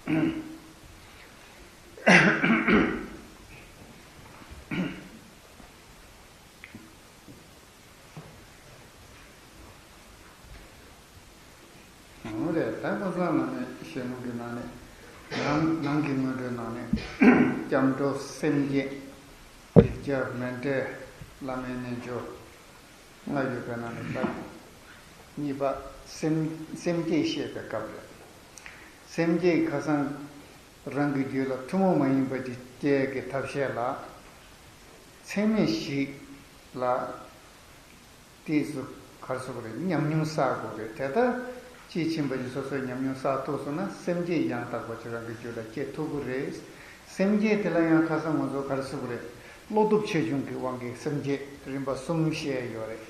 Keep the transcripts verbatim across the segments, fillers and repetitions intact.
འོ་རེད། ད་ཁ་སང་ནང་ནས་ཞལ་ལུང་གི་ནང་ནས། ནང་ནང་གི་སྔོན་འགྲོའི་ནང་ནས། སྐྱབས་འགྲོ་སེམས་བསྐྱེད། རིགས་བརྒྱ་མཎྜལ། བླ་མའི་རྣལ་འབྱོར། ལྔ་ཡོད་པའི་ནང་ནས་ད་གཉིས་པ་སེམས་སེམས་བསྐྱེད་བཤད་པའི་སྐབས་རེད། སེམས་བསྐྱེད་ཁ་སང་རང་གི་རྒྱུད་ལ་ཐུན་མོང་མ་ཡིན་པ་ཅིག་སྐྱེ་གི་ཐབས་ཤེས་ལ། ཚད་མེད་བཞི་ལ་དེས་སུ་གར་སོགས་རེད། ཉམས་མྱོང་བསགས་དགོས་རེད། དེ་ལྟར་དཔྱིས་ཕྱིན་པ་ཅིག་སོ་སོའི་ཉམས་མྱོང་བསགས་ཐུབ་སོང་ན་སེམས་བསྐྱེད་ཡང་དག་པ་ཅིག་རང་གི་རྒྱུད་ལ་སྐྱེ་ཐུབ་ཀྱི་རེད། སེམས་བསྐྱེད་དེ་ལ་ཡང་ཁ་སང་ང་ཚོ་གར་སོགས་རེད། བློ་སྟོབས་ཆེ་ཆུང་གི་དབང་གིས་སེམས་བསྐྱེད་རིམ་པ་གསུམ་བཤད་ཡོད་རེད།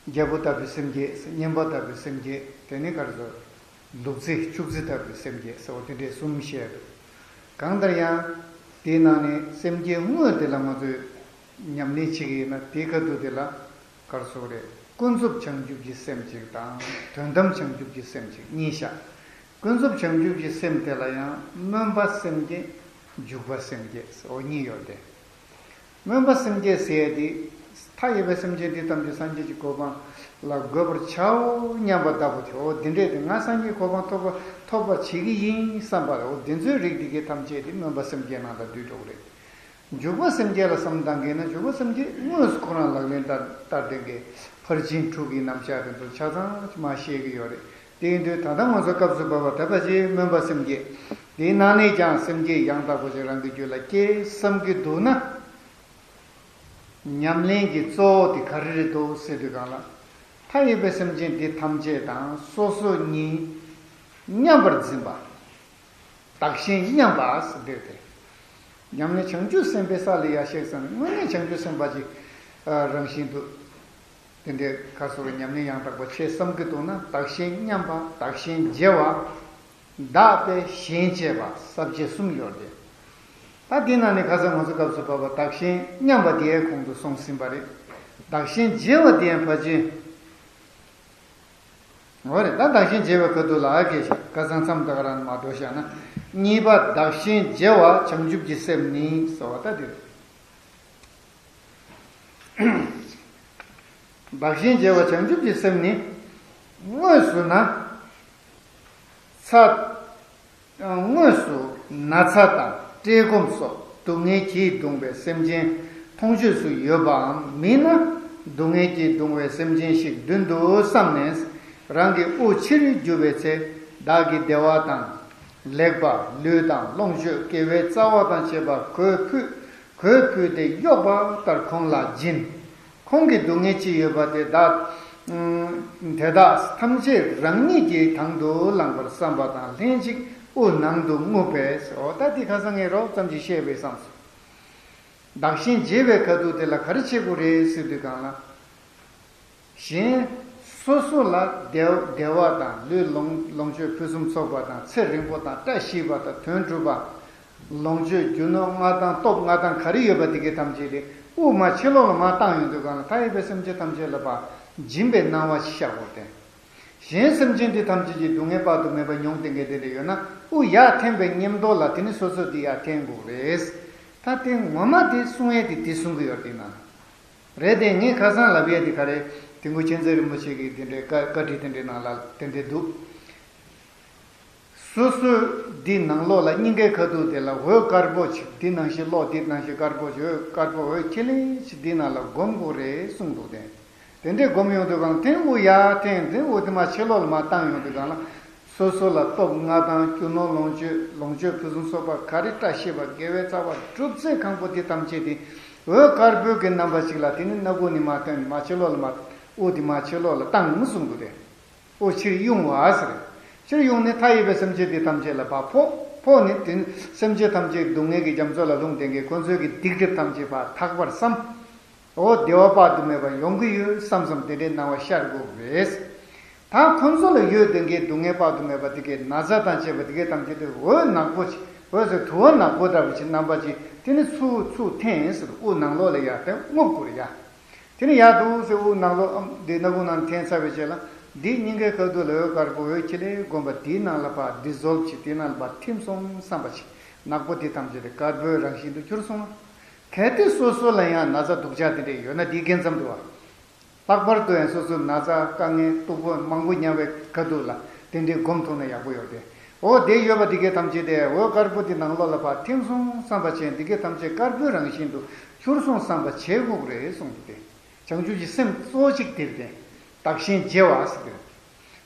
རྒྱལ་པོ་ལྟ་བུའི་སེམས་བསྐྱེད། གཉན་པ་ལྟ་བུའི་སེམས་བསྐྱེད། དེ་ནས་ག་རེ་ཟེར། ལུག་རྫི་ཕྱུགས་རྫི་ལྟ་བུའི་སེམས་བསྐྱེད་ཟེར་བ་དེ་འདྲའི་གསུམ་བཤད་འདུག་གང་ལྟར་ཡང་དེའི་ནང་ནས་སེམས་བསྐྱེད་དངོས་དེ་ལ་ང་ཚོས་ཉམས་ལེན་བྱེད་ཀྱི་ཡིན་ན། དེའི་ཁ་ཐུག་དེ་ལ་ག་རེ་ཟེར་རེད། ཀུན་རྫོབ་བྱང་ཆུབ་ཀྱི་སེམས་གཅིག་དང་། དོན་དམ་བྱང་ཆུབ་ཀྱི་སེམས་གཅིག་གཉིས་བཞག་ཀུན་རྫོབ་བྱང་ཆུབ་ཀྱི་སེམས་དེ་ལ་ཡང་སྨོན་པ་སེམས་བསྐྱེད། འཇུག་པ་སེམས་བསྐྱེད་ཟེར་བ་གཉིས་ཡོད་དེ། སྨོན་པ་སེམས་བསྐྱེད་ཟེར་ཡས་དེ། མཐའ་ཡས་པའི་སེམས་ཅན་འདི་ཐམས་ཅད་སངས་རྒྱས་ཀྱི་གོ་འཕང་ལ་འགོད་པར་བྱའོ་སྙམ་པ་ལྟ་བུ་དེ། འོ་འདི་འདྲས་དེ་ང་སངས་རྒྱས་གོ་འཕང་ཐོབ་པ་ཐོབ་པར་བྱེད་ཀྱི་ཡིན་བསམ་པ་རེད། འོ་འདི་ཚོའི་རིགས་འདི་གའི་ཐམས་ཅད་དེ་སྨོན་པ་སེམས་བསྐྱེད་ནང་ལ་འདུས་འགྲོ་གི་རེད། འཇུག་པ་སེམས་བསྐྱེད་ལ་བསམ་བཏང་གི་ན། འཇུག་པ་སེམས་བསྐྱེད་དངོས་སུ་ཁོ་རང་ལག་ལེན་བསྟར་བསྟར་བསྟན་གྱི་ཕར་ཕྱིན་དྲུག་གི་རྣམ་གཞག་དེ་ཚོ་ཆ་ཚང་མ་ཤེས་ཀྱི་ཡོད་རེད། དེ་ཡིན་དུས་ད་ལྟ་ང་ཚོ་སྐབས་སུ་བབ་པ་ད་ཕལ་ཆེར་སྨོན་པ་སེམས་བསྐྱེད། དེའི་ནང་ནས་ཀྱང་སེམས་བསྐྱེད་ཡང་དག་པ་ཞིག་རང་གི་རྒྱུད་ལ་སྐྱེས་བསམ་གྱི་འདུག་ན། ཉམས་ལེན་གྱི་གཙོ་བོ་དེ་ག་རེ་རེད་འདུག་ཟེར་དུས་སྒང་ལ། མཐའ་ཡས་པའི་སེམས་ཅན་འདི་ཐམས་ཅད་དང་སོ་སོ་གཉིས་མཉམ་པར་འཛིན་པ། བདག་གཞན་མཉམ་པ་ཟེར་འདོད་དེ། ཉམས་ལེན་བྱང་ཆུབ་སེམས་དཔའི་ས་ལ་ཡར་གཤེགས་ཙང་དངོས་གནས་བྱང་ཆུབ་སེམས་དཔའ་ཅིག་རང་བཞིན་དུ། དེ་འདྲའི་ཁ་སོགས་ཉམས་ལེན་ཡང་དག་པ་བྱེད་བསམ་གྱི་འདུག་ན། བདག་གཞན་མཉམ་པ། བདག་གཞན་བརྗེ་བ། བདག་པས་གཞན་བརྗེ་བ། ས་བཅད་གསུམ་ཡོད་རེད། ད་འདི་ནང་ནས་ཁ་སང་ང་ཚོ་སྐབས་སུ་བབས་པ་བདག་གཞན་མཉམ་པ་དེའི་གོང་དུ་སོང་ཟིན་པ་རེད། བདག་གཞན་བརྗེ་བ་དེ་ཡང་ཕལ་ཆེར། འོ་རེད། ད་བདག་གཞན་བརྗེ་བའི་ཁ་ཐུག་ལ་ཨ་ཁེ་ཤ་ཁ་སང་མཚམས་ད་ག་རང་མ་འགྲོ་བཞག་ན། གཉིས་པ་བདག་གཞན་བརྗེ་བ་བྱང་ཆུབ་ཀྱི་སེམས་ནི་ཟེར་བ་ད་འདི་རེད། བདག་གཞན་བརྗེ་བ་བྱང་ཆུབ་ཀྱི་སེམས་ནི། དངོས་སུ་ན་ཚ། དངོས་སུ་ན་ཚ་དང་བཀྲེས་སྐོམ་སོགས་སྡུག་བསྔལ་གྱིས་གདུང་བའི་སེམས་ཅན་མཐོང་ཆོས་སུ་ཡོད་པའམ་མིན་ན། སྡུག་བསྔལ་གྱིས་གདུང་བའི་སེམས་ཅན་ཞིག་མདུན་དུ་བསམས་ནས། རང་གི་དབུགས་ཕྱིར་རྒྱུ་བའི་ཚེ། བདག་གི་བདེ་བ་དང་ལེགས་པ། ལུས་དང་ལོངས་སྤྱོད། དགེ་བའི་རྩ་བ་དང་བཅས་པ་གོས་ཕུད། གོས་ཕུད་དེ་གཡོགས་པ་ལྟར་ཁོང་ལ་སྦྱིན། ཁོང་གི་སྡུག་བསྔལ་ཅི་ཡོད་པ་དེ་བདག་དེ་དག་ཐམས་ཅད་རང་ཉིད་ཀྱིས་དང་དུ་བླངས་པར་བསམ་པ་དང་ལྷན་ཅིག་དབུགས་ནང་དུ་རྔུབ་པས། འོ་ད་འདི་ཁ་སང་ངས་རོབ་ཙམ་ཅིག་བཤད་པས་བསམས་སོང་། བདག་གཞན་བརྗེ་བའི་ཁ་ཐུག་དེ་ལ་ག་རེ་བྱེད་དགོས་རེད་ཟེར་དུས་སྒང་ལ། གཞན་སོ་སོ་ལ་བདེ་བདེ་བ་དང་ལུས་ལོངས་ལོངས་སྤྱོད་ཕུན་སུམ་ཚོགས་པ་དང་ཚེ་རིང་པོ་དང་བཀྲ་ཤིས་པ་དང་དོན་གྲུབ་པ། ལོངས་སྤྱོད་རྒྱུ་ནོར་མངའ་ཐང་སྟོབས་མངའ་ཐང་ག་རེ་ཡོད་པ་དེ་གའི་ཐམས་ཅད་དེ་དབུགས་མར་ཕྱི་ལོགས་ལ་མར་བཏང་ཡོང་དུས་སྒང་ལ་མཐའ་ཡས་པའི་སེམས་ཅན་ཐམས་ཅད་ལ་ཕར་སྦྱིན་པའི་སྣང་བ་ཞིག་ཤར་དགོས་ཏེ། གཞན་སེམས་ཅན་དེ་ཐམས་ཅད་ཀྱི་སྡུག་བསྔལ་དཔག་ཏུ་མེད་པ་མྱོང་བསྡད་མཁན་དེ་འདྲ་ཡོད་ན། དབུགས་ཡར་འཐེན་པའི་མཉམ་དུ་ལ་དེ་ནི་སོ་སོ་དེ་ཡར་འཐེན་དགོས་རེད། ད་དེ་ངོ་མ་དེ་གསུང་ཡས་དེ་དེ་གསུང་གི་ཡོད་དེ་ན། རེད་དེ། ངས་ཁ་སང་ལབ་ཡས་དེ་ག་རེ། དེ་ངོ་མཁྱེན་བརྩེ་རིན་པོ་ཆེ་གི་དེ་འདྲའི་བཀའ་བཀའ་ཁྲིད་དེ་འདྲའི་ནང་ལ་དེ་འདྲའི་འདུག་སོ་སོ་འདི་ནང་ལོགས་ལ་སྙིང་གའི་ཁ་ཐུག་དེ་ལ་འོད་དཀར་པོ་ཅིག་འདི་ནང་བཞིན་གློག་འདི་ནང་བཞིན་དཀར་པོ་ཅིག་འོད་དཀར་པོ་འོད་ཁྱི་ལིང་ཅིག་འདི་ནང་ལ་སྒོམ་དགོས་རེད་གསུངས་འདུག་སྟེ། དེ་འདྲའི་སྒོམ་ཡོང་དུས་སྒང་དེ་དབུགས་ཡར་འཐེན་དེ་དབུགས་དེ་མར་ཕྱི་ལོགས་ལ་མར་བཏང་ཡོང་དུས་སྒང་ལ། སོ་སོ་ལ་སྟོབས་མངའ་ཐང་རྒྱུ་ནོར་ལོངས་སྤྱོད་ལོངས་སྤྱོད་ཕུན་སུམ་ཚོགས་པ་ག་རེ་བཀྲ་ཤིས་པ་དགེ་བའི་རྩ་བ་སྒྲུབ་ཚད་གང་པོ་དེ་ཐམས་ཅད་དེ་འོད་དཀར་པོའི་གི་རྣམ་པ་ཅིག་ལ་དེ་ནི་སྣ་ཁུག་ནས་མར་བཏོན་མར་ཕྱི་ལོགས་ལ་མར་དབུགས་དེ་མར་ཕྱི་ལོགས་ལ་བཏང་གསུངས་འདུག་སྟེ། དབུགས་ཕྱིར་དབྱུང་བ་ཟེར། ཕྱིར་དབྱུང་ནས་མཐའ་ཡས་པའི་སེམས་ཅན་དེ་ཐམས་ཅད་ལ་ཕར་ཕོག་ཕོག་ནས་དེ་ནི་སེམས་ཅན་ཐམས་ཅད་སྡུག་བསྔལ་གྱི་རྒྱ་མཚོ་ལ་ལྷུང་བསྡད་མཁན་ཁོ་ཚོའི་གི་སྡིག་སྒྲིབ་ཐམས་ཅད་ཕར་དག་པར་བསམ། འོ་བདེ་བ་དཔག་ཏུ་མེད་པ་ཡོང་གི་ཡོད་བསམ་བསམ་དེ་འདྲའི་སྣང་བ་ཤར་དགོས་རེད། ད་ཁོ་ཚོ་ལ་ཡོད་བསྡད་མཁན་སྡུག་བསྔལ་དཔག་ཏུ་མེད་པ་དེ་གའི་ན་ཚ་དང་བཅས་པ་དེ་གའི་ཐམས་ཅད་དེ་འོད་ནག་པོ་ཅིག་འོད་ཟེར་དུ་བ་ནག་པོ་འདྲ་བ་ཅིག་རྣམ་པ་ཅིག་དེ་ནི་ཚུར་ཚུར་འཐེན་ཟེར། དབུགས་ནང་ལོགས་ལ་ཡར་དེ་རྔུབ་དགོས་རེད་ཡ། དེ་ནི་ཡར་འདུག་སེ་དབུགས་ནང་ལོགས་ཨམ་དེ་སྣ་ཁུག་ནང་འཐེན་ཚར་བའི་རྗེས་ལ། འདིའི་སྙིང་གའི་ཁ་ཐུག་ལ་འོད་དཀར་པོ་འོད་ཁྱི་ལས་བསྒོམས་པ་དེའི་ནང་ལ་ཕར་ཌི་ཛོལ་བ་བྱས། དེའི་ནང་ལ་ཕར་ཐིམ་སོང་བསམ་པ་བྱས། ནག་པོ་དེ་ཐམས་ཅད་དེ་དཀར་པོའི་རང་བཞིན་དུ་གྱུར་སོང་། གལ་ཏེ་སོ་སོ་ལ་ཡང་ན་ཚ་སྡུག་ཅག་དེ་འདྲས་ཡོད་ན། དེའི་རྒྱུན་ཙམ་དུ་བ། ལྷག་པར་དུ་ཡང་སོ་སོའི་ན་ཚ་དཀའ་ངལ་སྡུག་པོ་མང་པོ་མྱངས་པའི་ཁ་ཐུག་ལ་དེ་འདྲས་སྒོམ་ཐུབ་ན་ཡག་པོ་ཡོད་དེ། འོ་དེ་ཡོད་པ་དེ་གའི་ཐམས་ཅད་དེ་འོད་དཀར་པོ་དེ་ནང་ལོགས་ལ་ཕར་ཐིམ་སོང་བསམ་པ་བྱས། དེ་གའི་ཐམས་ཅད་དཀར་པོའི་རང་བཞིན་དུ་གྱུར་སོང་བསམ་པ་བྱེད་དགོས་རེད་གསུངས་ཏེ། བྱང་ཆུབ་ཀྱི་སེམས་གཙོ་གཅིག་དེར་བསྟེན། བདག་གཞན་བརྗེ་བ་ཟེར་གྱི་རེད།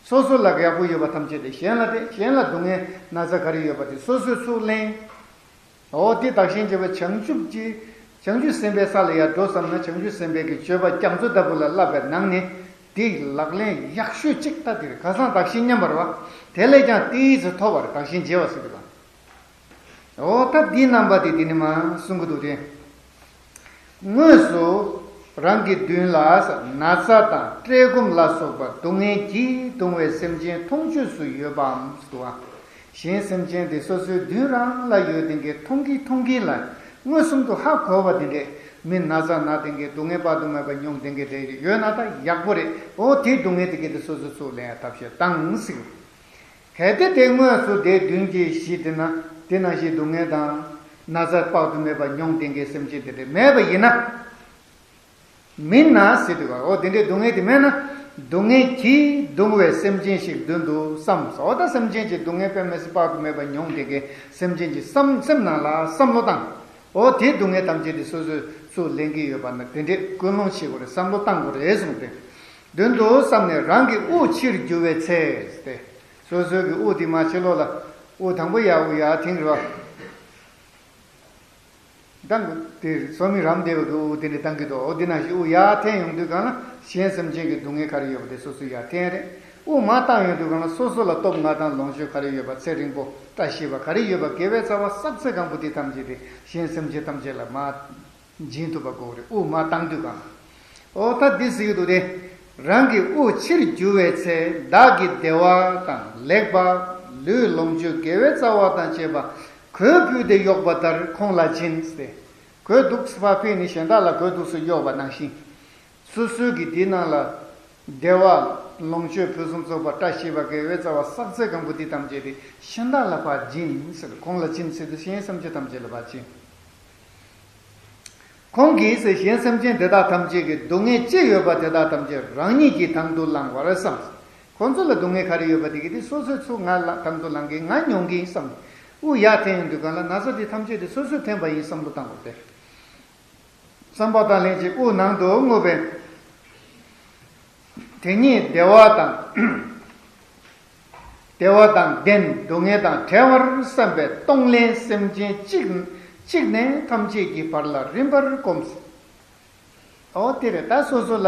སོ་སོ་ལ་ཡག་པོ་ཡོད་པ་ཐམས་ཅད་དེ་གཞན་ལ་སྟེར། གཞན་ལ་སྡུག་བསྔལ་ན་ཚ་ག་རེ་ཡོད་པ་དེ་སོ་སོས་ཚུར་ལེན། འོ་དེ་བདག་གཞན་བརྗེ་བ། བྱང་ཆུབ་ཀྱི་བྱང་ཆུབ་སེམས་དཔའི་ས་ལ་ཡར་འགྲོ་བསམ་ན། བྱང་ཆུབ་སེམས་དཔའི་གི་སྤྱོད་པ་རྒྱ་མཚོ་ལྟ་བུ་ལ་བསླབ་པའི་ནང་ནས་དེ་ལག་ལེན་ཡག་ཤོས་གཅིག་ད་དེ་རེད། ཁ་སང་བདག་གཞན་མཉམ་པ་རེད་བ། དེ་ལས་ཀྱང་ཏོག་ཙམ་མཐོ་བ་རེད། བདག་གཞན་བརྗེ་བ་ཟེར་གྱི་རེད་བ། འོ་ད་འདིའི་རྣམ་པ་དེ་འདི་ནས་མར་གསུང་གི་འདུག་སྟེ། དངོས་སུ་རང་གི་མདུན་ལ་ན་ཚ་དང་བཀྲེས་སྐོམ་ལ་སོགས་པ་སྡུག་བསྔལ་གྱིས་གདུང་བའི་སེམས་ཅན་མཐོང་ཆོས་སུ་ཡོད་པའམ་ཟེར་བ། གཞན་སེམས་ཅན་དེ་སོ་སོའི་མདུན་རང་ལ་ཡོད་མཁན་གྱི་མཐོང་གི་མཐོང་གི་ལ་མངོན་སུམ་དུ་ཧ་གོ་བ་དེ་འདྲས། མི་ན་ཚ་ན་མཁན་གྱི་སྡུག་བསྔལ་དཔག་ཏུ་མེད་པ་མྱོང་མཁན་གྱི་དེ་ཡོད་ན་ད་ཡག་པོ་རེད། འོ་དེའི་སྡུག་བསྔལ་དེ་གའི་དེ་སོ་སོས་ཚུར་ལེན་ཡ་ཐབས་ཤེས་བཏང་ཟེར། གལ་ཏེ་དེ་དངོས་སུ་དེ་མདུན་གྱི་གཞི་དེ་ན་དེ་ནང་བཞིན་སྡུག་བསྔལ་དང་ན་ཚ་དཔག་ཏུ་མེད་པ་མྱོང་བསྡད་མཁན་སེམས་ཅན་དེ་འདྲ་མེད་པ་ཡིན་ན། མིན་ན་ཟེར་དུས་ག་འོ་དེ་འདྲའི་སྡུག་བསྔལ་དེ་མེད་ན། སྡུག་བསྔལ་གྱིས་གདུང་བའི་སེམས་ཅན་ཞིག་མདུན་དུ་བསམ། འོ་ད་སེམས་ཅན་གྱི་སྡུག་བསྔལ་དཔེ་མི་སྲིད་དཔག་ཏུ་མེད་པ་མྱོང་བསྡད་མཁན་སེམས་ཅན་གྱི་བསམ་སེམས་ནང་ལ་བསམ་བློ་བཏང་། འོ་དེའི་སྡུག་བསྔལ་ཐམས་ཅད་དེ་སོ་སོས་ཚུར་ལེན་གྱི་ཡོད་པ་ན་དེ་འདྲའི་ཀུན་སློང་བྱེད་དགོས་རེད། བསམ་བློ་བཏང་དགོས་རེད་གསུངས་ཏེ། མདུན་དུ་བསམས་ནས་རང་གི་དབུགས་ཕྱིར་རྒྱུ་བའི་ཚེ་སྟེ། སོ་སོའི་གི་དབུགས་དེ་མར་ཕྱི་ལོགས་ལ། དབུགས་དང་པོ་ཡར་དབུགས་ཡར་འཐེན་རེད་བ། ད་དེ་སོ་མི་རམ་བདེ་བའི་གི་དབུགས་དེ་འདྲ་བཏང་གི་འདུག་འོ་དེ་ནང་བཞིན་དབུགས་ཡར་འཐེན་ཡོང་དུས་གང་ལ་གཞན་སེམས་ཅན་གྱི་སྡུག་བསྔལ་ག་རེ་ཡོད་པ་དེ་སོ་སོ་ཡར་འཐེན་རེད། དབུགས་མར་བཏང་ཡོང་དུས་གང་ལ་སོ་སོ་ལ་སྟོབས་ལྔ་དང་ལོངས་སྤྱོད་ག་རེ་ཡོད་པ། ཚེ་རིང་པོ་བཀྲ་ཤིས་པ་ག་རེ་ཡོད་པ། དགེ་བའི་རྩ་བ་བསགས་ཚད་གང་པོ་དེ་ཐམས་ཅད་དེ་གཞན་སེམས་ཅན་ཐམས་ཅད་ལ་མར་སྦྱིན་ཐུབ་པ་དགོས་རེད། དབུགས་མར་བཏང་དུས་གང་། འོ་ད་འདི་ཟེར་གྱི་འདུག་སྟེ། རང་གི་དབུགས་ཕྱིར་རྒྱུ་བའི་ཚེ་བདག་གི་བདེ་བ་དང་ལེགས་པ། ལུས་ལོངས་སྤྱོད་དགེ་བའི་རྩ་བ་དང་བཅས་པ་གོས་ཕུད་དེ་གཡོགས་པ་ལྟར་ཁོང་ལ་སྦྱིན་ཟེར། གོས་འདུག་སེ་ཕར་ཕུད་ནས་གཞན་དག་ལ་གོས་འདུག་སེ་གཡོགས་པ་ནང་བཞིན། སོ་སོའི་གི་འདི་ནང་ལ་བདེ་བ་ལོངས་སྤྱོད་ཕུན་སུམ་ཚོགས་པ་བཀྲ་ཤིས་པ་དགེ་བའི་རྩ་བ་བསགས་ཚད་གང་པོ་འདི་ཐམས་ཅད་དེ་གཞན་དག་ལ་ཕར་སྦྱིན་ཟེར། ཁོང་ལ་སྦྱིན་ཟེར་དུས་གཞན་སེམས་ཅན་ཐམས་ཅད་ལ་ཕར་སྦྱིན། ཁོང་གིས་ཟེར་གཞན་སེམས་ཅན་དེ་དག་ཐམས་ཅད་ཀྱི་སྡུག་བསྔལ་ཅི་ཡོད་པ་དེ་དག་ཐམས་ཅད་རང་ཉིད་ཀྱིས་དང་དུ་བླང་བར་བསམ། ཁོང་ཚོ་ལ་སྡུག་བསྔལ་ག་རེ་ཡོད་པ་དེ་གི་དེ་སོ་སོས་ཚུར་ང་ལ་དང་དུ་བླང་གི་ང་མྱོང་གི་བསམ། དབུགས་ཡར་འཐེན་ཡོང་དུས་གང་ལ་ན་ཚ་དེ་ཐམས་ཅད་དེ་སོ་སོས་འཐེན་པ་ཡིན་བསམ་བློ་བཏང་དགོས་ཏེ། བསམ་པ་དང་ལྷན་ཅིག་དབུགས་ནང་དུ་རྔུབ་པས། དེ་ཉིད་བདེ་བ་དང་། བདེ་བ་དང་ལྡན་སྡུག་བསྔལ་དང་བྲལ་བར་བསམ་པས་གཏོང་ལེན་སེམས་ཅན་གཅིག་གཅིག་ནས་ཐམས་ཅད་ཀྱི་བར་ལ་རིམ་པར་བསྒོམ། འོ་དེ་རེད། ད་སོ་སོ་ལ་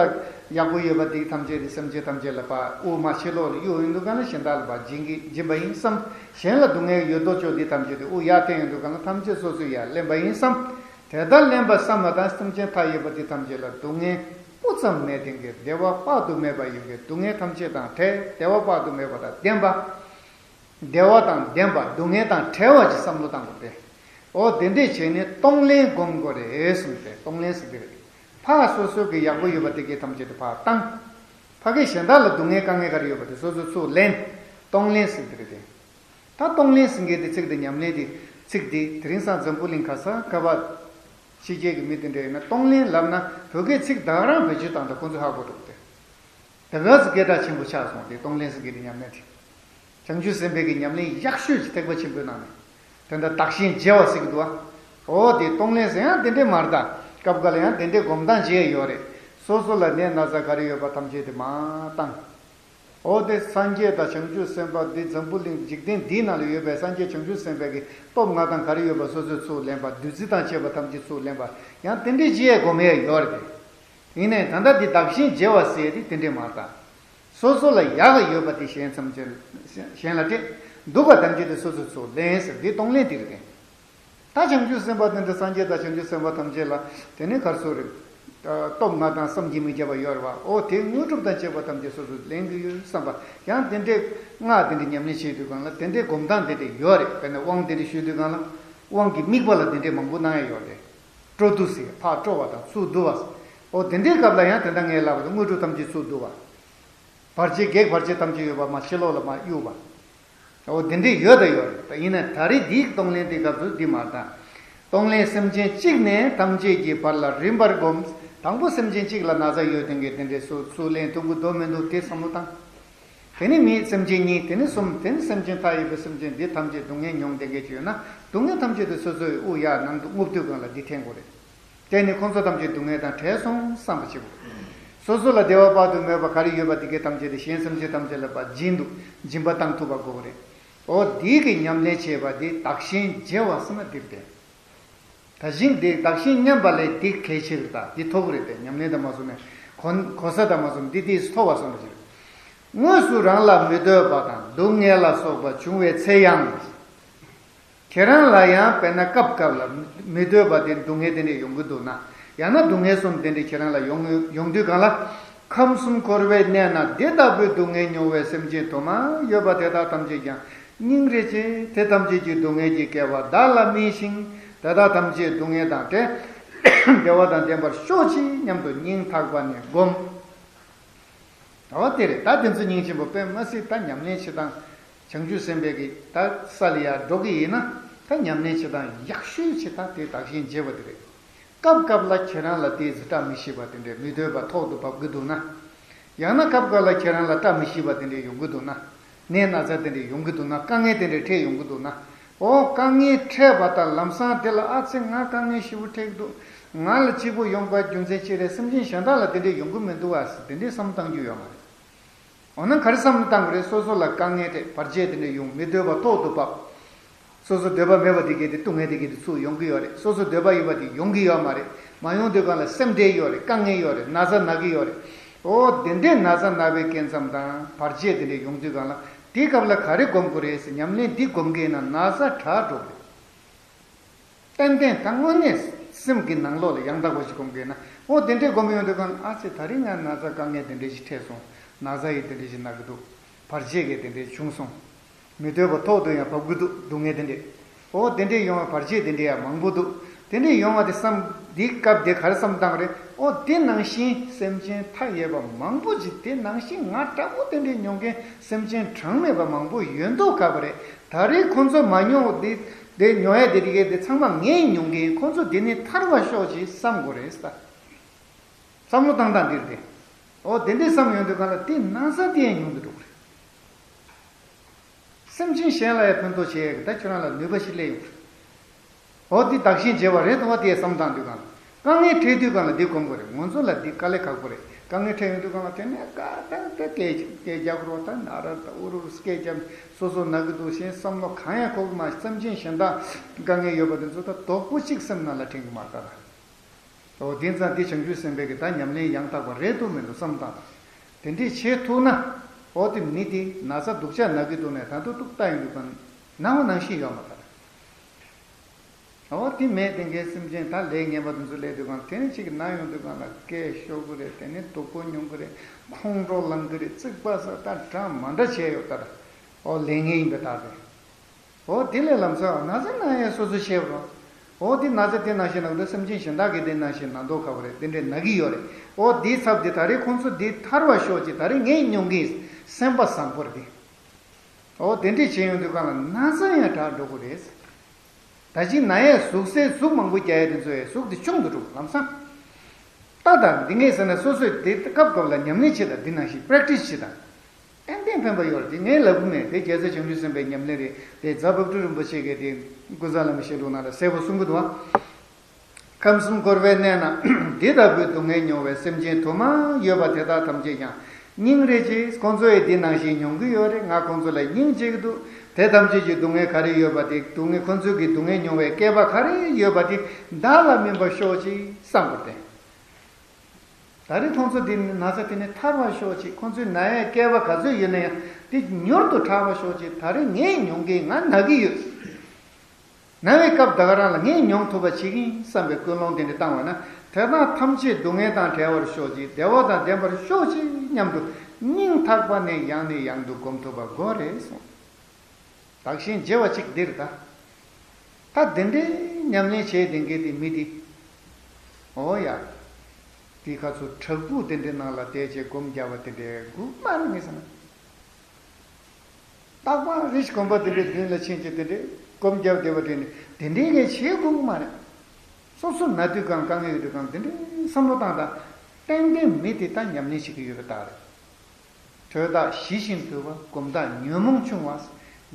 ཡག་པོ་ཡོད་པ་དེ་ཐམས་ཅད་དེ་སེམས་ཅན་ཐམས་ཅད་ལ་ཕར་དབུགས་མར་ཕྱི་ལོགས་ལ་གཡུག་ཡོང་དུས་གང་ལ་གཞན་དག་ལ་ཕར་སྦྱིན་གྱི་སྦྱིན་པ་ཡིན་བསམ། གཞན་ལ་སྡུག་བསྔལ་ཡོད་དོ་ཅོག་དེ་ཐམས་ཅད་དེ་དབུགས་ཡར་འཐེན་ཡོང་དུས་གང་ལ་ཐམས་ཅད་སོ་སོས་ཡར་ལེན་པ་ཡིན་བསམ། དེ་ལྟར་ལེན་པ་བསམ་པ་དང་སེམས་ཅན་མཐའ་ཡས་པ་དེ་ཐམས་ཅད་ལ་སྡུག་བསྔལ་སྤུ་ཙམ་མེད་དེ་གི་བདེ་བ་དཔག་ཏུ་མེད་པ་ཡོད་ཀྱི་སྡུག་བསྔལ་ཐམས་ཅད་དང་བྲལ། བདེ་བ་དཔག་ཏུ་མེད་པ་དང་ལྡན་པ། བདེ་བ་དང་ལྡན་པ་སྡུག་བསྔལ་དང་བྲལ་བ་ཅིག་བསམ་བློ་བཏང་དགོས་ཏེ། འོ་དེ་འདྲས་བྱས་ནས་གཏོང་ལེན་སྒོམ་དགོས་རེད་གསུངས་ཏེ། གཏོང་ལེན་ཟེར་གྱི་རེད། ཕར་སོ་སོ་གི་ཡག་པོ་ཡོད་པ་དེ་གའི་ཐམས་ཅད་དེ་ཕར་བཏང་། ཕ་གི་གཞན་དག་ལ་སྡུག་བསྔལ་དཀའ་ངལ་ག་རེ་ཡོད་པ་དེ་སོ་སོས་ཚུར་ལེན། གཏོང་ལེན་ཟེར་གྱི་རེད་དེ། ད་གཏོང་ལེན་ཟེར་མཁན་དེ་ཚིག་དེ་ཉམས་ལེན་དེ་ཚིག་དེ་དེ་རིང་སང་འཛམ་བུ་གླིང་ག་ས་ག་བ་ཕྱི་རྒྱལ་གྱི་མི་དེ་འདྲ་ཡིན་ན་གཏོང་ལེན་ལབ་ན་བོད་སྐད་ཚིག་ད་ག་རང་བེད་སྤྱོད་བཏང་ད་ཁོ་ཚོས་ཧ་གོ་འགྲོ་གི་དེ། དེ་ག་ཚོད་སྐད་གྲགས་ཆེན་པོ་ཆགས་སོང་དེ། གཏོང་ལེན་ཟེར་མཁན་དེ་ཉམས་ལེན་དེ། བྱང་ཆུབ་སེམས་དཔའི་གི་ཉམས་ལེན་ཡག་ཤོས་ཀྱི་ཐེག་པ་ཆེན་པོའི་ནང་ནས། དེ་འདྲ་བདག་གཞན་བརྗེ་བ་ཟེར་གྱི་འདུག་བ། འོ་དེ་གཏོང་ལེན་ཟེར་ཡང་དེ་འདྲས་མ་རེད་ད། སྐབས་འགའ་ལ་ཡང་དེ་འདྲས་སྒོམ་སྟངས་བརྗེ་ཡོད་རེད། སོ་སོ་ལ་ནད་ན་ཚ་ག་རེ་ཡོད་པ་ཐམས་ཅད་དེ་མར་བཏང་། འོ་དེ་སངས་རྒྱས་དང་བྱང་ཆུབ་སེམས་དཔའ་འདི་འཛམ་བུ་གླིང་འཇིག་རྟེན་འདིའི་ནང་ལ་ཡོད་པའི་སངས་རྒྱས་བྱང་ཆུབ་སེམས་དཔའི་གི་སྟོབས་ལྔ་དང་ག་རེ་ཡོད་པ་སོ་སོས་ཚུར་ལེན་པ། བདུད་རྩི་དང་བཅས་པ་ཐམས་ཅད་ཚུར་ལེན་པ། ཡང་དེ་འདྲས་བརྗེ་ཡས་སྒོམ་ཡས་ཡོད་རེད་དེ། ཡིན་ནའི་ད་ལྟ་འདི་བདག་གཞན་བརྗེ་བ་ཟེར་དེ་དེ་འདྲས་མ་རེད་ད། སོ་སོ་ལ་ཡག་ག་ཡོད་པ་དེ་གཞན་ཐམས་ཅད་གཞན་ལ་སྤྲད། སྡུག་པ་ཐམས་ཅད་དེ་སོ་སོས་ཚུར་ལེན་ཟེར་འདི་གཏོང་ལེན་དེ་རེད་དེ། ད་བྱང་ཆུབ་སེམས་དཔའ་དེ་འདྲ་སངས་རྒྱས་དང་བྱང་ཆུབ་སེམས་དཔའ་ཐམས་ཅད་ལ་དེ་ནས་ག་རེ་ཟེར་རེད། སྟོབས་ལྔ་དང་བསམ་གྱིས་མི་ཁྱབ་པ་ཡོད་རེད་བ། འོ་དེ་དངོས་གྲུབ་དང་བཅས་པ་ཐམས་ཅད་སོ་སོས་ལེན་གྱི་ཡོད་བསམ་པ། ཡང་དེ་འདྲའི་སྔགས་དེ་འདྲའི་ཉམས་ལེན་བྱེད་དུས་གང་ལ་དེ་འདྲའི་སྒོམ་སྟངས་དེ་འདྲ་ཡོད་རེད། དཔེར་ན་དབང་དེ་འདྲ་ཞུ་དུས་གང་ལ་དབང་གི་དམིགས་པ་ལ་དེ་འདྲའི་མང་པོ་གནང་ཡ་ཡོད་རེད། སྤྲོ་བསྡུ་ཟེར་ཕར་སྤྲོ་བ་དང་ཚུར་བསྡུ་བ། འོ་དེ་འདྲའི་སྐབས་ལ་ཡང་དེ་འདྲ་ངས་ལབ་པ་དང་དངོས་གྲུབ་ཐམས་ཅད་ཚུར་བསྡུ་བ། བར་ཆད་བགེགས་བར་ཆད་ཐམས་ཅད་ཡོད་པ་མ་ཕྱི་ལོགས་ལ་མ་གཡུག་པ། འོ་དེ་འདྲས་ཡོད་དང་ཡོད་རེད། ད་ཡིན་ན་ད་རེས་འདིའི་གཏོང་ལེན་དེ་སྐབས་སུ་འདི་མ་བཏང་། གཏོང་ལེན་སེམས་ཅན་གཅིག་ནས་ཐམས་ཅད་ཀྱི་བར་ལ་རིམ་པར་བསྒོམ། དང་པོ་སེམས་ཅན་གཅིག་ལ་ན་ཚ་ཡོད་དེ་འགའི་དེ་འདྲས་སུ་སུ་ལེན་ཐུབ་ཀྱི་འདུག་མི་འདུག་དེ་བསམ་བློ་བཏང་། དེ་ནས་མིའི་སེམས་ཅན་གཉིས། དེ་ནས་གསུམ། དེ་ནས་སེམས་ཅན་མཐའ་ཡས་པའི་སེམས་ཅན་འདི་ཐམས་ཅད་སྡུག་བསྔལ་མྱོང་དེ་འགའི་ཅིག་ཡོད་ན། སྡུག་བསྔལ་ཐམས་ཅད་དེ་སོ་སོའི་དབུགས་ཡར་ནང་དུ་རྔུབ་དུས་སྒང་ལ་འདི་འཐེན་དགོས་རེད། དེ་ནི་ཁོང་ཚོ་ཐམས་ཅད་སྡུག་བསྔལ་དང་བྲལ་སོང་བསམ་པ་བྱེད་དགོས། སོ་སོ་ལ་བདེ་བ་དཔག་ཏུ་མེད་པ་ག་རེ་ཡོད་པ་དེ་གའི་ཐམས་ཅད་དེ་གཞན་སེམས་ཅན་ཐམས་ཅད་ལ་ཕར་སྦྱིན་དུ་སྦྱིན་པ་བཏང་ཐུབ་པ་དགོས་རེད། འོ་འདི་གི་ཉམས་ལེན་བྱེད་པ་འདི་བདག་གཞན་བརྗེ་བ་ཟེར་ན་འདིར་བསྟན། ད་གཞན་འདི་བདག་གཞན་མཉམ་པ་ལས་འདི་གལ་ཆེ་རེད། ད་འདི་ཐོབ་གི་རེད་དེ། ཉམས་ལེན་དང་མ་བཟུང་ནས་གོ་གོ་ས་དང་མ་བཟུང་འདི་དེས་ཐོབ་པ་བསམ་པ་ཅིག་དངོས་སུ་རང་ལ་མི་འདོད་པ་དང་སྡུག་བསྔལ་ལ་སོགས་པ་བྱུང་བའི་ཚེ་ཡང་། ཁྱེད་རང་ལ་ཡང་དཔེར་ན་སྐབས་སྐབས་ལ་མི་འདོད་པ་དེ་སྡུག་བསྔལ་དེ་འདྲ་ཡོང་གི་འདུག་ན། ཡང་ན་སྡུག་བསྔལ་གསུམ་དེ་འདྲ་ཁྱེད་རང་ལ་ཡོང་ཡོང་དུས་སྒང་ལ། ཁམས་གསུམ་འཁོར་བའི་གནས་ན་འདི་ལྟ་བུའི་སྡུག་བསྔལ་མྱོང་བའི་སེམས་ཅན་དུ་མ་ཡོད་པ་དེ་དག་ཐམས་ཅད་ཀྱང་སྙིང་རེ་རྗེ། དེ་ཐམས་ཅད་ཀྱི་སྡུག་བསྔལ་གྱི་སྐལ་བ་བདག་ལ་སྨིན་ཞིང་། དེ་དག་ཐམས་ཅད་སྡུག་བསྔལ་དང་བྲལ། བདེ་བ་དང་ལྡན་པར་ཤོག་ཅིག་སྙམ་དུ་སྙིང་ཐག་པ་ནས་བསྒོམ། འོ་དེ་རེད། ད་དེ་ཚོ་སྙིང་རྗེ་པོ་དཔེ་མ་སྲིད། ད་ཉམས་ལེན་བྱེད་སྟངས་བྱང་ཆུབ་སེམས་དཔའི་གི་ད་ས་ལ་ཡར་འགྲོ་གི་ཡིན་ན། ད་ཉམས་ལེན་བྱེད་སྟངས་ཡག་ཤོས་ཆེ་ད་དེ་བདག་གཞན་བརྗེ་བ་དེ་རེད། སྐབས་སྐབས་ལ་ཁྱེད་རང་ལ་དེ་ཚོ་བཀྲ་མི་ཤིས་པ་དེ་འདྲའི་མི་འདོད་པ་ཐོག་ཏུ་བབས་ཀྱི་འདུག་ན། ཡང་ན་སྐབས་སྐབས་ལ་ཁྱེད་རང་ལ་བཀྲ་མི་ཤིས་པ་དེ་འདྲའི་ཡོང་གི་འདུག་ན། ནད་ན་ཚ་དེ་འདྲའི་ཡོང་གི་འདུག་ན། དཀའ་ངལ་དེ་འདྲའི་འཕྲད་ཡོང་གི་འདུག་ན། འོ་དཀའ་ངལ་འཕྲད་པ་དང་ལམ་སང་དེ་ལ་ཨ་ཙི་ང་དཀའ་ངལ་ཞེ་པོ་འཕྲད་ཀྱི་འདུག་ང་ལ་གཅིག་པུ་ཡོང་པའི་རྒྱུ་མཚན་ཅི་རེད། སེམས་ཅན་གཞན་དག་ལ་དེ་འདྲས་ཡོང་གི་མི་འདུག་ཨ་ཟེར་དེ་འདྲས་བསམ་བློ་བཏང་རྒྱུ་ཡོད་མ་རེད། འོ་ན་ག་རེ་བསམ་བློ་བཏང་དགོས་རེད། སོ་སོ་ལ་དཀའ་ངལ་འཕྲད། བར་ཆད་དེ་འདྲས་ཡོང་། མི་འདོད་པ་ཐོག་ཏུ་བབས། སོ་སོ་འདོད་པ་མེད་པ་དེ་གས་དེ་སྡུག་བསྔལ་དེ་གས་དེ་ཚུར་ཡོང་གི་ཡོད་རེད། སོ་སོ་འདོད་པ་ཡོད་པ་དེ་ཡོང་གི་ཡོད་མ་རེད། མ་ཡོང་དུས་སྒང་ལ་སེམས་ཁྲལ་ཡོད་རེད། དཀའ་ངལ་ཡོད་རེད། ན་ཚ་ན་གི་ཡོད་རེད། འོ་དེ་འདྲས་ན་ཚ་ན་བའི་སྐབས་ཙམ་དང་བར་ཆད་དེ་འདྲས་ཡོང་དུས་སྒང་ལ་དེའི་སྐབས་ལ་ག་རེ་སྒོམ་དགོས་རེད་ཟེར། ཉམས་ལེན་འདི་སྒོམ་གི་ཡིན་ན་ན་ཚ་དྲག་འགྲོ་གི་རེད། ཏན་ཏན་ད་དངོས་གནས་སེམས་ཀྱི་ནང་ལོགས་ལ་ཡང་དག་པ་ཞིག་སྒོམ་དགོས་ན། འོ་དེ་འདྲས་སྒོམ་ཡོང་དུས་སྒང་ཨ་ཙི་ད་རིང་ང་ན་ཚ་དཀའ་ངལ་དེ་འདྲས་ཞིག་འཕྲད་སོང་། ན་ཚ་ཡི་དེ་འདྲས་ཞིག་ན་གི་འདུག་བར་ཆད་ཀྱི་དེ་འདྲས་བྱུང་སོང་། མི་འདོད་པ་ཐོག་ཏུ་ཡང་བབས་ཀྱི་འདུག་སྡུག་བསྔལ་དེ་འདྲས། འོ་དེ་འདྲས་ཡོང་བའི་བར་ཆད་དེ་འདྲས་ཡང་མང་པོ་འདུག་དེ་འདྲས་ཡོང་བ་དེ་བསམ། འདིའི་སྐབས་དེ་ག་རེ་བསམ་བཏང་རེད། འོ་དེ་ནང་བཞིན་སེམས་ཅན་མཐའ་ཡས་པ་མང་པོ་ཅིག་དེ་ནང་བཞིན་ང་འདྲ་པོ་དེ་འདྲས་མྱོང་མཁན་སེམས་ཅན་གྲངས་མེད་པ་མང་པོ་ཡོད་མདོག་ཁ་པོ་རེད། ད་རེས་ཁོང་ཚོ་མ་མྱོང་བ་དེ། དེ་མྱོང་ཡ་དེ་དེ་གས་དེ་ཚང་མ་ངས་མྱོང་གི་ཡིན། ཁོང་ཚོ་དེ་ནས་ཐར་བ་ཤོག་ཅིག་བསམ་དགོས་རེད་ཟེར། བསམ་བློ་བཏང་སྟངས་འདིར་དེ། འོ་དེ་འདྲས་བསམ་ཡོང་དུས་སྒང་ལ་དེ་ན་ཚ་དེ་ཡང་ཉུང་དུ་འགྲོ་གི་རེད། སེམས་ཅན་གཞན་ལ་ཡང་ཕན་ཐོགས་བྱེད་ཡ་གི་ད་ཁྱོད་རང་ལ་ནུས་པ་ཞིག་སླེབས་ཡོང་གི་རེད། འོ་འདི་བདག་གཞན་བརྗེ་བ་རེད་དོ། འོ་དེ་བསམ་བཏང་དུས་སྒང་ལ། དཀའ་ངལ་འཕྲད་དུས་སྒང་ལ་འདི་སྒོམ་དགོས་རེད། ང་ཚོ་ལ་འདི་དཀའ་ལས་ཁག་པོ་རེད། དཀའ་ངལ་འཕྲད་ཡོང་དུས་སྒང་ལ་དེ་ནས་དཀའ་ད་ད་སྐད་སྐད་རྒྱག་རོགས། ད་ན་ར་ད་འུ་རུ་སྐད་རྒྱབ། སོ་སོ་ན་གི་འདུག་ཞེས་བསམ་བློ་གང་ཡང་འཁོར་གི་མ། སེམས་ཅན་གཞན་དག་དཀའ་ངལ་ཡོད་པ་དེ་ཚོ་ད་རྡོག་པོ་གཅིག་སེམས་ནང་ལ་དྲན་གི་མ་རེད་ད། འོ་དེང་སང་འདི་བྱང་ཆུབ་སེམས་དཔའི་གི་ད་ཉམས་ལེན་ཡང་དག་པ་རེད་འདུག་མི་འདུག་བསམ་སྟངས་དང་། དེ་འདྲས་བྱེད་ཐུབ་ན། འོ་དེ་མི་དེ་ན་ཚ་སྡུག་ཅག་ན་གི་འདུག་ནས་ད་དུང་ཏོག་ལྟ་ཡོང་དུས་སྒང་ན་འོ་ནང་བཞིན་ཡོད་མ་རེད། འོ་དེ་མེད་དེ་འགའི་སེམས་ཅན་ད་ལས་ངན་པ་དེ་ཚོ་སླེབས་དུས་སྒང་དེ་ནས་ཅིག་ན་ཡོང་དུས་སྒང་ལ་སྐད་ཤོར་གི་རེད། དེ་ནས་སྡུག་པོ་མྱོང་གི་རེད། ཁོང་ཁྲོ་ལངས་གི་རེད། རྩིག་པ་ཟ་ད་འདྲ་མ་འདྲ་བྱས་ཡོད་ད། འོ་ལས་ངན་ཡིན་པའི་རྟགས་རེད། འོ་དེ་ལས་ལམ་སང་ན་ཚ་ན་ཡ་སོ་སོ་ཤེས་པ་རོ། འོ་དེ་ན་ཚ་དེ་ནང་བཞིན་ན་གི་འདུག་སེམས་ཅན་གཞན་དག་གི་དེ་ནང་བཞིན་ན་མདོག་ཁ་པོ་རེད། དེ་འདྲས་ན་གི་ཡོད་རེད། འོ་དེའི་ཚབ་དེ་ད་རེས་ཁོང་ཚོ་དེ་ཐར་བ་ཤོག་ཅིག་ད་རེས་ངས་མྱོང་གི་སེམས་པ་བཟང་པོ་རེད་དེ། འོ་དེ་འདྲས་བྱས་ཡོང་དུས་སྒང་ལ་ན་ཚ་ཡང་དྲག་འགྲོ་གི་རེད། ད་ཅི་ན་ཡས་ཟུག་གཟེར་ཟུག་མང་པོ་རྒྱག་ཡས་དེ་ཚོ་ཡས་ཟུག་དེ་ཆུང་དུ་འགྲོ་ལམ་སང་། ད་ད་འདི་ངས་ཟེར་ན་སོ་སོས་དེ་སྐབས་སྐབས་ལ་ཉམས་ལེན་བྱེད་དང་། འདི་ནང་བཞིན་པེ་རེག་ཊི་སི་བྱེད་དང་། ཏན་ཏན་ཕན་པ་ཡོད་རེད། དེ་ངས་ལབ་གི་མེད། དེ་རྒྱལ་སྲས་བྱང་ཆུབ་སེམས་དཔའི་ཉམས་ལེན་རེད། དེ་རྫ་བབ་ཀྲི་རིན་པོ་ཆེ་གིས་དེ་ཀུན་བཟང་བླ་མའི་བཤད་ལུང་ནང་ལ་གསལ་པོ་གསུང་གི་འདུག་བ། ཁམས་གསུམ་འཁོར་བའི་གནས་ན་འདི་ལྟ་བུའི་སྡུག་བསྔལ་མྱོང་བའི་སེམས་ཅན་དུ་མ་ཡོད་པ་དེ་དག་ཐམས་ཅད་ཀྱང་སྙིང་རེ་རྗེ། ཁོང་ཚོ་ཡིས་འདི་ནང་བཞིན་མྱོང་གི་ཡོད་རེད། ང་ཁོང་ཚོ་ལ་སྙིང་རྗེ་གི་འདུག་དེ་ཐམས་ཅད་ཀྱི་སྡུག་བསྔལ་ག་རེ་ཡོད་པ་དེ། སྡུག་བསྔལ་ཁོང་ཚོ་གི་སྡུག་བསྔལ་མྱོང་བའི་བསྐལ་པ་ག་རེ་ཡོད་པ་དེ་བདག་ལ་སྨིན་པར་ཤོག་ཅིག་བསམ་དགོས་ཏེ། ད་རེས་ཁོང་ཚོ་འདི་ན་ཚ་དེ་ནས་ཐར་བར་ཤོག་ཅིག་ཁོང་ཚོའི་ན་ཡའི་བསྐལ་པ་ག་ཚོད་ཡོད་ན་ཡང་དེ་མྱུར་དུ་དྲག་པར་ཤོག་ཅིག་ད་རེས་ངས་མྱོང་གི་ང་ན་གི་ཡོད། ན་བའི་སྐབས་ད་ག་རང་ལ་ངས་མྱོང་ཐུབ་པ་བྱེད་ཀྱི་ཡིན་བསམ་པའི་ཀུན་སློང་དེ་འདྲ་བཏང་བ་ན། དེ་དག་ཐམས་ཅད་སྡུག་བསྔལ་དང་བྲལ་བར་ཤོག་ཅིག་བདེ་བ་དང་ལྡན་པར་ཤོག་ཅིག་སྙམ་དུ་སྙིང་ཐག་པ་ནས་ཡང་ནས་ཡང་དུ་སྒོམ་ཐུབ་པ་དགོས་རེད་གསུངས། བདག་གཞན་བརྗེ་བ་གཅིག་འདིར་གདའ། ད་དེ་འདྲའི་ཉམས་ལེན་བྱས་དེ་འགའི་དེ་མི་དེ། འོ་ཡ། དེ་ག་ཚོད་བྲག་ཕུག་དེ་འདྲའི་ནང་ལ་བསྡད་བྱས་སྒོམ་རྒྱབ་པ་དེ་འདྲའི་དགོས་མ་རེད་ངས་བསམ་ན། རྟག་པར་རེ་ཞིག་དགོན་པ་དེ་འདྲའི་མདུན་ལ་ཕྱིན་བྱས་དེ་འདྲའི་སྒོམ་རྒྱབ་བསྡད་པ་དེ་ནི་དེ་འདྲའི་གས་བྱེད་དགོས་མ་རེད། སོ་སོ་ན་དུས་གང་དཀའ་ངལ་ཡོད་དུས་གང་དེ་འདྲའི་བསམ་བློ་བཏང་དང་། ཏན་ཏན་མི་དེ་ད་ཉམས་ལེན་བྱེད་ཀྱི་ཡོད་པ་རྟགས་རེད། དྲོད་རྟགས་ཞི་ཞིང་དུལ་བ། སྒོམ་རྟགས་ཉོན་མོངས་ཆུང་བ།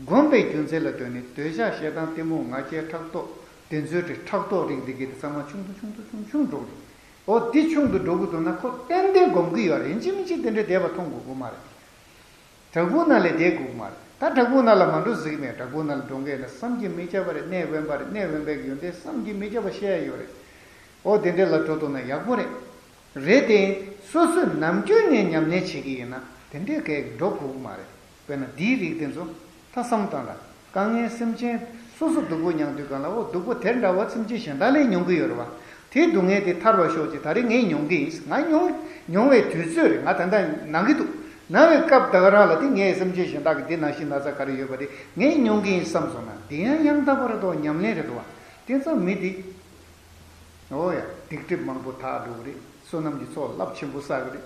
སྒོམ་པའི་རྒྱུ་མཚན་ལ་ལྟོས་ནས་འདོད་ཆགས་ཞེ་སྡང་གཏི་མུག་ང་རྒྱལ་ཕྲག་དོག་དེ་ཚོའི་རིགས་ཕྲག་དོག་རིགས་འདི་གས་དེ་ཚང་མ་ཆུང་དུ་ཆུང་དུ་ཆུང་ཆུང་འགྲོ་གི་རེད། འོ་འདི་ཆུང་དུ་འགྲོ་གི་འདུག་ན་ཁོ་ཏན་ཏན་སྒོམ་གི་ཡོད་རེད། ཡིན་གཅིག་མིན་གཅིག་དེ་འདྲའི་བསྡད་པ་མཐོང་དགོས་ཀྱི་མ་རེད། བྲག་ཕུག་ནང་ལ་བསྡད་དགོས་ཀྱི་མ་རེད། ད་བྲག་ཕུག་ནང་ལ་མ་འགྲོ་ཟེར་གི་མེད། བྲག་ཕུག་ནང་ལ་འགྲོ་མཁན་ནི་བསམ་གྱིས་མི་ཁྱབ་པ་རེད། གནས་དབེན་པ་རེད། གནས་དབེན་པའི་ཡོན་ཏན་བསམ་གྱིས་མི་ཁྱབ་པ་བཤད་ཡ་ཡོད་རེད། འོ་དེ་འདྲའི་ལ་འགྲོ་ཐུབ་ན་ཡག་པོ་རེད། རེད་དེ། སོ་སོས་ནམ་རྒྱུན་ནས་ཉམས་ལེན་བྱེད་ཀྱི་ཡིན་ན་དེ་འདྲའི་གས་འགྲོ་དགོས་ཀྱི་མ་རེད། དཔེར་ན་འདིའི་རིགས་དེ་ཚོ་ད་བསམ་བཏང་ལ། དཀའ་ངལ་སེམས་ཅན་སོ་སོ་སྡུག་པོ་མྱངས་དུས་གང་ལ་འོ་སྡུག་པོ་དེ་འདྲ་བ་སེམས་ཅན་གཞན་དག་ལས་མྱོང་གི་ཡོད་རེད་བ། དེའི་སྡུག་བསྔལ་དེ་ཐར་བར་ཤོག་ཅིག་ད་རེས་ངས་མྱོང་གི་ཡིན། ང་མྱོང་མྱོང་བའི་དུས་ཚོད་རེད། ང་ད་ལྟ་ན་གི་འདུག་ན་བའི་སྐབས་ད་ག་རང་ལ་དེ་ངས་སེམས་ཅན་གཞན་དག་གི་འདི་ནང་བཞིན་ན་ཚ་ག་རེ་ཡོད་པ་དེ་ངས་མྱོང་གི་ཡིན་བསམ་སོང་ན་དེ་ཡང་ཡང་དག་པ་རེད་དོ། ཉམས་ལེན་རེད་དོ། དེ་ཙམ་མི་དེ། འོ་ཡ། སྡིག་སྒྲིབ་མང་པོ་དག་འགྲོ་གི་རེད། བསོད་ནམས་ཀྱི་ཚོགས་རླབས་ཆེན་པོ་བསགས་གི་རེད།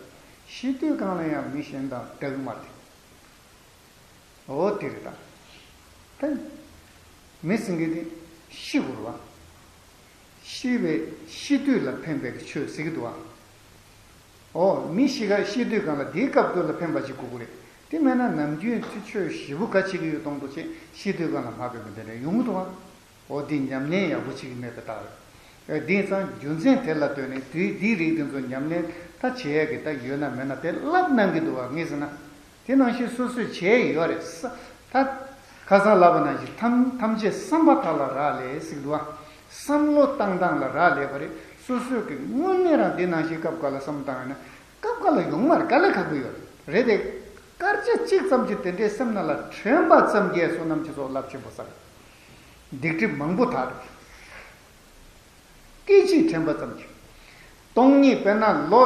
ཤི་དུས་གང་ལ་ཡང་མི་གཞན་དང་འདྲ་གི་མ་རེད། འོ་དེ་རེད་ད། ད། མི་ཟེར་མཁན་དེ་ཤི་དགོས་རེད་བ། ཤི་བའི་ཤི་དུས་ལ་ཕན་པའི་ཆོས་ཟེར་གི་འདུག་བ། འོ་མི་ཤི་ག་ཤི་དུས་གང་ལ་དེའི་སྐབས་དུས་ལ་ཕན་པ་ཞིག་དགོས་ཀྱི་རེད། དེ་མེད་ན་ནམ་རྒྱུན་དུས་ཆོས་ཞེ་པོ་ག་བྱེད་ཀྱི་ཡོད་གཏོང་འདུག་བྱས་ཤི་དུས་གང་ལ་མ་ཕན་པ་དེ་འདྲ་ཡོང་གི་འདུག་བ། འོ་འདི་ཉམས་ལེན་ཡག་པོ་བྱེད་ཀྱི་མེད་པའི་རྟགས་རེད། ཨེ་འདི་ཙང་རྒྱུ་མཚན་དེ་ལ་ལྟོས་ནས་དུས་འདིའི་རིགས་དེ་ཚོ་ཉམས་ལེན་ད་བྱེད་ཡག་གི་ད་ཡོད་ན་མེད་ན་དེ་བསླབ་གནང་གི་འདུག་བ་ངས་ཟེར་ན། དེ་ནང་བཞིན་སོ་སོས་བྱས་ཡོད་རེད་ས། ད་ཁ་སང་ལབ་པ་ནང་བཞིན་ཐམས་ཐམས་ཅད་བསམ་པ་དག་ལ་རག་ལས་ཟེར་གི་འདུག་བ། བསམ་བློ་བཏང་སྟངས་ལ་རག་ལས་པ་རེད། སོ་སོས་ཀྱི་དངོས་གནས་རང་འདི་ནང་བཞིན་སྐབས་འགའ་ལ་བསམ་བཏང་ཡོད་ན་སྐབས་འགའ་ལ་ཡོང་མ་རེད། དཀའ་ལས་ཁག་པོ་ཡོད་རེད། རེད་དེ། སྐར་ཆ་གཅིག་ཙམ་གྱིས་དེ་འདྲའི་སེམས་ནང་ལ་དྲན་པ་ཙམ་གྱིས་བསོད་ནམས་ཀྱི་ཚོགས་རླབས་ཆེན་པོ་བསགས། སྡིག་སྒྲིབ་མང་པོ་དག་རེད། སྐད་ཅིག་དྲན་པ་ཙམ་གྱིས། སྟོང་ཉིད་དཔེར་ན་ལོ་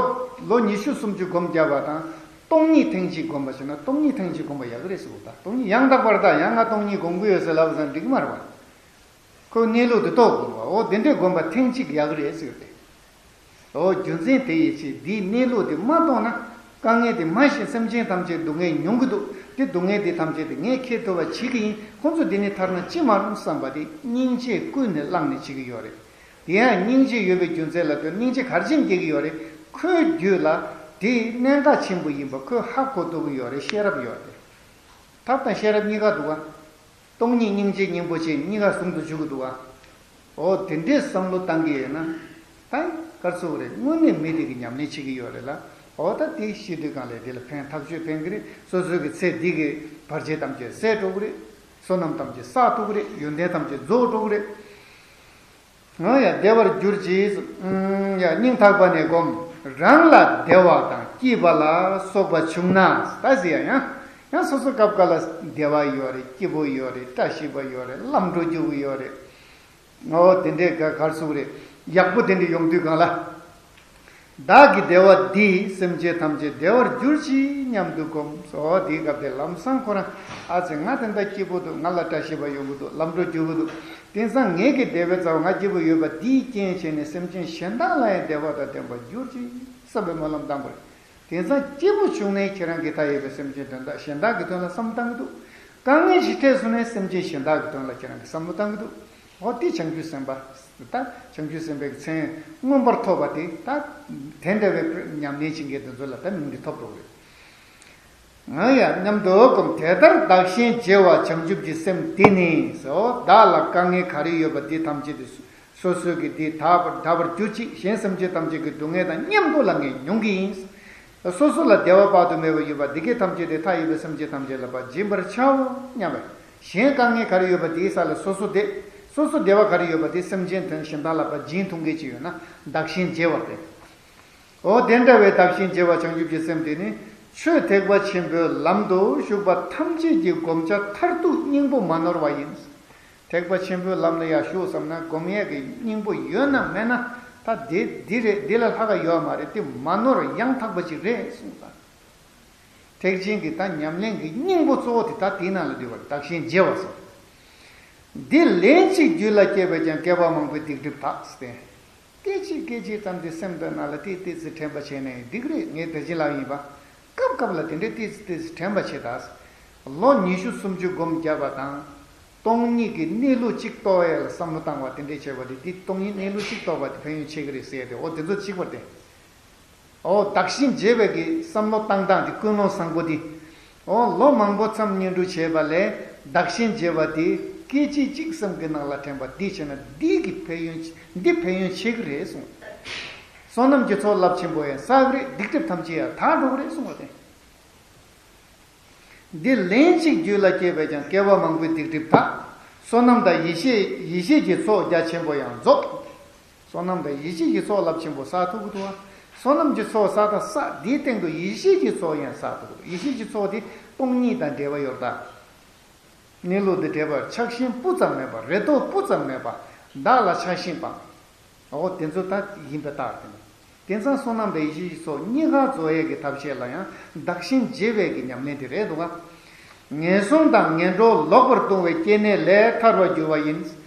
ལོ་ཉི་ཤུ་སུམ་ཅུ་སྒོམ་བརྒྱབ་པ་དང་སྟོང་ཉིད་ཐེངས་གཅིག་སྒོམ་པ་བྱས་ན་སྟོང་ཉིད་ཐེངས་གཅིག་སྒོམ་པ་ཡག་གི་རེད་ཟེར་བ་དང་སྟོང་ཉིད་ཡང་དག་པར་ད་ཡང་ང་སྟོང་ཉིད་སྒོམ་གི་ཡོད་ཟེར་ལབ་ཙང་འགྲིག་གི་མ་རེད་བ། ཁོའི་གནས་ལུགས་དེ་རྟོགས་དགོས་རེད་བ། འོ་དེ་འདྲའི་སྒོམ་པ་ཐེངས་གཅིག་ཡག་གི་རེད་ཟེར་ཏེ། འོ་རྒྱུ་མཚན་དེ་ཡི་ཕྱིར་འདིའི་གནས་ལུགས་དེ་མ་རྟོགས་ན། དཀའ་ངལ་དེ་མ་ཤེས་སེམས་ཅན་ཐམས་ཅད་སྡུག་བསྔལ་མྱོང་གི་འདུག་དེ་སྡུག་བསྔལ་དེ་ཐམས་ཅད་དེ་ངས་ཁྱེར་ཐུབ་པ་བྱེད་ཀྱི་ཡིན། ཁོང་ཚོ་འདི་ནས་ཐར་ན་ཅི་མ་རུང་བསམ་པ་དེ་སྙིང་རྗེས་ཀུན་ནས་བསླངས་ནས་བྱེད་ཀྱི་ཡོད་རེད། དེ་ཡང་སྙིང་རྗེ་ཡོད་པའི་རྒྱུ་མཚན་ལ་ལྟོས། སྙིང་རྗེ་ག་རེ་བྱས་ནས་སྐྱེ་གི་ཡོད་རེད། ཁོའི་རྒྱུད་ལ་དེ་གནད་འགག་ཆེན་པོ་ཡིན་པ་ཁོས་ཧ་གོ་ཐུབ་ཀྱི་ཡོད་རེད། ཤེས་རབ་ཡོད་རེད། ཐབས་དང་ཤེས་རབ་གཉིས་ཀ་འདུག་ག་སྟོང་ཉིད་སྙིང་རྗེ་སྙིང་པོ་ཅན་གཉིས་ཀ་ཟུང་དུ་འཇུག་གི་འདུག་ག་འོ་དེ་འདྲའི་བསམ་བློ་བཏང་གི་ཡོད་ན། ད་ག་རེ་ཟེར་དགོས་རེད། དངོས་གནས་མི་དེ་གི་ཉམས་ལེན་བྱེད་ཀྱི་ཡོད་རེད་ལ། འོ་ད་དེ་ཤི་དུས་གང་ལས་དེ་ལ་ཕན་ཐག་ཆོད་ཕན་གི་རེད། སོ་སོའི་གི་ཚེ་འདི་གི་བར་ཆད་ཐམས་ཅད་སེལ་འགྲོ་གི་རེད། བསོད་ནམས་ཐམས་ཅད་བསགས་ཐུབ་གི་རེད། ཡོན་ཏན་ཐམས་ཅད་རྫོགས་འགྲོ་གི་རེད། འོ་ཡ་བདེ་བར་གྱུར་ཅིག་ཨུམ་ཡ་སྙིང་ཐག་པ་ནས་སྒོམ། རང་ལ་བདེ་བ་དང་སྐྱིད་པ་ལ་སོགས་པ་བྱུང་ན། ད་ཟེར་ཡ་ཡང་ཡང་སོ་སོ་སྐབས་འགའ་ལ་བདེ་བ་ཡོད་རེད། སྐྱིད་པོ་ཡོད་རེད། བཀྲ་ཤིས་པ་ཡོད་རེད། ལམ་འགྲོ་རྒྱུ་ཡོད་རེད། འོ་དེ་འདྲའི་ག་ག་རེ་ཟེར་དགོས་རེད། ཡག་པོ་དེ་འདྲ་ཡོང་དུས་གང་ལ། བདག་གི་བདེ་བ་འདིས་སེམས་ཅན་ཐམས་ཅད་བདེ་བར་གྱུར་ཅིག་སྙམ་དུ་སྒོམ། འོ་དེའི་སྐབས་དེ་ལམ་སང་ཁོ་རང་ཨ་ཙི་ང་དེ་འདྲ་སྐྱིད་པོ་འདུག་ང་ལ་བཀྲ་ཤིས་པ་ཡོང་གི་འདུག་ལམ་འགྲོ་རྒྱུག་གི་འདུག་དེང་སང་ངེད་ཀྱི་བདེ་བའི་རྩ་བ་ང་སྐྱིད་པོ་ཡོད་པ་འདིའི་རྐྱེན་བྱས་ནས་སེམས་ཅན་གཞན་དག་ལ་ཡང་བདེ་བ་དང་ལྡན་པར་གྱུར་ཅིག་བསམ་པའི་སྨོན་ལམ་བཏང་དགོས་རེད། དེང་སང་སྐྱིད་པོ་བྱུང་ནས་ཁྱེད་རང་གི་མཐའ་ཡས་པའི་སེམས་ཅན་དོན་དག་གཞན་དག་གི་དོན་ལ་བསམ་བློ་བཏང་གི་འདུག་དཀའ་ངལ་ཞིག་འཕྲད་སོང་ནས་སེམས་ཅན་གཞན་དག་གི་དོན་ལ་ཁྱེད་རང་གིས་བསམ་བློ་བཏང་གི་འདུག་འོ་དེ་བྱང་ཆུབ་སེམས་དཔའ། ད་བྱང་ཆུབ་སེམས་དཔའི་མཚན་མངོན་པར་ཐོབ་པ་དེ་ད་དེ་འདྲ་བའི་ཉམས་ལེན་བྱེད་མཁན་དེ་ཚོ་ལ་ད་མིང་དེ་ཐོབ་འགྲོ་གི་རེད། ང་ཡང་སྙམ་དུ་སྒོམ། དེ་ལྟར་བདག་གཞན་བརྗེ་བ་བྱང་ཆུབ་ཀྱི་སེམས་དེ་ནི་ཟེར། འོ་བདག་ལ་དཀའ་ངལ་ག་རེ་ཡོད་པ་དེ་ཐམས་ཅད་དེ་སོ་སོས་ཀྱི་དེ་དག་པར་དག་པར་གྱུར་ཅིག་གཞན་སེམས་ཅན་ཐམས་ཅད་ཀྱི་སྡུག་བསྔལ་དང་མཉམ་དུ་ལ་ངས་མྱོང་གི་ཡིན། སོ་སོ་ལ་བདེ་བ་དཔག་ཏུ་མེད་པ་ཡོད་པ་འདི་སྐད་ཐམས་ཅད་དེ་མཐའ་ཡས་པའི་སེམས་ཅན་ཐམས་ཅད་ལ་ཕར་སྦྱིན་པར་བྱའོ་སྙམ་པས། གཞན་དཀའ་ངལ་ག་རེ་ཡོད་པ་དེའི་ས་ལ་སོ་སོ་བདེ། སོ་སོ་བདེ་བ་ག་རེ་ཡོད་པ་དེ་སེམས་ཅན་དོན་གཞན་དག་ལ་ཕར་སྦྱིན་ཐུབ་མཁན་ཅིག་ཡོད་ན་བདག་གཞན་བརྗེ་བ་སྟེ། འོ་དེ་འདྲ་བའི་བདག་གཞན་བརྗེ་བ་བྱང་ཆུབ་ཀྱི་སེམས་དེ་ནི་ཆོས་ཐེག་པ་ཆེན་པོའི་ལམ་དུ་ཞུགས་པ་ཐམས་ཅད་ཀྱི་བསྒོམ་བྱ་མཐར་ཐུག་སྙིང་པོ་མ་ནོར་བ་ཡིན། ཐེག་པ་ཆེན་པོའི་ལམ་ལ་ཡར་ཞུགས་བསམ་ན་སྒོམ་ཡས་ཀྱི་སྙིང་པོ་ཡོད་ན་མེད་ན་ད་འདི་འདི་རེད། འདི་ལས་ལྷག་ག་ཡོད་མ་རེད། དེ་མ་ནོར་ཡང་དག་པ་ཅིག་རེད་གསུངས་ས། ཐེག་ཆེན་གྱི་ད་ཉམས་ལེན་གྱི་སྙིང་པོ་གཙོ་བོ་དེ་ད་དེའི་ནང་ལ་འདུས་པ་རེད། བདག་གཞན་བརྗེ་བ་སོགས། འདི་ལན་གཅིག་རྒྱུད་ལ་སྐྱེས་པས་ཀྱང་བསྐལ་པ་མང་པོའི་སྡིག་སྒྲིབ་དག་སྟེ། སྐད་ཅིག་སྐད་ཅིག་ཙམ་དེ་སེམས་དང་ནང་ལ་ཏིག་ཏིག་ཙི་དྲན་པ་བྱས་ནས་འགྲིག་རེད། ངས་དེ་བཞིན་ལབ་ཡིན་པ། སྐབས་སྐབས་ལ་དེ་འདྲའི་ཏིག་ཙི་ཏིག་ཙི་དྲན་པ་བྱེད་ད། ལོ་ཉི་ཤུ་སུམ་ཅུ་སྒོམ་བརྒྱབ་པ་དང་། སྟོང་ཉིད་ཀྱི་གནས་ལུགས་གཅིག་རྟོགས་ཡས་ལ་བསམ་བློ་བཏང་བ་དེ་འདྲས་བྱས་པ་དེ་དེ་སྟོང་ཉིད་གནས་ལུགས་གཅིག་རྟོགས་པ་དེ་ཕན་ཡོན་ཆེ་གི་རེད་ཟེར་ཏེ། འོ་དེ་ཚོ་གཅིག་པར་བསྟན། འོ་བདག་གཞན་བརྗེ་བའི་གི་བསམ་བློ་བཏང་སྟངས་དེ་ཀུན་སློང་བཟང་པོ་དེ། འོ་ལོ་མང་པོ་མཚམས་བསྙེན་སྒྲུབ་བྱས་པ་ལས་བདག་གཞན་བརྗེ་བ་དེ་སྐད་ཅིག་གཅིག་སེམས་ཀྱི་ནང་ལ་དྲན་པ་འདི་བྱས་ན་འདི་གི་ཕན་ཡོན་འདི་ཕན་ཡོན་ཆེ་གི་རེད་གསུངས། བསོད་ནམས་ཀྱི་ཚོགས་རླབས་ཆེན་པོ་ཡང་བསགས་གི་རེད། སྡིག་སྒྲིབ་ཐམས་ཅད་ཡང་དག་འགྲོ་གི་རེད་གསུངས་པ་དེ། འདི་ལན་གཅིག་རྒྱུད་ལ་སྐྱེས་པས་ཀྱང་། སྐྱེ་བ་མང་པོའི་སྡིག་སྒྲིབ་དག། བསོད་ནམས་དང་ཡེ་ཤེས་ཡེ་ཤེས་ཀྱི་ཚོགས་རྒྱ་ཆེན་པོ་ཡང་རྫོགས། བསོད་ནམས་དང་ཡེ་ཤེས་ཀྱི་ཚོགས་རླབས་ཆེན་པོ་བསགས་ཐུབ་ཀྱི་འདུག་བ། བསོད་ནམས་ཀྱི་ཚོགས་བསགས་དང་བསགས་དེའི་སྟེང་དུ་ཡེ་ཤེས་ཀྱི་ཚོགས་ཡང་བསགས་ཐུབ་ཀྱི་འདུག་ཡེ་ཤེས་ཀྱི་ཚོགས་དེ་སྟོང་ཉིད་དང་འབྲེལ་བ་ཡོད་ད། གནས་ལུགས་དང་འབྲེལ་བར་ཆགས་ཞེན་སྤུ་ཙམ་མེད་པ། རེ་དོགས་སྤུ་ཙམ་མེད་པ། བདག་ལ་ཆགས་ཞེན་སྤངས། འོ་དེ་ཚོ་ད་ཡིན་པའི་རྟགས་དེ་ནི། དེང་སང་བསོད་ནམས་དང་ཡེ་ཤེས་ཀྱི་ཚོགས་གཉིས་ཀ་རྫོགས་ཡས་ཀྱི་ཐབས་ཤེས་ལ་ཡང་བདག་གཞན་བརྗེ་བའི་གི་ཉམས་ལེན་དེ་རེད་འདུག་ག་ངན་སོང་དང་ངན་འགྲོར་ལོག་པར་ལྟུང་བའི་སྐྱེ་གནས་ལས་ཐར་བར་འགྱུར་བ་ཡིན།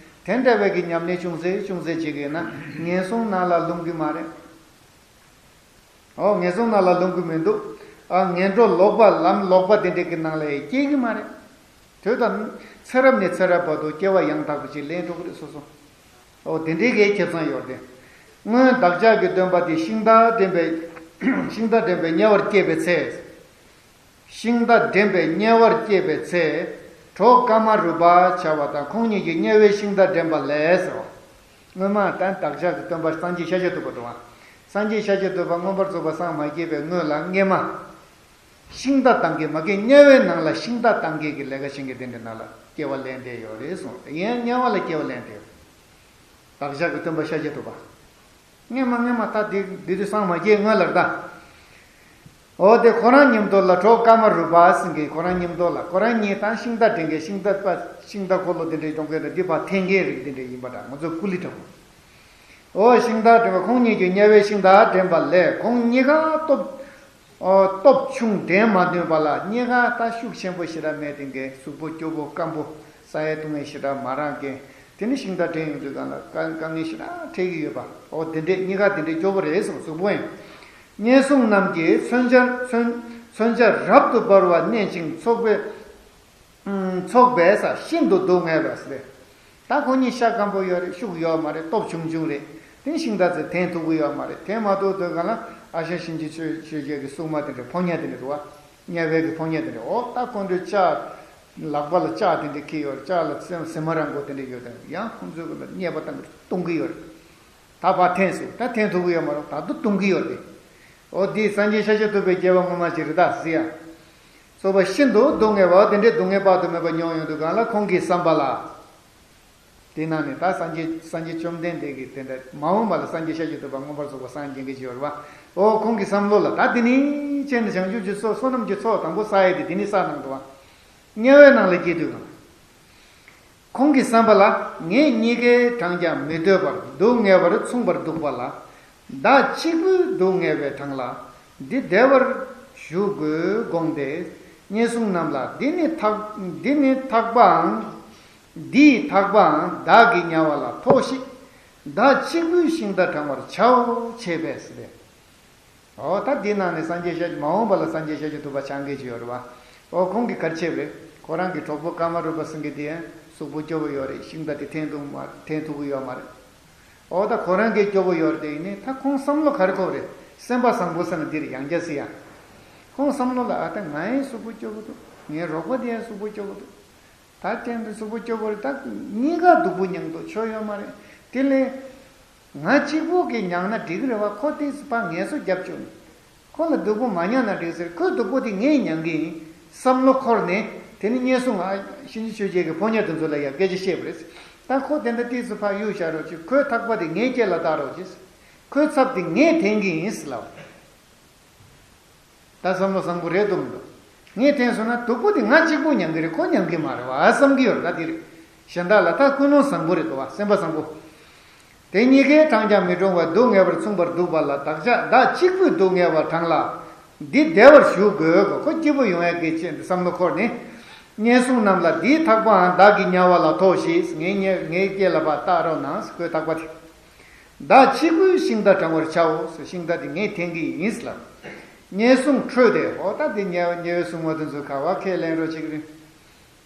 དེ་འདྲ་བའི་གི་ཉམས་ལེན་ཅུང་ཟད་ཅུང་ཟད་བྱེད་ཀྱི་ཡོད་ན་ངན་སོང་ནང་ལ་ལྷུང་གི་མ་རེད། འོ་ངན་སོང་ནང་ལ་ལྷུང་གི་མི་འདུག་ཨ་ངན་འགྲོ་ལོག་པ་ལམ་ལོག་པ་དེ་འདྲ་གི་ནང་ལ་ཡང་སྐྱེ་གི་མ་རེད། དུས་དང་ཚེ་རབས་ནས་ཚེ་རབས་བར་དུ་སྐྱེ་བ་ཡང་དག་པ་ཅིག་ལེན་འགྲོ་གི་རེད་སོ་སོ། འོ་དེ་འདྲའི་གི་ཁེ་བཟང་ཡོད་རེད། སྔོན་བདག་ཅག་གི་སྟོན་པ་དེ་ཤིང་རྟ་འདྲེན་པའི་ཤིང་རྟ་འདྲེན་པའི་དམྱལ་བར་སྐྱེས་པའི་ཚེ། ཤིང་རྟ་འདྲེན་པའི་དམྱལ་བར་སྐྱེས་པའི་ཚེ། གྲོགས་ཀ་མ་རུ་པ་བྱ་བ་དང་ཁོང་གཉིས་ཀྱིས་དམྱལ་བའི་ཤིང་རྟ་འདྲེན་པ་ལས་ཟེར་བ། སྔོན་མ་ད་བདག་ཅག་གི་སྟོན་པ་སངས་རྒྱས་ཤཱཀྱ་ཐུབ་པ་དང་། སངས་རྒྱས་ཤཱཀྱ་ཐུབ་པ་མངོན་པར་རྫོགས་པར་སངས་མ་རྒྱས་པའི་སྔོན་ལ་སྔས་མ། ཤིང་རྟ་གཏང་མཁན་མ་གི་དམྱལ་བའི་ནང་ལ་ཤིང་རྟ་གཏང་མཁན་གྱི་ལས་ཀ་བྱེད་མཁན་དེ་འདྲའི་ནང་ལ་སྐྱེ་བ་ལེན་བསྡད་ཡོད་རེད་གསུངས། ཡང་དམྱལ་བ་ལ་སྐྱེ་བ་ལེན་བསྡད་ཡོད། བདག་ཅག་གི་སྟོན་པ་ཤཱཀྱ་ཐུབ་པ། སྔས་མ་སྔས་མ་ད་འདི་འདི་དུས་སངས་མ་རྒྱས་སྔོན་ལ་ད། འོ་དེ་ཁོ་རང་མཉམ་དུ་ལ་གྲོགས་ཀ་མ་རུ་པ་ཟེར་མཁན་ཁོ་རང་མཉམ་དུ་ལ་ཁོ་རང་གཉིས་ད་ཤིང་རྟ་འདྲེན་མཁན་ཤིང་རྟ་པ་ཤིང་རྟ་འཁོར་ལོ་དེ་འདྲའི་སྐྱོང་མཁན་དང་འདི་ཕར་འཐེན་མཁན་རིགས་དེ་འདྲ་ཡིན་པ་འདྲ། ང་ཚོ་ཀུ་ལི་འདྲ་པོ། འོ་ཤིང་རྟ་འདྲེན་པ་ཁོང་གཉིས་ཀྱིས་དམྱལ་བའི་ཤིང་རྟ་འདྲེན་པ་ལས་ཁོང་གཉིས་ཀ་སྟོབས། ཨོ་སྟོབས་ཆུང་འདྲེན་མ་ནུས་པ་ལ་གཉིས་ཀ་ད་ཤུགས་ཆེན་པོ་ཞེ་དྲག་མེད་དེ་འགའི་གཟུགས་པོ་སྐྱོ་པོ་སྐམ་པོ་ས་ཡ་ལྟུང་བའི་ཞེ་དྲག་མ་རག་གི། དེ་ནི་ཤིང་རྟ་འདྲེན་ཡོང་དུས་སྒང་ལ་དཀའ་དཀའ་ངལ་ཞེ་དྲག་འཕྲད་ཀྱི་ཡོད་པ། ཨོ་དེ་འདྲས་གཉིས་ཀ་དེ་འདྲས་སྐྱོ་པོ་རེད་གསུངས། གཟུགས་པོ་ཡང་། དམྱལ་སྲུང་རྣམས་ཀྱིས་མཚོན་ཆ་མཚོན་མཚོན་ཆ་རབ་ཏུ་འབར་བ་མནན་ཅིང་ཚོགས་པའི་ཚོགས་པས་ཤིན་ཏུ་སྡུག་བསྔལ་བ་ཟེར། ད་ཁོ་གཉིས་ཤ་སྐམ་པོ་ཡོད་རེད། ཤུགས་ཡོད་མ་རེད། སྟོབས་ཆུང་ཆུང་རེད། དེ་ཤིང་རྟ་ཚོས་འཐེན་ཐུབ་ཀྱི་ཡོད་མ་རེད། འཐེན་མ་ཐུབ་དུས་སྒང་ལ་ཨ་ཞང་གཤིན་རྗེ་ཆོས་ཆོས་རྒྱལ་གྱི་སྲུང་མ་དེ་འདྲ་ཕོ་ཉ་དེ་འདྲ་རེད་བ། དམྱལ་བའི་གི་ཕོ་ཉ་དེ་འདྲ། འོ་ད་ཁོང་ཚོའི་ལྕགས་ལག་པ་ལ་ལྕགས་དེ་འདྲ་འཁྱེར་ཡོད་རེད། ལྕགས་ལ་ཟི་ཟི་མ་ར་མགོ་དེ་འདྲ་ཡོད་དང་ཡང་ཁོང་ཚོའི་གི་ལ་བརྙས་པ་བཏང་གི་གཏོང་གི་ཡོད་རེད། ད་ཕར་འཐེན་སོང་། ད་འཐེན་ཐུབ་ཀྱི་ཡོད་མ་རེད། ད་དུང་གཏོང་གི་ཡོད་རེད། འོ་འདི་སངས་རྒྱས་ཤཱཀྱ་ཐུབ་པའི་སྐྱེ་བ་སྔོན་མ་ཞིག་རེད་ད་ཟེར་ཡ། ཚོགས་པ་ཤིན་ཏུ་སྡུག་བསྔལ་བ། དེ་འདྲའི་སྡུག་བསྔལ་དཔག་ཏུ་མེད་པ་མྱོང་ཡོང་དུས་སྒང་ལ་ཁོང་གི་བསམ་པ་ལ། དེ་ནང་ནས་ད་སངས་རྒྱས་སངས་རྒྱས་བཅོམ་ལྡན་འདས་ཀྱིས་དེ་འདྲ་མ་འོངས་པ་ལ་སངས་རྒྱས་ཤཱཀྱ་ཐུབ་པ་མངོན་པར་རྫོགས་པར་སངས་རྒྱས་མཁན་ཅིག་ཡོད་རེད་བ། འོ་ཁོང་གི་བསམ་བློ་ལ་ད་དེ་ནི་ཅན་བྱང་ཆུབ་ཀྱི་ཚོགས་བསོད་ནམས་ཀྱི་ཚོགས་དང་པོ་བསགས་ཡས་དེ་དེ་ནི་བསགས་གནང་འདུག་བ། དམྱལ་བའི་ནང་ལ་སྐྱེས་དུས་སྒང་། ཁོང་གི་བསམ་པ་ལ་ངས་གཉིས་ཀའི་གྲངས་ཀྱང་མི་འདོད་པར་སྡུག་བསྔལ་བར་མཚུངས་པར་འདུག་པ་ལ། བདག་གཅིག་པུས་སྡུག་བསྔལ་བའི་གྲངས་ལ་འདི་བདེ་བར་བཞུགས་དགོས་དགོངས་ཏེ། དམྱལ་སྲུང་རྣམས་ལ་འདི་ནི་ཐག་འདི་ནི་ཐག་པའང་འདིས་ཐག་པའང་བདག་གི་དམྱལ་བ་ལ་ཐོགས་ཤིག། བདག་གཅིག་པུས་ཤིང་རྟ་དྲང་བར་བྱའོ། བྱས་པས་ཟེར་ཏེ། འོ་ད་འདི་ནང་ནས་སངས་རྒྱས་ཤཱཀྱ་མ་འོངས་པ་ལ་སངས་རྒྱས་ཤཱཀྱ་ཐུབ་པ་ཆགས་མཁན་ཅིག་ཡོད་རེད་བ། འོ་ཁོང་གིས་ག་རེ་བྱས་པ་རེད། ཁོ་རང་གི་གྲོགས་པོ་ཀ་མ་རུ་པ་ཟེར་མཁན་དེ་ཡང་གཟུགས་པོ་སྐྱོ་པོ་ཡོད་རེད། ཤིང་རྟ་དེ་འཐེན་ཐུབ་མ་འཐེན་ཐུབ་ཀྱི་ཡོད་མ་རེད། འོ་ད་ཁོ་རང་གིས་སྐྱོ་པོ་ཡོད་རེད་དེ་ཡིན་ནའི་ད་ཁོང་བསམ་བློ་ག་རེ་འཁོར་རེད། སེམས་པ་བཟང་པོ་ཟེར་ན་འདིར་ཡང་བསྐྱར་ཟེར་ཡ། ཁོང་བསམ་བློ་ལ་ཨ་ད་ང་ཡང་གཟུགས་པོ་སྐྱོ་པོ་འདུག་ངའི་རོགས་པ་དེ་ཡང་གཟུགས་པོ་སྐྱོ་པོ་འདུག་ད་དེང་དུས་གཟུགས་པོ་སྐྱོ་པོ་རེད། ད་གཉིས་ཀ་སྡུག་པོ་མྱངས་འདུག་ཆོ་ཡོད་མ་རེད། དེ་ལས། ང་གཅིག་པོ་གིས་མྱངས་ན་འགྲིག་གི་རེད་བ། ཁོ་དེ་ཕར་ངལ་གསོ་རྒྱབ་བཅུག་ནས། ཁོ་ལ་སྡུག་པོ་མ་མྱངས་ན་འགྲིག་ཟེར། ཁོའི་སྡུག་པོ་དེ་ངས་མྱང་གི་ཡིན་བསམ་བློ་འཁོར་ནས། དེ་ནི་དམྱལ་སྲུང་ང་གཤིན་རྗེ་ཆོས་རྒྱལ་གྱི་ཕོ་ཉ་དེ་ཚོ་ལ་ཡང་སྐད་ཆ་བཤད་པ་རེད། ད་ཁོ་དེ་འདྲ་ཏོག་ཙམ་ཕར་གཡུག་བཞག་རོགས་གྱིས། ཁོའི་ཐག་པ་དེ་ངའི་སྐེ་ལ་བཏགས་རོགས་གྱིས། ཁོའི་ཚབ་དེ་ངས་འཐེན་གི་ཡིན་ཟེར་ལབ། ད་བསམ་བློ་བཟང་པོ་རེད་འདུག་མི་འདུག་ངས་འཐེན་སོང་ན་སྡུག་པོ་དེ་ང་གཅིག་པུ་མྱང་གི་རེད། ཁོ་མྱང་གི་མ་རེད་བ་བསམ་གི་ཡོད་རེད། ད་དེ་རེད། གཞན་དག་ལ་ད་ཀུན་སློང་བཟང་པོ་རེད་འདུག་བ། སེམས་པ་བཟང་པོ། དེ་གཉིས་ཀའི་གྲངས་ཀྱང་མི་འགྲོ་བར་སྡུག་བསྔལ་བར་མཚུངས་པར་འདུག་པ་ལ། བདག་ཅག་བདག་གཅིག་པུས་སྡུག་བསྔལ་བ་གྲངས་ལ་འདི་བདེ་བར་བཞུགས་དགོས་གོ། ཁོ་སྐྱིད་པོ་ཡོང་ཡ་གི་ཅེས་བསམ་བློ་འཁོར་ནས། དམྱལ་སྲུང་རྣམས་ལ་འདིའི་ཐག་པའང་བདག་གི་དམྱལ་བ་ལ་ཐོགས་ཤིག་ངའི་དམྱལ་ངའི་སྐེ་ལ་ཕར་བཏགས་རོགས་གནང་ཟེར། ཁོའི་ཐག་པ་དེ། བདག་ཕྱི་སྒོའི་ཤིང་རྟ་དྲང་བར་བྱའོ་ཟེར། ཤིང་རྟ་དེ་ངས་འཐེན་གྱི་ཡིན་ལབ། དམྱལ་སྲུང་ཁྲོས་ཏེ། འོ་ད་དེ་དམྱལ་དམྱལ་བའི་སྲུང་མ་དེ་ཚོ་ག་བ་ཁས་ལེན་རོགས་བྱེད་ཀྱི་རེད།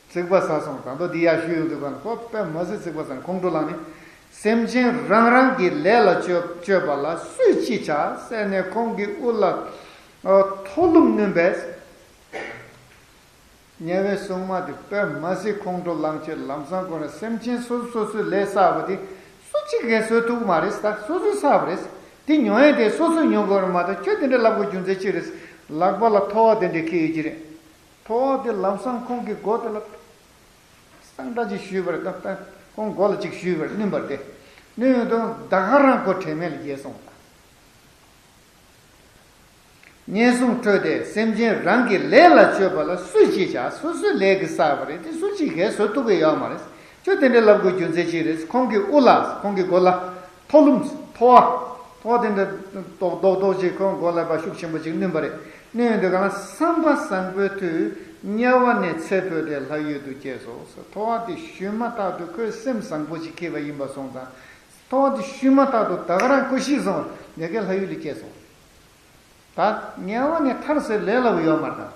ཚིག་པ་ཟ་སོང་། ད་དོ་འདི་ཡར་ཞུས་ཡོང་དུས་གང་ཁོ་དཔེ་མ་སྲིད་ཚིག་པ་ཟ་ནས་ཁོང་ཁྲོ་ལངས་ནས། སེམས་ཅན་རང་རང་གི་ལས་ལ་སྤྱོད་སྤྱོད་པ་ལ་སུས་ཅི་བྱ་ཟེར་ནས་ཁོང་གི་དབུ་ལ་མཐོ་ལུམ་བསྣུན་པས། དམྱལ་བའི་སྲུང་མ་དེ་དཔེ་མ་སྲིད་ཁོང་ཁྲོ་ལངས་བྱས། ལམ་སང་ཁོ་རང་སེམས་ཅན་སོ་སོ་སོ་སོའི་ལས་བསགས་པ་དེ་སུ་གཅིག་གིས་བཟོད་ཐུབ་ཀྱི་མ་རེད། ད་སོ་སོས་བསགས་པ་རེད། དེ་མྱོང་ཡས་དེ་སོ་སོས་མྱོང་དགོས་རེད་མ་གཏོགས། ཁྱོད་དེ་འདྲ་ལབ་དགོས་རྒྱུ་མཚན་ཅི་རེད། ལག་པ་ལ་ཐོ་བ་དེ་འདྲ་འཁྱེར་ཡོད་ཀྱི་རེད། ཐོ་བ་དེ་ལམ་སང་ཁོང་གི་མགོ་དེ་ལ་སང་འདྲ་ཅིག་གཞུས་པར། ད་ད་ཁོང་མགོ་ལ་ཅིག་གཞུས་པར་བསྣུན་པར་ཏེ། བསྣུན་ཡོང་དུས་ད་ག་རང་ཁོ་དྲན་མེད་ལ་འགྱེལ་སོང་། དམྱལ་སྲུང་ཁྲོས་ཏེ། སེམས་ཅན་རང་གི་ལས་ལ་སྤྱོད་པ་ལ་སུས་ཅི་བྱ། སོ་སོའི་ལས་ཀྱིས་བསགས་པ་རེད། དེ་སུ་གཅིག་གིས་བཟོད་ཐུབ་ཀྱི་ཡོད་མ་རེད། ཁྱོད་དེ་འདྲའི་ལབ་དགོས་རྒྱུ་མཚན་ཅི་རེད། ཁོང་གི་དབུ་ལ། ཁོང་གི་མགོ་ལ་མཐོ་ལུམ། མཐོ་བ། མཐོ་བ་དེ་འདྲ་རྡོག་རྡོག་རྡོག་ཅིག་ཁོང་མགོ་ལ་ཕར་ཤུགས་ཆེན་པོ་ཅིག་བསྣུན་པ་རེད། བསྣུན་ཡོང་དུས་གང་ལ། བསམ་པ་བཟང་པོའི་མཐུས་དམྱལ་བ་ནས་ཚེ་འཕོས་ཏེ་ལྷ་ཡུལ་དུ་སྐྱེས་སོ་ཟེར། མཐོ་བ་དེ་ཞུས་མ་ཐག་ཏུ་ཁོས་སེམས་བཟང་པོ་ཅིག་འཁྱེར་བ་ཡིན་པ་སོང་ཙང་། མཐོ་བ་དེ་ཞུས་མ་ཐག་ཏུ་ད་ག་རང་ཁོ་ཤི་སོང་། ལས་ཀའི་ལྷ་ཡུལ་ལ་སྐྱེས་སོང་། ད་དམྱལ་བ་ནས་ཐར་སའི་ལས་སླ་པོ་ཡོད་མ་རེད་ད།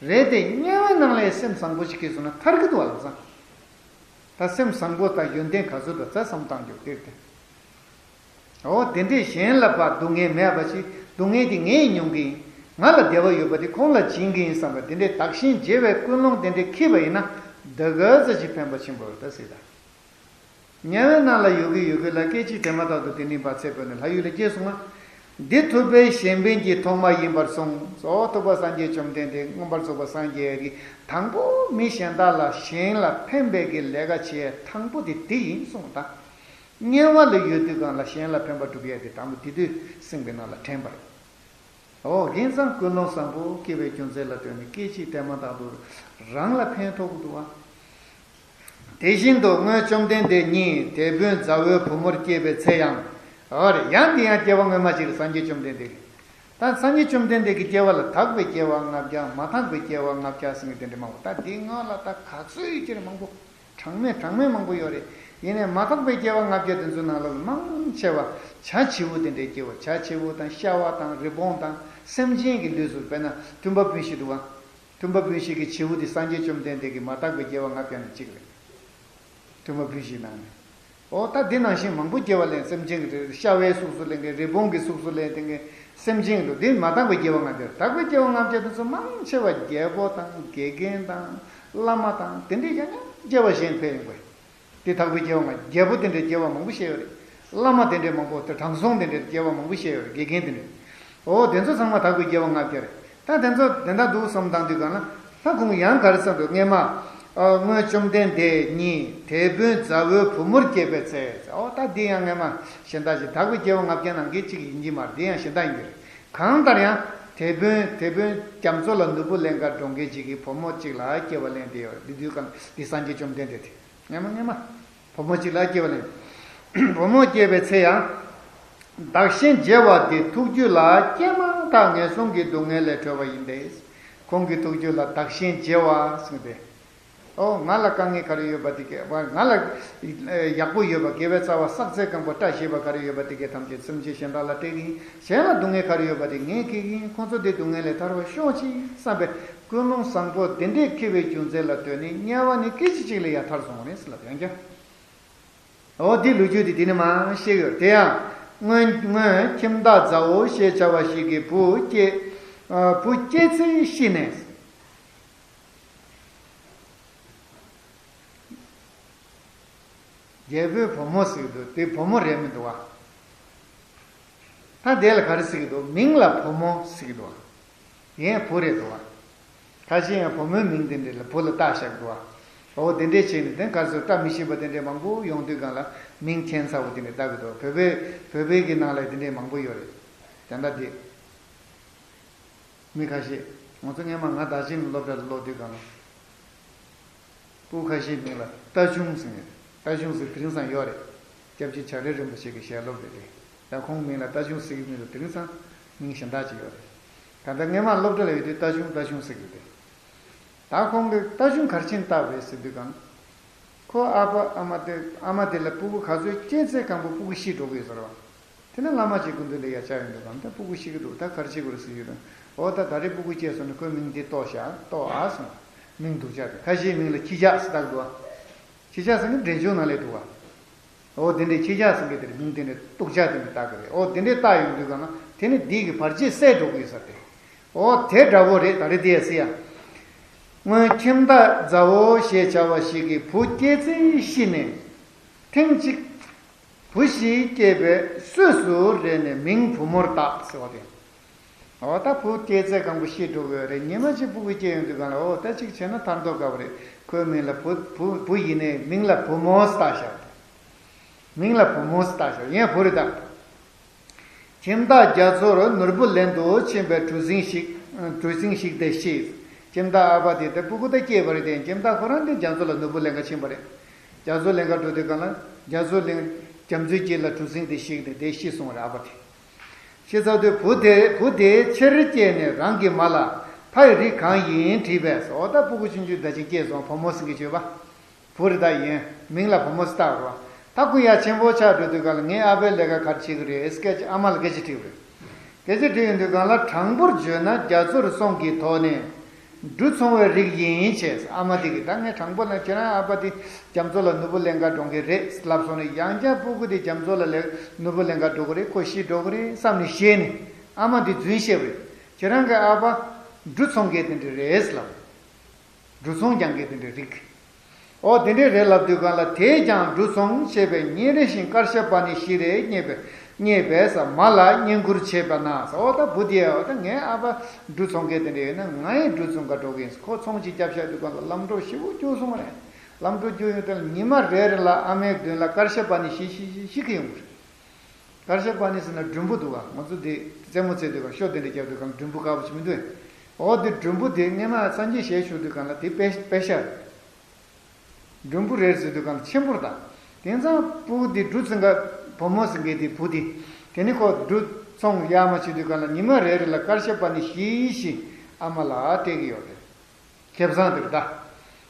རེད་དེ། དམྱལ་བའི་ནང་ལ་སེམས་བཟང་པོ་ཞིག་སྐྱེས་སོང་ན་ཐར་གི་འདུག་བ། ལམ་སང་། ད་སེམས་བཟང་པོ་དང་ཡོན་ཏན་ག་ཚོད་འདུག་ད་བསམ་བཏང་རྒྱུ་དེ་རེད་དེ། འོ་དེ་འདྲས་གཞན་ལ་ཕར་སྡུག་བསྔལ་མེད་པ་ཞིག་སྡུག་བསྔལ་དེ་ངས་མྱོང་གི་ཡིན། ང་ལ་བདེ་བ་ཡོད་པ་དེ་ཁོང་ལ་སྦྱིན་གྱི་ཡིན་བསམ་པ་དེ་འདྲས། བདག་གཞན་བརྗེ་བའི་ཀུན་སློང་དེ་འདྲས་འཁྱེར་བ་ཡིན་ན། ད་ག་ཚོད་ཅིག་ཕན་པ་ཆེན་པོ་རེད་ད་ཟེར་ད། དམྱལ་བའི་ནང་ལ་ཡོད་ཀྱི་ཡོད་ཀྱི་ལ། སྐད་ཅིག་དེ་མ་ཐག་ཏུ་དེ་ནས་ཕར་ཚེ་འཕོས་ནས་ལྷ་ཡུལ་ལ་སྐྱེས་སོང་ང་། འདི་ཐུབ་པའི་གཞན་ཕན་གྱི་ཐོག་མ་ཡིན་པར་གསུངས། གཙོ་བོ་ཐུབ་པ་སངས་རྒྱས་བཅོམ་ལྡན་འདས་མངོན་པར་རྫོགས་པ་སངས་རྒྱས་ཀྱིས་དང་པོ་མི་གཞན་དག་ལ་གཞན་ལ་ཕན་པའི་གི་ལས་ཀ་བྱེད་དང་པོ་དེ་འདི་ཡིན་གསུངས་ད། དམྱལ་བ་ལ་ཡོད་དུས་གང་ལ་གཞན་ལ་ཕན་པ་སྒྲུབ་ཡས་དེ་དང་པོ་དེ་དུས་སེམས་ཀྱི་ནང་ལ་དྲན་པ་རེད། འོ་དེང་སང་ཀུན་སློང་བཟང་པོ་སྐྱེ་བའི་རྒྱུ་མཚན་ལ་ལྟོས་ནས་སྐད་ཅིག་དེ་མ་ཐག་ཏུ་རང་ལ་ཕན་ཐོགས་ཀྱི་འདུག་བ། དེ་བཞིན་དུ་སྔོན་བཅོམ་ལྡན་འདས་ཉིད་དེད་དཔོན་མཛའ་བོའི་བུ་མོར་སྐྱེས་པའི་ཚེ་ཡང་། འོ་རེད། ཡང་དེ་ཡང་སྐྱེ་བ་སྔོན་མ་ཅིག་རེད། སངས་རྒྱས་བཅོམ་ལྡན་འདས་ཀྱི། ད་སངས་རྒྱས་བཅོམ་ལྡན་འདས་ཀྱི་སྐྱེ་བ་ལ་དག་པའི་སྐྱེ་བ་ལྔ་བརྒྱ། མ་དག་པའི་སྐྱེ་བ་ལྔ་བརྒྱ་ཟེར་མཁན་དེ་འདྲ་མང་པོ། ད་འདི་སྔོན་ལ་ད་ག་ཚོད་ཡོད་ཀྱི་རེད། མང་པོ། གྲངས་མེད་གྲངས་མེད་མང་པོ་ཡོད་རེད། ཡིན་ནའི་མ་དག་པའི་སྐྱེ་བ་ལྔ་བརྒྱ་དེ་ཚོའི་ནང་ལོགས་ལ་མང་ཆེ་བ་བྱ་བྱིའུ་དེ་འདྲའི་སྐྱེ་བ། བྱ་བྱིའུ་དང་ཤ་བ་དང་རི་བོང་དང་སེམས་ཅན་གྱི་ལུས་སུ། དཔེར་ན་མཐུན་པ་སྤུན་བཞི་འདུག་བ། མཐུན་པ་སྤུན་བཞི་གི་བྱིའུ་དེ་སངས་རྒྱས་བཅོམ་ལྡན་འདས་ཀྱིས་མ་དག་པའི་སྐྱེ་བ་ལྔ་བརྒྱ་ནས་གཅིག་རེད། མཐུན་པ་སྤུན་བཞིའི་ནང་ནས། འོ་ད་འདི་ནང་བཞིན་མང་པོ་སྐྱེ་བ་ལེན། སེམས་ཅན་གྱི་རེད། ཤ་བའི་གཟུགས་སུ་ལེན་མཁན། རི་བོང་གི་གཟུགས་སུ་ལེན་མཁན། སེམས་ཅན་གྱི་འདུག་འདི་མ་དག་པའི་སྐྱེ་བ་ལྔ་བརྒྱ། དག་པའི་སྐྱེ་བ་ལྔ་བརྒྱ་དེ་ཚོ་མང་ཆེ་བ་རྒྱལ་པོ་དང་དགེ་རྒན་དང་བླ་མ་དང་དེ་འདྲའི་ཡང་ཡང་སྐྱེ་བ་གཞན་འཕེལ་ཡོང་དགོས། དེ་དག་པའི་སྐྱེ་བ་ལྔ། རྒྱལ་པོ་དེ་འདྲའི་སྐྱེ་བ་མང་པོ་བཤད་ཡོད་རེད། བླ་མ་དེ་འདྲའི་མང་པོ། དེ་དྲང་སྲོང་དེ་འདྲའི་སྐྱེ་བ་མང་པོ་བཤད་ཡོད་རེད། དགེ་རྒན་དེ་འདྲའི། འོ་དེ་ཚོ་ཚང་མ་དག་པའི་སྐྱེ་བ་ལྔ་བརྒྱ་རེད། ད་དེ་ཚོ་དེ་འདྲ་འདུག་བསམ་བཏང་དུས་གང་ལ། ད་ཁོང་ཡང་ག་རེ་བསམ་འདུག་སྔས་མ། ཨ། སྔོན་བཅོམ་ལྡན་འདས་ཉིད་དེད་དཔོན་མཛའ་བོའི་བུ་མོར་སྐྱེས་པའི་ཚེ། འོ་ད་འདི་ཡང་སྔས་མ་གཞན་དག་ཅིག་དག་པའི་སྐྱེ་བ་ལྔ་བརྒྱ་ནང་གི་གཅིག་ཡིན་གྱི་མ་རེད། འདི་ཡང་གཞན་དག་ཡིན་གྱི་རེད། གང་ལྟར་ཡང་དེད་དཔོན་དེད་དཔོན་རྒྱ་མཚོ་ལ་ནོར་བུ་ལེན་གར་འགྲོ་མཁན་ཅིག་གི་བུ་མོ་གཅིག་ལ་སྐྱེ་བ་ལེན་བསྡད་ཡོད་རེད། འདི་དུས་གང་འདི་སངས་རྒྱས་བཅོམ་ལྡན་འདས་དེ། སྔས་མ་སྔས་མ། བུ་མོ་གཅིག་ལ་སྐྱེ་བ་ལེན། བུ་མོ་སྐྱེས་པའི་ཚེ་ཡང་། བདག་གཞན་བརྗེ་བ་འདི་ཐུགས་རྒྱུད་ལ་སྐྱེས་མ་ཐག་ངན་སོང་གི་སྡུག་བསྔལ་ལས་གྲོལ་བ་ཡིན་ཏེ། ཁོང་གི་ཐུགས་རྒྱུད་ལ་བདག་གཞན་བརྗེ་བ་ཟེར་ཏེ། ཨོ་ང་ལ་དཀའ་ངལ་ག་རེ་ཡོད་པ་དེ་གས། ང་ལ་ཡག་པོ་ཡོད་པ། དགེ་བའི་རྩ་བ་བསགས་ཚད་གང་པོ་བཀྲ་ཤིས་པ་ག་རེ་ཡོད་པ་དེ་གས་ཐམས་ཅད་སེམས་ཅན་གཞན་དག་ལ་སྤྲད་ཀྱི་ཡིན། གཞན་ལ་སྡུག་བསྔལ་ག་རེ་ཡོད་པ་དེ་ངས་སྐྱེལ་གྱི་ཡིན། ཁོང་ཚོ་དེ་སྡུག་བསྔལ་ལས་ཐར་བར་ཤོག་ཅིག་བསམ་པའི་ཀུན་སློང་བཟང་པོ་དེ་འདྲས་འཁྱེར་བའི་རྒྱུ་མཚན་ལ་ལྟོས་ནས་དམྱལ་བ་ནས་སྐད་ཅིག་གཅིག་ལ་ཡར་ཐར་སོང་བ་རེད་ཟེར་ལབ་ཡང་བསྐྱར། འོ་དེ་ལོ་རྒྱུས་དེ་དེ་ནས་མར་བཤད་ཡོད། དེ་ཡང་སྔོན་སྔོན་ཁྱིམ་བདག་མཛའ་བོ་ཞེས་བྱ་བ་ཞིག་གི་བུ་སྐྱེས། བུ་སྐྱེས་ཚེ་ཤི་ནས། རྒྱལ་པོའི་བུ་མོ་ཟེར་གྱི་འདུག་དེ་བུ་མོ་རེད་མི་འདུག་བ། ད་དེ་ལ་ག་རེ་ཟེར་གྱི་འདུག་མིང་ལ་བུ་མོ་ཟེར་གྱི་འདུག་བ། ཡིན་ཡང་བུ་རེད་འདུག་བ། ཁ་ཤས་ཡང་བུ་མོའི་མིང་དེ་འདྲ་ལ་བུ་ལ་བཏགས་བཞག་གི་འདུག་བ། འོ་དེ་འདྲས་བྱས་ནས་དེ་ག་ཚོད་བཀྲ་མི་ཤིས་པ་དེ་འདྲས་མང་པོ་ཡོང་དུས་སྒང་ལ་མིང་ཁྱད་མཚར་བོ་དེ་འདྲས་བཏགས་ཀྱི་འདུག་བོད་པའི་བོད་པའི་གི་ནང་ལ་དེ་འདྲས་མང་པོ་ཡོད་རེད། དེ་འདྲ་དེ། མི་ཁ་ཤས། ང་ཚོ་སྔས་མ་ང་དར་ཆེན་སློབ་གྲྭ་ལ་སློབ་དུས་སྒང་ལ། སྤུ་གུ་ཁ་ཤས་མིང་ལ་རྟ་ཆུང་ཟེར་ནས། རྟ་ཆུང་ཟེར་དེ་རིང་སང་ཡོད་རེད། སྐྱབས་རྗེ་བྱ་བྲལ་རིན་པོ་ཆེ་གི་ཞལ་སློབ་རེད་དེ། ད་ཁོང་མིང་ལ་རྟ་ཆུང་ཟེར་གྱི་མི་འདུག་དེ་རིང་སང་མིང་གཞན་དག་ཅིག་ཡོད་རེད། ད་ལྟ་སྔས་མ་སློབ་གྲྭ་ལ་ཡོད་དུས་རྟ་ཆུང་རྟ་ཆུང་ཟེར་གྱི་རེད། ད་ཁོང་གིས་རྟ་ཆུང་ག་རེ་བྱས་ནས་བཏགས་པ་རེད་ཟེར་དུས་སྒང་། ཁོ་ཨ་ཕ་ཨ་མ་དེ་ཨ་མ་དེ་ལ་སྤུ་གུ་ག་ཚོད་སྐྱེས་ཚེ་གང་པོ་སྤུ་གུ་ཤི་འགྲོ་གི་ཡོད་ཟེར་བ། དེ་ནས་བླ་མ་གཅིག་སྐུ་མདུན་ལ་ཡར་བཅར་ཡོང་དུས་གང་ལྟར་སྤུ་གུ་ཤི་གི་འདུག་ད་ག་རེ་བྱེད་དགོས་རེད་ཟེར་ཡོང་དུས། འོ་ད་ད་རེས་སྤུ་གུ་སྐྱེས་སོང་ན་ཁོའི་མིང་འདི་གཏོགས་བཞག་གཏོགས་ཨ་གསུངས། མིང་སྡུག་ཅག་དེ་ཁ་ཤས་མིང་ལ་ཁྱི་ཇག་ཟེར་བཏགས་འདུག་ཨ། ཁྱི་ཇག་ཟེར་མཁན་འབྲས་ལྗོངས་ནང་ལ་འདུག་ཨ། འོ་དེ་འདྲའི་ཁྱི་ཇག་ཟེར་མཁན་དེར་མིང་དེ་འདྲའི་སྡུག་ཅག་དེ་འདྲ་བཏགས་ཀྱི་རེད། འོ་དེ་འདྲའི་བཏགས་ཡོང་དུས་གང་ལ་དེ་ནི་འདི་གི་བར་ཆད་སེལ་འགྲོ་གི་ཡོད་ས་རེད། འོ་དེ་འདྲ་བོ་རེད། ད་རེས་དེ་ཡ་སི་ཡ། སྔོན་ཁྱིམ་བདག་མཛའ་བོ་ཞེས་བྱ་བ་ཞིག་གི་བུ་སྐྱེས་ཚེ་ཤི་ནས། ཐེངས་གཅིག་བུ་ཞིག་སྐྱེས་པས་གསོས་སུ་རེག་ནས་མིང་བུ་མོར་བཏགས་ཟེར་བ་དེ། འོ་ད་བུ་སྐྱེས་ཚེ་གང་པོ་ཤི་འགྲོ་གི་ཡོད་རེད། ཉི་མ་གཅིག་སྤུ་གུ་སྐྱེས་ཡོང་དུས་གང་ལ་འོ་ད་གཅིག་བྱས་ན་ཐར་མདོག་དཀར་པོ་རེད། ཁོའི་མིང་ལ་བུ་བུ་བུ་ཡིན་ནའི་མིང་ལ་བུ་མོ་ཟེར་བཏགས་བཞག་མིང་ལ་བུ་མོ་ཟེར་བཏགས་བཞག་ཡིན་བུ་རེད་ད། ཁྱིམ་བདག་རྒྱ་མཚོར་ནོར་བུ་ལེན་དུ་ཕྱིན་པའི་གྲུ་གཟིངས་ཤིག་གྲུ་གཟིངས་ཤིག་སྟེ་ཤི། ཁྱིམ་བདག་ཨ་ཕ་དེ་ད་སྤུ་གུ་ད་སྐྱེས་པ་རེད་དེ། ཁྱིམ་བདག་ཁོ་རང་དེ་རྒྱ་མཚོ་ལ་ནོར་བུ་ལེན་ག་ཕྱིན་པ་རེད། རྒྱ་མཚོ་ལེན་ག་འགྲོ་དུས་གང་ལ་རྒྱ་མཚོ་གླིང་རྒྱ་མཚོའི་དཀྱིལ་ལ་གྲུ་གཟིངས་དེ་ཤིག་ནས་དེ་ཤི་སོང་བ་རེད། ཨ་ཕ་དེ། ཤི་ཚར་དུས་བུ་དེ་བུ་དེ་ཆེར་སྐྱེས་ནས་རང་གི་མ་ལ་ཕའི་རིགས་གང་ཡིན་དྲིས་པས། འོ་ད་སྤུ་གུ་ཆུང་ཆུང་ད་ཅིག་སྐྱེས་སོང་བུ་མོ་ཟེར་གྱི་བྱོས་པ། བུ་རེད་ད་ཡིན། མིང་ལ་བུ་མོ་ཟེར་བཏགས་རོགས། ད་ཁོ་ཡ་ཆེན་པོ་ཆགས་འགྲོ་དུས་གང་ལ་ངའི་ཨ་ཕའི་ལས་ཀ་ག་རེ་བྱེད་ཀྱི་རེད་སྐད་ཆ་ཨ་མ་ལ་སྐད་ཆ་དྲིས་པ་རེད། སྐད་ཆ་དྲིས་ཡོང་དུས་གང་ལ་དྲང་པོར་བརྗོད་ན་རྒྱ་མཚོར་སོང་གི་དོགས་ནས། འབྲུ་ཚོང་བའི་རིགས་ཡིན་བྱས། ཨ་མ་དེ་གིས་ད་ངས་དྲང་པོ་ལ་ཁྱེད་རང་ཨ་ཕ་དེ་རྒྱ་མཚོ་ལ་ནོར་བུ་ལེན་ག་འགྲོ་གི་རེད་ལབ་སོང་ནས་ཡང་བསྐྱར་སྤུ་གུ་དེ་རྒྱ་མཚོ་ལ་ལེ་ནོར་བུ་ལེན་ག་འགྲོ་གི་རེད། ཁོ་ཤི་འགྲོ་གི་རེད་བསམ་ནས་ཞེད་ནས་ཨ་མ་དེ་རྫུན་བཤད་པ་རེད། ཁྱེད་རང་གི་ཨ་ཕ་འབྲུ་ཚོང་མཁན་དེ་འདྲ་རེད་ལབ། འབྲུ་ཚོང་རྒྱག་མཁན་དེ་འདྲའི་རིགས། འོ་དེ་འདྲའི་རེད་ལབ་དུས་གང་ལ་དེས་ཀྱང་འབྲུ་ཚོང་བྱས་པས་ཉིན་རེ་བཞིན་དཀར་ཞབས་པ་ནི་ཤི་རེ་རྙེད་པས་རྙེད་པས་ཟེར་མ་ལ་བསྙེན་བཀུར་བྱས་པ་ན་ཟེར། འོ་ད་བུ་དེས་འོ་ད་ངའི་ཨ་ཕ་འབྲུ་ཚོང་མཁན་དེ་འདྲ་ཡིན་ན་ང་ཡང་འབྲུ་ཚོང་ག་འགྲོ་གི་ཡིན་ཟེར། ཁོ་ཚོང་ཅིག་བརྒྱབ་བཞག་དུས་གང་ལ་ལམ་འགྲོ་ཞེ་པོ་སྐྱོ་སོང་བ་རེད། ལམ་འགྲོ་སྐྱོ་ཡོང་དུས་ཉི་མ་རེ་རེ་ལ་ཨ་མའི་མདུན་ལ་དཀར་ཞབས་པ་ནི་ཤི་ཤི་ཤི་ཤི་གི་ཡོང་གི་རེད། དཀར་ཞབས་པ་ནི་ཟེར་ན་མགྲོན་པོ་འདུག་ག་ང་ཚོ་འདི་རྩེད་མོ་རྩེ་དུས་གང་ཤོ་དེ་འདྲ་རྒྱབ་དུས་གང་མགྲོན་པོ་དཀར་པོ་ཞིག་མི་འདུག་གས། འོ་དེ་མགྲོན་པོ་དེ་སྔས་མ་སངས་རྒྱས་ཞལ་བཞུགས་དུས་གང་ལ་དེ་དཔེ་དཔེ་ཤ་རེད། མགྲོན་པོ་རེད་ཟེར་དུས་གང་ལ་ཆེན་པོར་ད། དེང་སང་སྤུ་གུ་དེ་འབྲུ་ཚོང་ག་བུ་མོ་ཟེར་མཁན་དེ་བུ་དེ། དེ་ནི་ཁོ་འབྲུ་ཚོང་ཡག་མ་བྱེད་དུས་གང་ལ་ཉི་མ་རེ་རེ་ལ་དཀར་ཞབས་པ་ནི་ཤི་ཤི་ཨ་མ་ལ་སྤྲད་ཀྱི་ཡོད་རེད། ཁེ་བཟང་དེར་ད།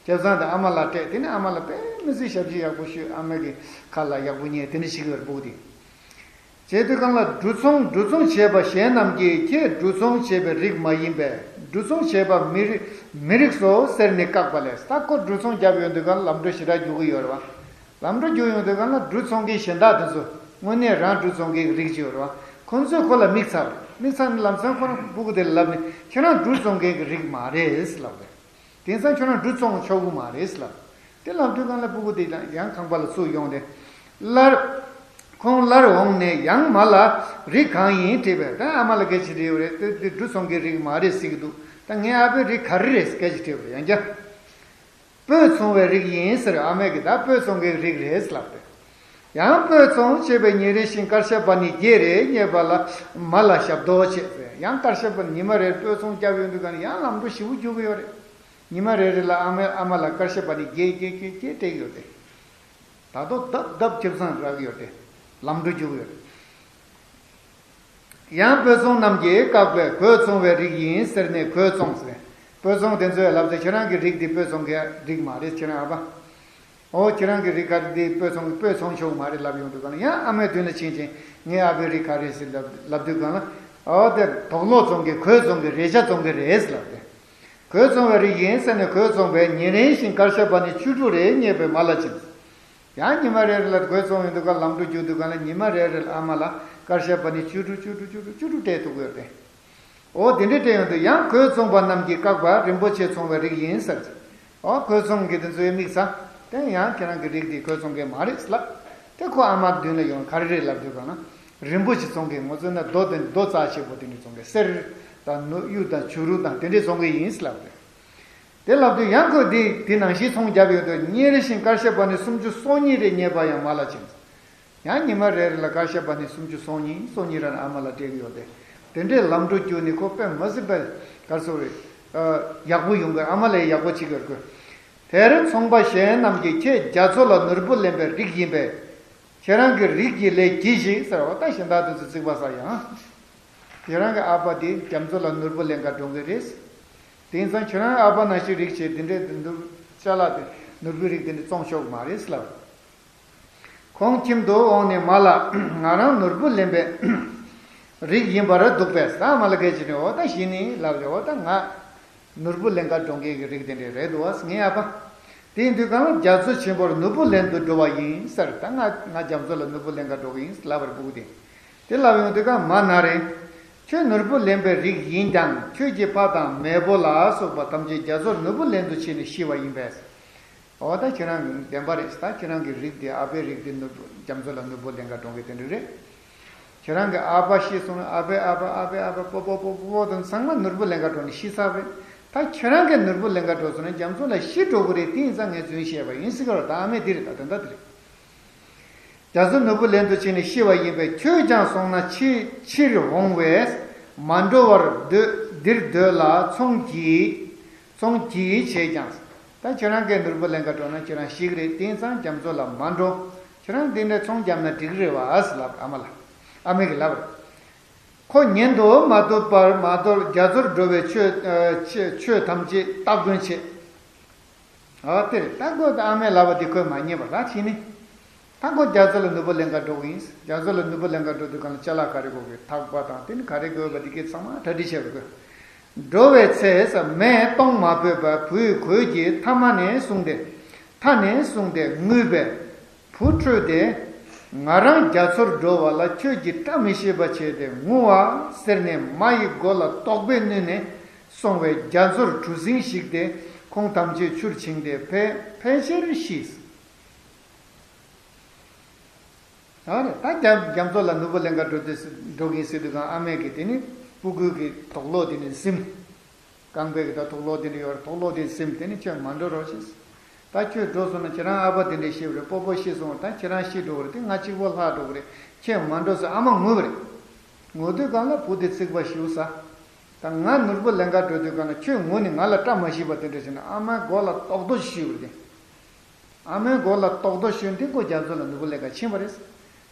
ཁེ་བཟང་དེ་ཨ་མ་ལ་སྤྲད། དེ་ནས་ཨ་མ་ལ་དཔེ་མི་སྲིད་ཞབས་ཕྱི་ཡག་པོ་ཞུས། ཨ་མ་གི་ཁ་ལ་ཡག་པོ་ཉན། དེ་འདྲ་ཞིག་ཡོད་རེད་སྤུ་གུ་དེ། བྱས་དུས་གང་ལ་འབྲུ་ཚོང་འབྲུ་ཚོང་བྱས་པ་གཞན་རྣམས་ཀྱིས་ཁྱེད་འབྲུ་ཚོང་བྱས་པའི་རིགས་མ་ཡིན་པས་འབྲུ་ཚོང་བྱས་པ་མི་རིགས་མི་རིགས་སོ་ཟེར་ནས་བཀག་པ་ལས། ད་ཁོ་འབྲུ་ཚོང་བརྒྱབ་ཡོང་དུས་གང་ལ་ལམ་འགྲོ་ཞེ་དྲག་རྒྱུག་གི་ཡོད་རེད་བ། ལམ་འགྲོ་རྒྱུག་ཡོང་དུས་གང་ལ་འབྲུ་ཚོང་མཁན་གཞན་དག་དེ་ཚོ་དངོས་གནས་རང་འབྲུ་ཚོང་མཁན་གྱི་རིགས་ཅིག་ཡོད་རེད་བ། ཁོ་ཚོས་ཁོ་ལ་མིག་ཚ་བ་རེད། མིག་ཚ་ནས་ལམ་སང་ཁོ་རང་སྤུ་གུ་དེ་ལ་ལབ་ནས་ཁྱེད་རང་འབྲུ་ཚོང་མཁན་གྱི་རིགས་མ་རེད་ལབ་རེད། དེང་སང་ཁྱོད་རང་འབྲུ་བཙོང་ཆོག་གི་མ་རེད་ལབ། དེ་ལབ་དུས་གང་ལ་སྤུ་གུ་དེ་ཡང་ཁང་པ་ལ་ཚུར་ཡོང་སྟེ། སླར། ཁོང་སླར་འོངས་ནས་ཡང་མ་ལ་རིགས་གང་ཡིན་དྲིས་པས། ད་ཨ་མ་ལ་སྐད་ཆ་དྲིས་པ་རེད། དེ་དེ་འབྲུ་བཙོང་མཁན་རིགས་མ་རེད་ཟེར་གྱི་འདུག་ད་ངའི་ཨ་ཕའི་རིགས་ག་རེ་རེད་ཟེར་སྐད་ཆ་དྲིས་པ་རེད། ཡང་བསྐྱར། སྤོས་ཚོང་བའི་རིགས་ཡིན་ཟེར། ཨ་མས་ཀྱིས་ད་སྤོས་ཚོང་མཁན་རིགས་རེད་ལབ་པས། ཡང་སྤོས་ཚོང་བྱས་པས་ཉིན་རེ་བཞིན་དཀར་ཞབས་པ་ནི་བརྒྱད་རེ་རྙེད་པ་ལ་མ་ལ་ཞབས་ཏོག་བྱེད་ཟེར། ཡང་དཀར་ཞབས་པ་ཉི་མ་རེར་སྤོས་ཚོང་བརྒྱབ་ཡོང་དུས་གང་ཡང་ལམ་འགྲོ་ཞེ་པོ་རྒྱུག་གི་ཡོད་རེད། ཉི་མ་རེ་རེ་ལ་ཨ་མས་ཨ་མ་ལ་དཀར་ཞབས་པ་ནི་བརྒྱད་བརྒྱད་བརྒྱད་བརྒྱད་སྤྲད་ཀྱི་ཡོད་རེད། ད་དོ་ལྡབ་ལྡབ་ཁེ་བཟང་རག་གི་ཡོད་རེད། ལམ་འགྲོ་རྒྱུག་གི་ཡོད་རེད། ཡང་སྤོས་ཚོང་རྣམས་ཀྱིས་བཀག་པས་གོས་ཚོང་བའི་རིགས་ཡིན་ཟེར་ནས་གོས་བཙོང་ཟེར། སྤོས་ཚོང་དེ་ཚོས་ལབ་ཚེ་ཁྱེད་རང་གི་རིགས་འདི་སྤོས་ཚོང་གི་རིགས་མ་རེད། ཁྱེད་རང་ཨ་ཕ། འོ་ཁྱེད་རང་གི་རིགས་ག་རེ་འདི་སྤོས་ཚོང་གི་སྤོས་ཚོང་ཆོག་མ་རེད་ལབ་ཡོང་དུས་གང་ལ་ཡང་ཨ་མའི་མདུན་ལ་ཕྱིན་ཕྱིན་ངའི་ཨ་ཕའི་རིགས་ག་རེ་ཟེར་ལབ་ལབ་དུས་གང་ལ། འོ་དེ་དོག་ལོག་བཙོང་གི་གོས་བཙོང་གི་རས་ཆ་བཙོང་གི་རེད་ལབ་སྟེ། གོས་བཙོང་བའི་རིགས་ཡིན་ཟེར་ནས་གོས་བཙོང་པས་ཉིན་རེ་བཞིན་དཀར་ཞབས་པ་ནི་བཅུ་དྲུག་རེ་རྙེད་པའི་མ་ལ་ཕྱིན། ཡང་ཉི་མ་རེ་རེ་ལ་གོས་བཙོང་ཡོང་དུས་གང་ལམ་འགྲོ་རྒྱུག་དུས་གང་ལ་ཉི་མ་རེ་རེ་ལ་ཨ་མ་ལ་དཀར་ཞབས་པ་ནི་བཅུ་དྲུག་བཅུ་དྲུག་བཅུ་དྲུག་བཅུ་དྲུག་སྤྲད་ཐུབ་ཀྱི་ཡོད་རེད། འོ་དེ་འདྲའི་སྤྲད་ཡོང་དུས་ཡང་གོས་བཙོང་པ་རྣམས་ཀྱིས་བཀག་པ་རིན་པོ་ཆེ་བཙོང་བའི་རིགས་ཡིན་ཟེར། འོ་གོས་བཙོང་མཁན་དེ་ཚོའི་མིག་ཚ། དེ་ཡང་ཁྱེད་རང་གི་རིགས་དེ་གོས་བཙོང་མཁན་མ་རེད་ལབ། དེ་ཁོ་ཨ་མ་མདུན་ལ་ཡོང་ག་རེ་རེད་ལབ་དུས་གང་ན། རིན་པོ་ཆེ་བཙོང་མཁན་ང་ཚོ་ན་རྡོ་དང་རྡོ་རྩ་ཆེ་པོ་དེ་འདྲ་བཙོང་མཁན་གསེར་དང་ནོར་གཡུ་དང་བྱུ་རུ་དང་དེ་འདྲ་བཙོང་མཁན་ཡིན་ལབ་རེད། དེ་ལབ་དུས་ཡང་ཁོས་འདི་འདི་ནང་བཞིན་ཚོང་བརྒྱབ་ཡོད་དུས་ཉིན་རེ་བཞིན་དཀར་ཞབས་པ་ནི་སུམ་ཅུ་སོ་གཉིས་རེ་རྙེད་པ་ཡང་མ་ལ་ཕྱིན། ཡང་ཉི་མ་རེ་རེ་ལ་དཀར་ཞབས་པ་ནི་སུམ་ཅུ་སོ་གཉིས་སོ་གཉིས་ར་ཨ་མ་ལ་སྤྲད་ཀྱི་ཡོད་དེ། དེ་འདྲའི་ལམ་འགྲོ་བསྐྱུར་ནས་ཁོ་དཔེ་མ་སྲིད་པའི་གར་སོ་རེད། ཡག་པོ་ཡོང་གི་ཨ་མ་ལས་ཡག་པོ་བྱེད་ཀྱི་ཡོད་ཀི། དེར་ཚོང་པ་གཞན་རྣམས་ཀྱིས་ཁྱེད་རྒྱ་མཚོ་ལ་ནོར་བུ་ལེན་པའི་རིགས་ཡིན་པས། ཁྱེད་རང་གི་རིགས་ཀྱི་ལས་གྱིས་ཤིག་ཟེར་བ་ད་གཞན་དག་དེ་ཚོ་རྩིག་པ་ཟ་ཡང་། ཁྱེད་རང་གི་ཨ་ཕ་དེ་རྒྱ་མཚོ་ལ་ནོར་བུ་ལེན་ག་འགྲོ་གི་རེད། དེང་སང་ཁྱེད་རང་ཨ་ཕ་ནང་བཞིན་རིགས་བྱས་དེ་འདྲའི་དེ་འདུག་ཅ་ལག་དེ་ནོར་བུའི་རིགས་དེ་འདྲ་བཙོང་ཆོག་མ་རེད་ལབ། ཁོང་ཁྱིམ་དུ་འོངས་ནས་མ་ལ། ང་རང་ནོར་བུ་ལེན་པའི་རིགས་ཡིན་པར་འདུག་པས། ད་མ་ལ་སྐད་ཅིག་ནས་འོ་ད་གཞི་ནས་ལབ་ཀྱི་འོ་ད་ང་ནོར་བུ་ལེན་ག་འགྲོ་མཁན་གྱི་རིགས་དེ་འདྲ་རེད་འདུག་བ་ངའི་ཨ་ཕ། དེ་ཡིན་དུས་གང་ལ་རྒྱ་མཚོ་ཆེན་པོར་ནོར་བུ་ལེན་དུ་འགྲོ་བ་ཡིན་ཟེར། ད་ང་ང་རྒྱ་མཚོ་ལ་ནོར་བུ་ལེན་ག་འགྲོ་གི་ཡིན་ལབ་པར་སྤུ་གུ་དེ། དེ་ལབ་ཡོང་དུས་གང་མ་ན་རེ། ཁྱོད་ནོར་བུ་ལེན་པའི་རིགས་ཡིན་ཀྱང་ཁྱོད་ཀྱི་ཕ་དང་མེས་པོ་ལ་སོགས་པ་ཐམས་ཅད་རྒྱ་མཚོར་ནོར་བུ་ལེན་དུ་ཕྱིན་ནས་ཤི་བ་ཡིན་པས། འོ་ད་ཁྱེད་རང་གི་བདེན་པ་རེད། ད་ཁྱེད་རང་གི་རིགས་དེ་ཨ་ཕའི་རིགས་དེ་ནོར་བུ་རྒྱ་མཚོ་ལ་ནོར་བུ་ལེན་ག་འགྲོ་མཁན་དེ་འདྲ་རེད། ཁྱེད་རང་གི་ཨ་ཕ་ཤི་སོང་ན་ཨ་ཕའི་ཨ་ཕ་ཨ་ཕའི་ཨ་ཕ་པོ་པོ་པོ་པོ་པོ་དང་ཚང་མ་ནོར་བུ་ལེན་ག་འགྲོ་ནས་ཤི་ཚར་བ་རེད། ད་ཁྱེད་རང་གི་ནོར་བུ་ལེན་ག་འགྲོ་སོང་ན་རྒྱ་མཚོ་ལ་ཤི་འགྲོ་གི་རེད། དེ་ཡིན་ཙང་ངས་རྫུན་བཤད་པ་ཡིན་ཟེར་གི་རེད། ད་ཨ་མས་དེ་རེད། ད་དོན་དག་དེ་རེད། རྒྱ་མཚོར་ནོར་བུ་ལེན་དུ་ཕྱིན་ནས་ཤི་བ་ཡིན་པས་ཁྱོད་ཀྱང་སོང་ན་ཕྱིར་ཕྱིར་འོང་བས་མ་འགྲོ་བར་སྡོད་འདིར་སྡོད་ལ་ཚོང་གྱིས་ཚོང་གྱིས་བྱས་ཀྱང་། ད་ཁྱེད་རང་གིས་ནོར་བུ་ལེན་ག་འགྲོ་ན་ཁྱེད་རང་ཤི་གི་རེད། དེང་སང་རྒྱ་མཚོ་ལ་མ་འགྲོ། ཁྱེད་རང་དེ་འདྲའི་ཚོང་བརྒྱབ་ན་འགྲིག་རེད་བ་ཟེར་ལབ་ཨ་མ་ལ། ཨ་མས་གི་ལབ་རེད། ཁོ་ཉན་དུ་མ་བཏུབ་པར་མ་དོར་རྒྱ་མཚོར་འགྲོ་བའི་ཆོས་ཆོས་ཆོས་ཐམས་ཅད་སྟ་གོན་བྱས། ཨ་དེར་ད་ཁོ་ཨ་མས་ལབ་པ་དེ་ཁོས་མ་ཉན་པར་ད་ཕྱིན་ནི། ད་ཁོ་རྒྱ་མཚོ་ལ་ནོར་བུ་ལེན་ག་འགྲོ་གི་ཡིན། རྒྱ་མཚོ་ལ་ནོར་བུ་ལེན་ག་འགྲོ་དུས་གང་ལ་ཅ་ལག་ག་རེ་དགོས་གི་ཐག་པ་དང་དེ་ནི་ག་རེ་དགོས་པ་དེ་གའི་ཚང་མ་གྲ་སྒྲིག་བྱས་པ་དགོས། འགྲོ་བའི་ཚེ་ས་མས་གཏོང་མ་ཕོད་པ་བུས་གོས་ཀྱིས་མཐའ་མ་ནས་བཟུང་སྟེ་མཐའ་ནས་བཟུང་སྟེ་ངུས་པས། བུ་ཁྲོས་ཏེ། ང་རང་རྒྱ་མཚོར་འགྲོ་བ་ལ་ཁྱོད་ཀྱིས་བཀྲ་མི་ཤིས་པ་བྱས་ཏེ་ངུ་བ་ཟེར་ནས་མ་ཡི་མགོ་ལ་རྡོག་པས་བསྣུན་ནས་སོང་བས་རྒྱ་མཚོར་གྲུ་གཟིངས་ཤིག་སྟེ་ཁོང་ཐམས་ཅད་ཆུར་ཕྱིན་ཏེ་ཕལ་ཕལ་ཆེར་ཤི། ཨ་རེ་ད་རྒྱ་རྒྱ་མཚོ་ལ་ནོར་བུ་ལེན་ག་འགྲོ་དུས་འགྲོ་གིན་ཟེར་དུས་གང་ཨ་མས་ཀྱིས་དེ་ནི་སྤུ་གུ་གི་དོག་ལོག་དེ་ནི་ཟིན། རྐང་པའི་གི་ད་དོག་ལོག་དེ་འདྲ་ཡོད་རེད། དོག་ལོག་དེ་ཟིན་དེ་ནི་ཁྱོད་མ་འགྲོ་རོགས་ཞེས། ད་ཁྱོད་འགྲོ་སོང་ན་ཁྱེད་རང་ཨ་ཕ་དེ་འདྲས་ཤི་བ་རེད། སྤོ་སྤོ་ཤི་སོང་བ་ད་ཁྱེད་རང་ཤི་འགྲོ་གི་རེད། དེ་ང་གཅིག་པོ་ལྷག་འགྲོ་གི་རེད། ཁྱོད་མ་འགྲོ་ཟེར་ཨ་མ་ངུ་བ་རེད། ངུ་དུས་གང་ལ་བུ་དེ་ཚིག་པ་ཞུ་ས། ད་ང་ནོར་བུ་ལེན་ག་འགྲོ་དུས་གང་ལ་ཁྱོད་ངུ་ནས་ང་ལ་བཀྲ་མ་ཤིས་པ་དེ་འདྲ་བྱས་ན་ཨ་མའི་མགོ་ལ་ཏོག་ཏོ་ཞིག་ཞུས་པ་རེད། ཨ་མའི་མགོ་ལ་ཏོག་ཏོ་ཞུས་དེ་ཁོ་རྒྱ་མཚོ་ལ་ནོར་བུ་ལེན་ག་ཕྱིན་པ་རེད།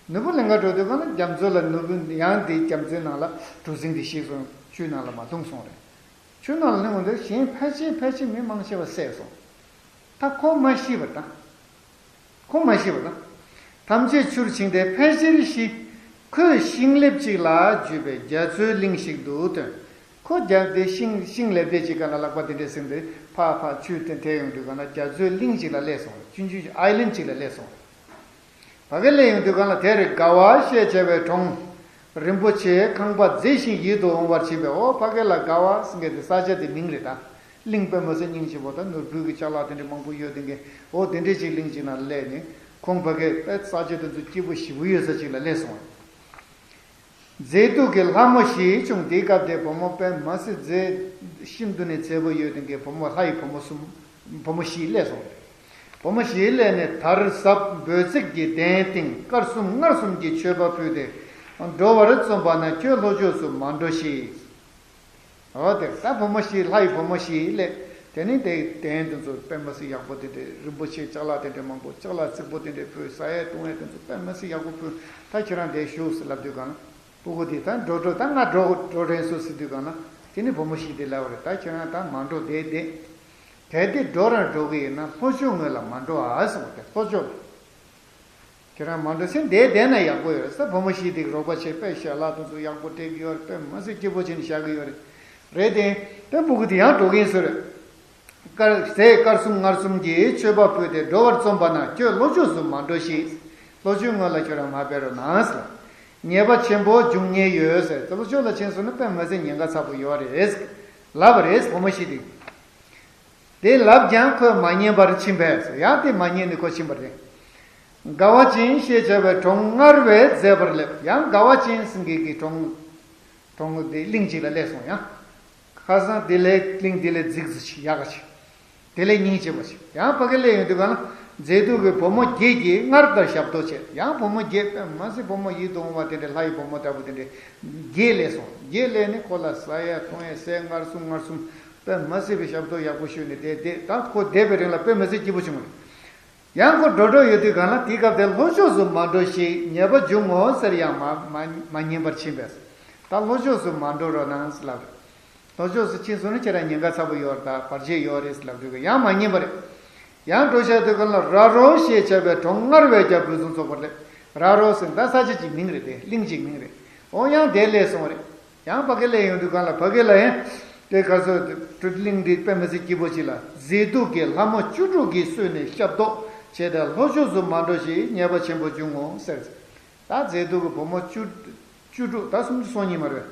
ནོར་བུ་ལེན་ག་འགྲོ་དུས་གང་ལ་རྒྱ་མཚོ་ལ་ནོར་བུ་ཡང་དེ་རྒྱ་མཚོའི་ནང་ལ་གྲུ་གཟིངས་དེ་ཞིག་སོང་ཆུའི་ནང་ལ་མ་ལྷུང་སོང་རེད། ཆུ་ནང་ལ་ལྷུང་འདིར་གཞན་ཕལ་ཆེར་ཕལ་ཆེར་མི་མང་ཆེ་བ་བསད་སོང་། ད་ཁོ་མ་ཤི་བར་དང་། ཁོ་མ་ཤི་བར་དང་། ཐམས་ཅད་ཆུར་ཕྱིན་ཏེ་ཕལ་ཆེར་ཤི། ཁོས་ཤིང་ལེབ་ཅིག་ལ་འཇུས་པས་རྒྱ་མཚོའི་གླིང་ཞིག་ཏུ་ཐོན། ཁོ་རྒྱབ་དེ་ཤིང་ཤིང་ལེབ་དེ་ཅིག་ག་ལ་ལག་པ་དེ་འདྲས་ཟིན་ཏེ་ཕར་ཕར་ཆུ་དེ་ཐལ་ཡོང་དུས་ག་ལ་རྒྱ་མཚོའི་གླིང་ཅིག་ལ་སླེབས་སོང་། ཆུང་ཆུང་ཨའི་ལན་ཅིག་ལ་སླེབས་སོང་། ཕ་གི་སླེབས་ཡོང་དུས་གང་ལ་དེར་དགའ་བ་ཞེས་བྱ་བའི་གྲོང་། རིན་པོ་ཆེའི་ཁང་པ་མཛེས་ཤིང་ཡིད་དུ་འོང་བར་བྱེད་པའི་འོ་ཕ་གི་ལ་དགའ་བ་ཟེར་མཁན་དེ་ས་ཆ་དེ་མིང་རེད་ད། གླིང་དཔེ་མི་སྲིད་སྙིང་རྗེ་པོ་དང་ནོར་བུ་གི་ཅ་ལག་དེ་འདྲ་མང་པོ་ཡོད་དེ་མཁན་འོ་དེ་འདྲས་ཅིག་གླིང་ཅིག་ན་སླེབས་ནས་ཁོང་ཕ་གི་དཔེ་ས་ཆ་དེ་ཚོ་སྐྱིད་པོ་ཞེ་པོ་ཡོད་ས་ཅིག་ལ་སླེབས་སོང་། མཛེས་སྡུག་གི་ལྷ་མོ་ཞིག་བྱུང་། དེའི་སྐབས་དེ་བུ་མོ་དཔེ་མ་སྲིད་མཛེས་ཤིན་ཏུ་ནས་མཛེས་པོ་ཡོད་དེ་མཁན་བུ་མོ་ལྷ་ཡི་བུ་མོ་གསུམ། བུ་མོ་བཞི་སླེབས་སོང་། བུ་མོ་བཞི་སླེབས་ནས་དར་ཟབ་འབོད་ཚིག་གི་གདན་སྟེང་དཀར་གསུམ་མངར་གསུམ་གྱི་མཆོད་པ་ཕུལ་ཏེ། འགྲོ་བར་རྩོམ་པ་ན་ཁྱོད་ལྷོ་ཕྱོགས་སུ་མ་འགྲོ་ཞིག། འོ་དེ་ད་བུ་མོ་བཞི་ལྷ་ཡི་བུ་མོ་བཞི་སླེབས། དེ་ནས་དེ་གདན་དེ་ཚོ་དཔེ་མ་སྲིད་ཡག་པོ་དེ་འདྲས་རིན་པོ་ཆེ་ཅ་ལག་དེ་འདྲས་མང་པོ་ཅ་ལག་རྩིག་པོ་དེ་འདྲས་ཕུལ། ཟ་ཡས་བཏུང་ཡས་དེ་ཚོ་དཔེ་མ་སྲིད་ཡག་པོ་ཕུལ། ད་ཁྱེད་རང་འདིར་བཞུགས་ཟེར་ལབ་དུས་གང་ལ། སྤུ་གུ་དེ་ད་འགྲོ་འགྲོ་ད་ང་འགྲོ་འགྲོ་རན་སོང་ཟེར་དུས་གང་ལ་དེ་ནི་བུ་མོ་ཞིག་དེ་ལབ་པ་རེད། ད་ཁྱེད་རང་ད་མ་འགྲོ་བསྡད་བསྡད། གལ་ཏེ་འགྲོ་རང་འགྲོ་གི་ཡིན་ན་ལྷོ་ཕྱོགས་ངོས་ལ་མ་འགྲོ་ཨ་ཟེར་བ་དེ་ལྷོ་ཕྱོགས་ལ། ཁྱེད་རང་མ་འགྲོ་སེམས་བསྡད་བསྡད་ན་ཡག་པོ་ཡོད་ས། བུ་མོ་ཞིག་དེ་རོགས་པ་བྱས་དཔེ་ཞལ་ལག་དེ་ཚོ་ཡག་པོ་སྤྲད་ཀྱི་ཡོད་རེད། དཔེ་མ་སྲིད་སྐྱིད་པོ་བྱས་ནས་བཞག་གི་ཡོད་རེད། རེད་དེ། དེ་སྤུ་གུ་དེ་ཡང་འགྲོ་གི་ཡིན་ཟེར། དཀར་ཟས་དཀར་གསུམ་མངར་གསུམ་གྱི་མཆོད་པ་ཕུལ་ཏེ་འགྲོ་བར་རྩོམ་པ་ན་ཁྱོད་ལྷོ་ཕྱོགས་སུ་མ་འགྲོ་ཞིག། ལྷོ་ཕྱོགས་ངོས་ལ་ཁྱོད་རང་མ་ཕེབས་རོགས་གནང་ཟེར། ཉེས་པ་ཆེན་པོ་འབྱུང་ཉེན་ཡོད་ཟེར། ལྷོ་ཕྱོགས་ལ་ཕྱིན་སོང་ན་དཔེ་མ་སྲིད་ཉེན་ཁ་ཚ་པོ་ཡོད་རེད། ལབ་པ་རེད་བུ་མོ་ཞིག་དེ། དེ་ལབ་ཀྱང་ཁོས་མ་ཉན་པར་ཕྱིན་པས་ཟེར། ཡང་དེ་མ་ཉན་ནས་ཁོ་ཕྱིན་པ་རེད། དགའ་བ་ཅན་ཞེས་བྱ་བའི་གྲོང་སྔར་བས་མཛེས་པར་སླེབས། ཡང་དགའ་བ་ཅན་ཟེར་མཁན་གྱི་གྲོང་གྲོང་དེ་གླིང་ཅིག་ལ་སླེབས་སོང་ཡང་། ཁ་སང་དེ་ལས་གླིང་དེ་ལས་རྫིག་ཙི་ཞིག་ཡག་ག་ཞིག་དེ་ལས་སྙིང་རྗེ་བ་ཞིག་ཡང་ཕ་གི་སླེབས་ཡོང་དུས་གང་ལ་མཛེས་སྡུག་གི་བུ་མོ་བརྒྱད་ཀྱིས་སྔར་ལྟར་ཞབས་ཏོག་བྱས། ཡང་བུ་མོ་བརྒྱད་དཔེ་མ་སྲིད་བུ་མོ་ཡིད་དུ་འོང་བ་དེ་འདྲའི་ལྷ་ཡི་བུ་མོ་ལྟ་བུ་དེ་འདྲའི་བརྒྱད་སླེབས་སོང་། བརྒྱད་སླེབས་ནས་ཁོ་ལ་ཟ་ཡ་འཐུང་ཡ་ཟས་མངར་གསུམ་མངར་གསུམ་དཔེ་མ་སྲིད་པའི་ཞབས་ཏོག་ཡག་པོ་ཞུས་ནས་བསྡད་བསྡད། ད་ཁོ་བསྡད་པའི་རིང་ལ་དཔེ་མ་སྲིད་སྐྱིད་པོ་བྱུང་བ་རེད། ཡང་ཁོ་འགྲོ་འགྲོ་ཡོད་དུས་གང་ལ་དེའི་སྐབས་དེར་ལྷོ་ཕྱོགས་སུ་མ་འགྲོ་ཞིག་ཉེས་པ་འབྱུང་ངོ་ཟེར་ཡང་མ་མ་མ་ཉན་པར་ཕྱིན་པས། ད་ལྷོ་ཕྱོགས་སུ་མ་འགྲོ་རོགས་གནང་ཟེར་ལབ་རེད། ལྷོ་ཕྱོགས་སུ་ཕྱིན་སོང་ན་ཁྱེད་རང་ཉེན་ཁ་ཚ་པོ་ཡོད་རེད། ད་བར་ཆད་ཡོད་རེད་ཟེར་ལབ་དུས་ཡང་མ་ཉན་པ་རེད། ཡང་འགྲོ་བྱ་དུས་གང་ལ་ར་རོ་ཞེས་བྱ་བའི་གྲོང་སྔར་བས་ཀྱང་བོད་ཚོ་ཚོགས་པ་ལས། ར་རོ་ཟེར་ད་ས་ཆ་གཅིག་མིང་རེད་དེ། གླིང་གཅིག་མིང་རེད། འོ་ཡང་དེ་སླེབས་སོང་རེད། ཡང་ཕ་གི་སླེབས་ཡོང་དུས་གང་ལ་ཕ་གི་ལ་ཡང་དེ་ག་ཚོད་གླིང་འདི་དཔེ་མི་སྲིད་སྐྱིད་པོ་ཅིག་ལ། མཛེས་སྡུག་གི་ལྷ་མོ་བཅུ་དྲུག་གིས་གསོས་ནས་ཞབས་ཏོག་བྱས་ཏེ། ལྷོ་ཕྱོགས་སུ་མ་འགྲོ་ཞེས་ཉེས་པ་ཆེན་པོ་བྱུང་ངོ་ཟེར། ད་མཛེས་སྡུག་གི་བུ་མོ་བཅུ་བཅུ་དྲུག་ད་སུམ་ཅུ་སོ་གཉིས་མ་རེད།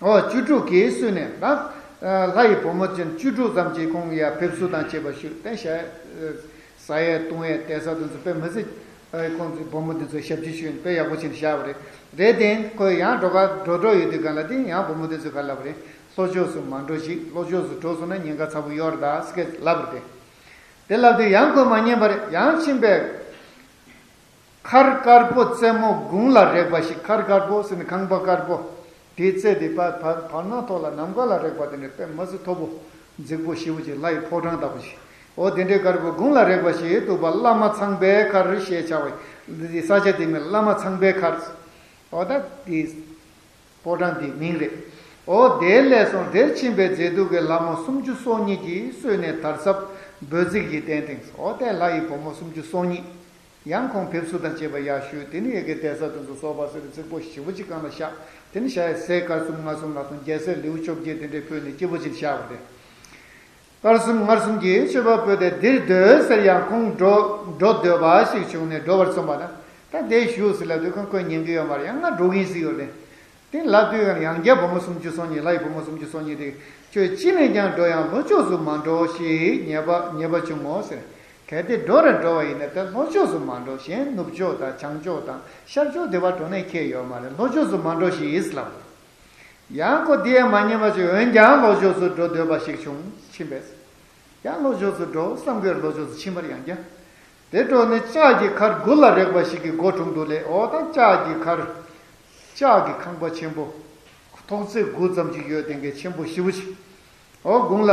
ཨོ་བཅུ་དྲུག་གིས་གསོས་ནས་ད། ལྷ་ཡི་བུ་མོ་ཅན་བཅུ་དྲུག་ཙམ་གྱིས་ཁོང་ཡར་ཕེབས་བསུ་དང་བཅས་པ་ཞུས་ཏེ་ཞལ་ཟ་ཡས་བཏུང་ཡས་བསྡད་ས་དེ་ཚོ་དཔེ་མི་སྲིད། ཁོང་ཚོའི་བུ་མོ་དེ་ཚོ་ཞབས་ཕྱི་ཞུས་ནས་དཔེ་ཡག་པོ་ཕྱིན་བཞག་པ་རེད། རེད་དེ་ཁོས་ཡང་འགྲོ་ག་འགྲོ་འགྲོ་ཡོད་དུས་གང་ལ་དེ་ཡང་བུ་མོ་དེ་ཚོས་ག་ལབ་རེད། ལྷོ་ཕྱོགས་སུ་མ་འགྲོ་ཞིག་ལྷོ་ཕྱོགས་སུ་འགྲོ་སོང་ན་ཉེན་ཁ་ཚ་པོ་ཡོད་རེད་ད་ཟེར་ལབ་པ་རེད། དེ་ལབ་དུས་ཡང་ཁོས་མ་ཉན་པ་རེད། ཡང་ཕྱིན་པས། མཁར་དཀར་པོ་རྩེ་མོ་དགུང་ལ་རེག་པ་ཞིག་མཁར་དཀར་པོ་ཟེར་ནས་ཁང་པ་དཀར་པོ། དེའི་རྩེ་དེ་བར་བར་བར་སྣང་ཐོག་ལ་ནམ་མཁའ་ལ་རེག་པ་དེ་འདྲ་དཔེ་མི་སྲིད་མཐོ་པོ། རྫིག་པོ་ཞེ་པོ་ཅིག་ལྷ་ཡི་ཕོ་བྲང་ལྟ་བུ་ཞིག་འོ་དེ་འདྲའི་དཀར་པོ་དགུང་ལ་རེག་པ་ཞིག་འདུག་པ། བླ་མ་ཚངས་པའི་མཁར་ཞེས་བྱ་བའི་ས་ཆ་དེའི་མིང་བླ་མ་ཚངས་པའི་མཁར། འོ་ད་དེ། ཕོ་བྲང་དེའི་མིང་རེད། འོ་དེ་ལས་སོང་དེར་ཕྱིན་པའི་མཛེས་སྡུག་གི་ལྷ་མོ་སུམ་ཅུ་སོ་གཉིས་ཀྱིས་གསོས་ནས་དར་ཟབ་འབོད་ཚིག་གི་གདན་སྟེང་། འོ་དེ་ལྷ་ཡི་བུ་མོ་སུམ་ཅུ་སོ་གཉིས། ཡང་ཁོང་ཕེབས་བསུ་དང་བཅས་པ་ཡར་ཞུས། དེ་ནས་ཡ་གི་གདན་ས་དེ་ཚོ་སོ་པ་ཟེར་རྫིག་པོ་ཞེ་པོ་ཅིག་སྒང་ལ་བཞག་དེ་ནས་ཞག་ཡ་ཟས་དཀར་གསུམ་མངར་གསུམ་ལ་སོང་རྒྱལ་སྲས་ལེའུ་བཅོ་བརྒྱད་དེ་འདྲའི་ཕུལ་ནས་སྐྱིད་པོ་ཅིག་བཞག་པ་རེད། དཀར་གསུམ་མངར་གསུམ་གྱི་མཆོད་པ་ཕུལ་ཏེ་འདིར་སྡོད་ཟེར། ཡང་ཁོང་འགྲོ་འགྲོ་འདོད་པ་ཞིག་བྱུང་ནས་འགྲོ་བར་འཚམས་པ་ན། ད་འདིར་བཞུགས་ཟེར་ལབ་དུས་ཁོང་ཁོས་ཉན་གྱི་ཡོད་མ་རེད། ཡང་ང་འགྲོ་གིན་ཟེར་ཡོད་རེད། དེ་ལབ་དུས་ཡང་བསྐྱར་བུ་མོ་སུམ་ཅུ་སོ་གཉིས་ལྷ་ཡི་བུ་མོ་སུམ་ཅུ་སོ་གཉིས་དེ་ཁྱོད་ཅི་ནས་ཀྱང་འགྲོ་ཡང་ལྷོ་ཕྱོགས་སུ་མ་འགྲོ་ཞེས་ཉེས་པ་ཉེས་པ་བྱུང་ངོ་ཟེར། གལ་ཏེ་འགྲོ་ར་འགྲོ་བ་ཡིན་ན་ད་ལྷོ་ཕྱོགས་སུ་མ་འགྲོ། གཞན་ནུབ་ཕྱོགས་དང་བྱང་ཕྱོགས་དང་ཤར་ཕྱོགས་དེ་བར་འགྲོ་ནས་ཁྱད་ཡོད་མ་རེད། ལྷོ་ཕྱོགས་སུ་མ་འགྲོ་ཞེས་ལབ། ཡང་ཁོ་དེ་ཡང་མ་ཉན་པ་ཞིག་འོན་ཀྱང་ལྷོ་ཕྱོགས་སུ་འགྲོ་འདོད་པ་ཞིག་བྱུང་ཕྱིན་པས། ཡང་ལྷོ་ཕྱོགས་སུ་འགྲོ་བསམ་གྱི་ལྷོ་ཕྱོགས་སུ་ཕྱིན་པར་ཡང་བསྐྱར། དེ་འགྲོ་ནས་ལྕགས་ཀྱི་མཁར་དགུ་ལ་རེག་པ་ཞིག་གི་སྒོ་དྲུང་དུ་སླེབས། འོ་ད་ལྕགས་ཀྱི་མཁར། ལྕགས་ཀྱི་ཁང་པ་ཆེན་པོ། ཐོག་བརྩེགས་དགུ་ཙམ་ཅིག་ཡོད་དེ་འགའི་ཆེན་པོ་ཞེ་པོ་ཅིག་འོ་དགུང་ལ།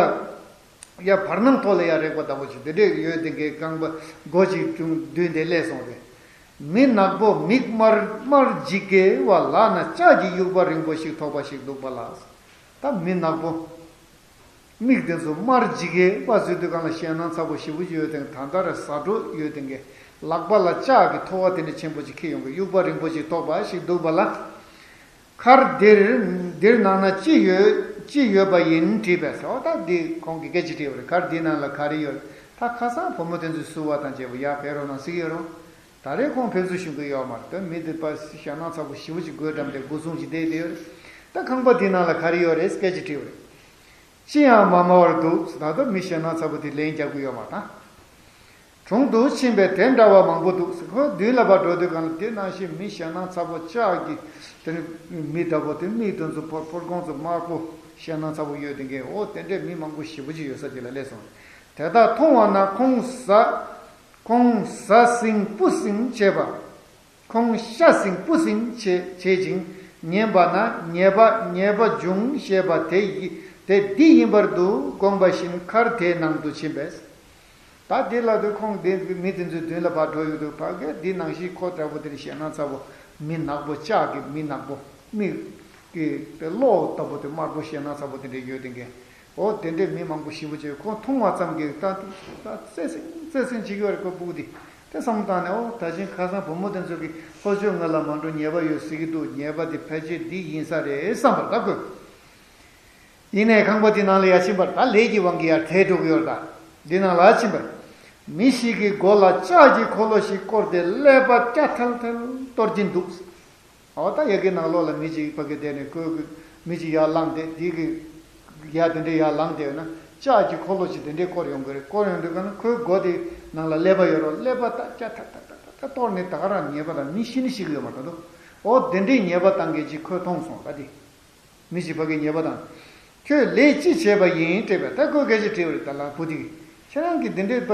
ཡ་བར་སྣང་ཐོག་ལ་ཡ་རེག་པ་ལྟ་བུ་ཅིག་དེ་འདྲས་ཡོད་དེ་འགའི་རྐང་པ་སྒོ་ཅིག་དྲུང་མདུན་དེ་སླེབས་སོང་སྟེ། མི་ནག་པོ་མིག་དམར་དམར་ལྗིད་ཀྱི་བ་ལག་ན་ལྕགས་ཀྱི་དབྱུག་པ་རིང་པོ་ཞིག་ཐོགས་པ་ཞིག་འདུག་པ་ལགས། ད་མི་ནག་པོ། མིག་དེ་ཚོ་དམར་ལྗིད་ཀྱི་བ་བཟོས་དུས་གང་ལ་ཞེད་སྣང་ཚ་པོ་ཞེ་པོ་ཡོད་དེ་ད་ལྟ་ར་ཟ་འགྲོ་ཡོད་དེ་འགའི་ལག་པ་ལ་ལྕགས་ཀྱི་ཐོ་བ་དེ་འདྲ་ཆེན་པོ་ཅིག་འཁྱེར་ཡོང་གི་དབྱུག་པ་རིང་པོ་ཅིག་ཐོགས་པ་ཞིག་འདུག་པ་ལ། མཁར་འདིར། འདིར་ནང་ན་ཅི་ཡོད། ཅི་ཡོད་པ་ཡིན་དྲིས་པས་སོ། ད་འདི་ཁོང་གིས་སྐད་ཆ་དྲིས་པ་རེད། མཁར་འདི་ནང་ལ་ག་རེ་ཡོད། ད་ཁ་སང་བུ་མོ་དེ་ཚོས་བསུ་བ་དང་བཅས་པ་ཡར་ཕེབས་རོགས་གནང་ཟེར་གྱི་ཡོད་རུང་། ད་རེས་ཁོང་ཕེབས་བསུ་ཞུ་གི་ཡོད་མ་རེད། ད་མི་འདི་པ་ཞེད་སྣང་ཚ་པོ་ཞེ་པོ་ཅིག་དགོད་བཀྲམ་སྟེ་སྒོ་སྲུང་ཅིག་བསྡད་དེ་ཡོད་རེད། ད་ཁང་པ་འདི་ནང་ལ་ག་རེ་ཡོད་རེད་སྐད་ཆ་དྲིས་པ་རེད། ཅི་ཡང་མ་སྨྲ་བར་འདུག་ད་ལྟ་མི་ཞེད་སྣང་ཚ་པོ་དེ་ལན་རྒྱག་གི་ཡོད་མ་རེད་ད། དྲུང་དུ་ཕྱིན་པས་དེ་འདྲ་བ་མང་པོ་འདུག་ཁོ་མདུན་ལ་ཕར་འགྲོ་དུས་གང་ལ་དེ་ནང་བཞིན་མི་ཞེད་སྣང་ཚ་པོ་ལྕགས་ཀྱི་དེ་ནི་མི་འདྲ་པོ་དེ་མིག་དེ་ཚོ་ཕོར་ཕོར་གོང་ཚོ་དམར་པོ་ཞེད་སྣང་ཚ་པོ་ཡོད་དེ་འགའི་འོ་དེ་འདྲའི་མི་མང་པོ་ཞེ་པོ་ཅིག་ཡོད་ས་ཅིག་ལ་སླེབས་སོང་། དེ་དག་མཐོང་བ་ན་ཁོང་ཟ་ཁོང་ཟ་ཟིང་སྤུ་ཟིང་བྱེད་པ། ཁོང་ཤ་ཟིང་སྤུ་ཟིང་བྱེད་བྱེད་ཅིང་ཉན་པ་ན་ཉེས་པ་ཉེས་པ་འབྱུང་ཞེས་པ་དེ་ཡི་དེ་འདི་ཡིན་པར་འདུག་དགོངས་པ་བཞིན་མཁར་དེའི་ནང་དུ་ཕྱིན་པས། ད་འདི་ལ་དུ་ཁོང་དེ་མི་དེ་ཚོའི་མདུན་ལ་ཕར་འགྲོ་ཡོང་དུས་ཕ་གི་འདི་ནང་བཞིན་ཁོ་འདྲ་པོ་དེ་ནི་ཞེད་སྣང་ཚ་པོ་མི་ནག་པོ་ལྕགས་ཀྱི་མི་ནག་པོ་མི་གི་གློག་ལྟ་བུ་དེ་དམར་པོ་ཞེད་སྣང་ཚ་པོ་དེ་འདྲ་ཡོད་དེ་འགའི། འོ་དེ་འདྲའི་མི་མང་པོ་ཞེ་པོ་ཅིག་ཁོ་མཐོང་བ་ཙམ་གྱིས་ད་ད་བརྩེ་སེམས་བརྩེ་སེམས་བྱེད་ཀྱི་ཡོད་རེད་ཁོ་སྤུ་གུ་དེ། དེ་བསམ་བློ་བཏང་ནས་འོ་ད་ཕྱིན་ཁ་སང་བུ་མོ་དེ་ཚོ་གིས་ལྷོ་ཕྱོགས་ང་ལ་མ་འགྲོ་ཉེས་པ་ཡོད་ཟེར་གྱི་འདུག་ཉེས་པ་དེ་ཕལ་ཆེར་འདི་ཡིན་ས་རེད་བསམ་པར་ད་དགོས། ཡིན་ནའི་ཁང་པ་དེ་ནང་ལ་ཡར་ཕྱིན་པར་ད་ལས་ཀྱི་དབང་གིས་ཡར་དེད་འགྲོ་གི་ཡོད་རེད་ད། འདི་ནང་ལ་ཕྱིན་པར། མི་ཞིག་གི་མགོ་ལ་ལྕགས་ཀྱི་འཁོར་ལོ་ཞིག་བསྐོར་ཏེ་ཀླད་པ་སྐྱ་ཐལ་ཐལ་གཏོར་གྱིན་འདུག་འོ་ད་ཡ་གི་ནང་ལོགས་ལ་མི་གཅིག་ཕ་གི་བསྡད་ནས་ཁོས་མི་གཅིག་ཡར་ལངས་ཏེ་དེ་གི་ཡར་དེ་འདྲའི་ཡར་ལངས་ཏེ་ཡོད་ན་ལྕགས་ཀྱི་འཁོར་ལོ་ཞིག་དེ་འདྲའི་བསྐོར་ཡོང་གི་རེད། བསྐོར་ཡོང་དུས་ག་ན་ཁོའི་མགོ་དེ་ནང་ལ་ཀླད་པ་ཡོད་རོགས་ཀླད་པ་ད་ཀྱ་ཐ་ཐ་ཐ་ཐ་ཐ་གཏོར་ནས་ད་ག་རང་ཉེས་པ་དང་མི་ཤི་ནི་ཤི་གི་ཡོད་མ་རེད་ད་དོ། འོ་དེ་འདྲའི་ཉེས་པ་བཏང་མཁན་ཅིག་ཁོས་མཐོང་སོང་ད་དེ། མི་ཞིག་ཕ་གིའི་ཉེས་པ་དང་། ཁྱོད་ལས་ཅི་བྱས་པ་ཡིན་སྤྲད་པས་ད་ཁོས་སྐད་ཆ་དྲིས་པ་རེད་ད་ལ་བུ་དེ་གིས། ཁྱེད་རང་གིས་འདི་འདྲའི་པ།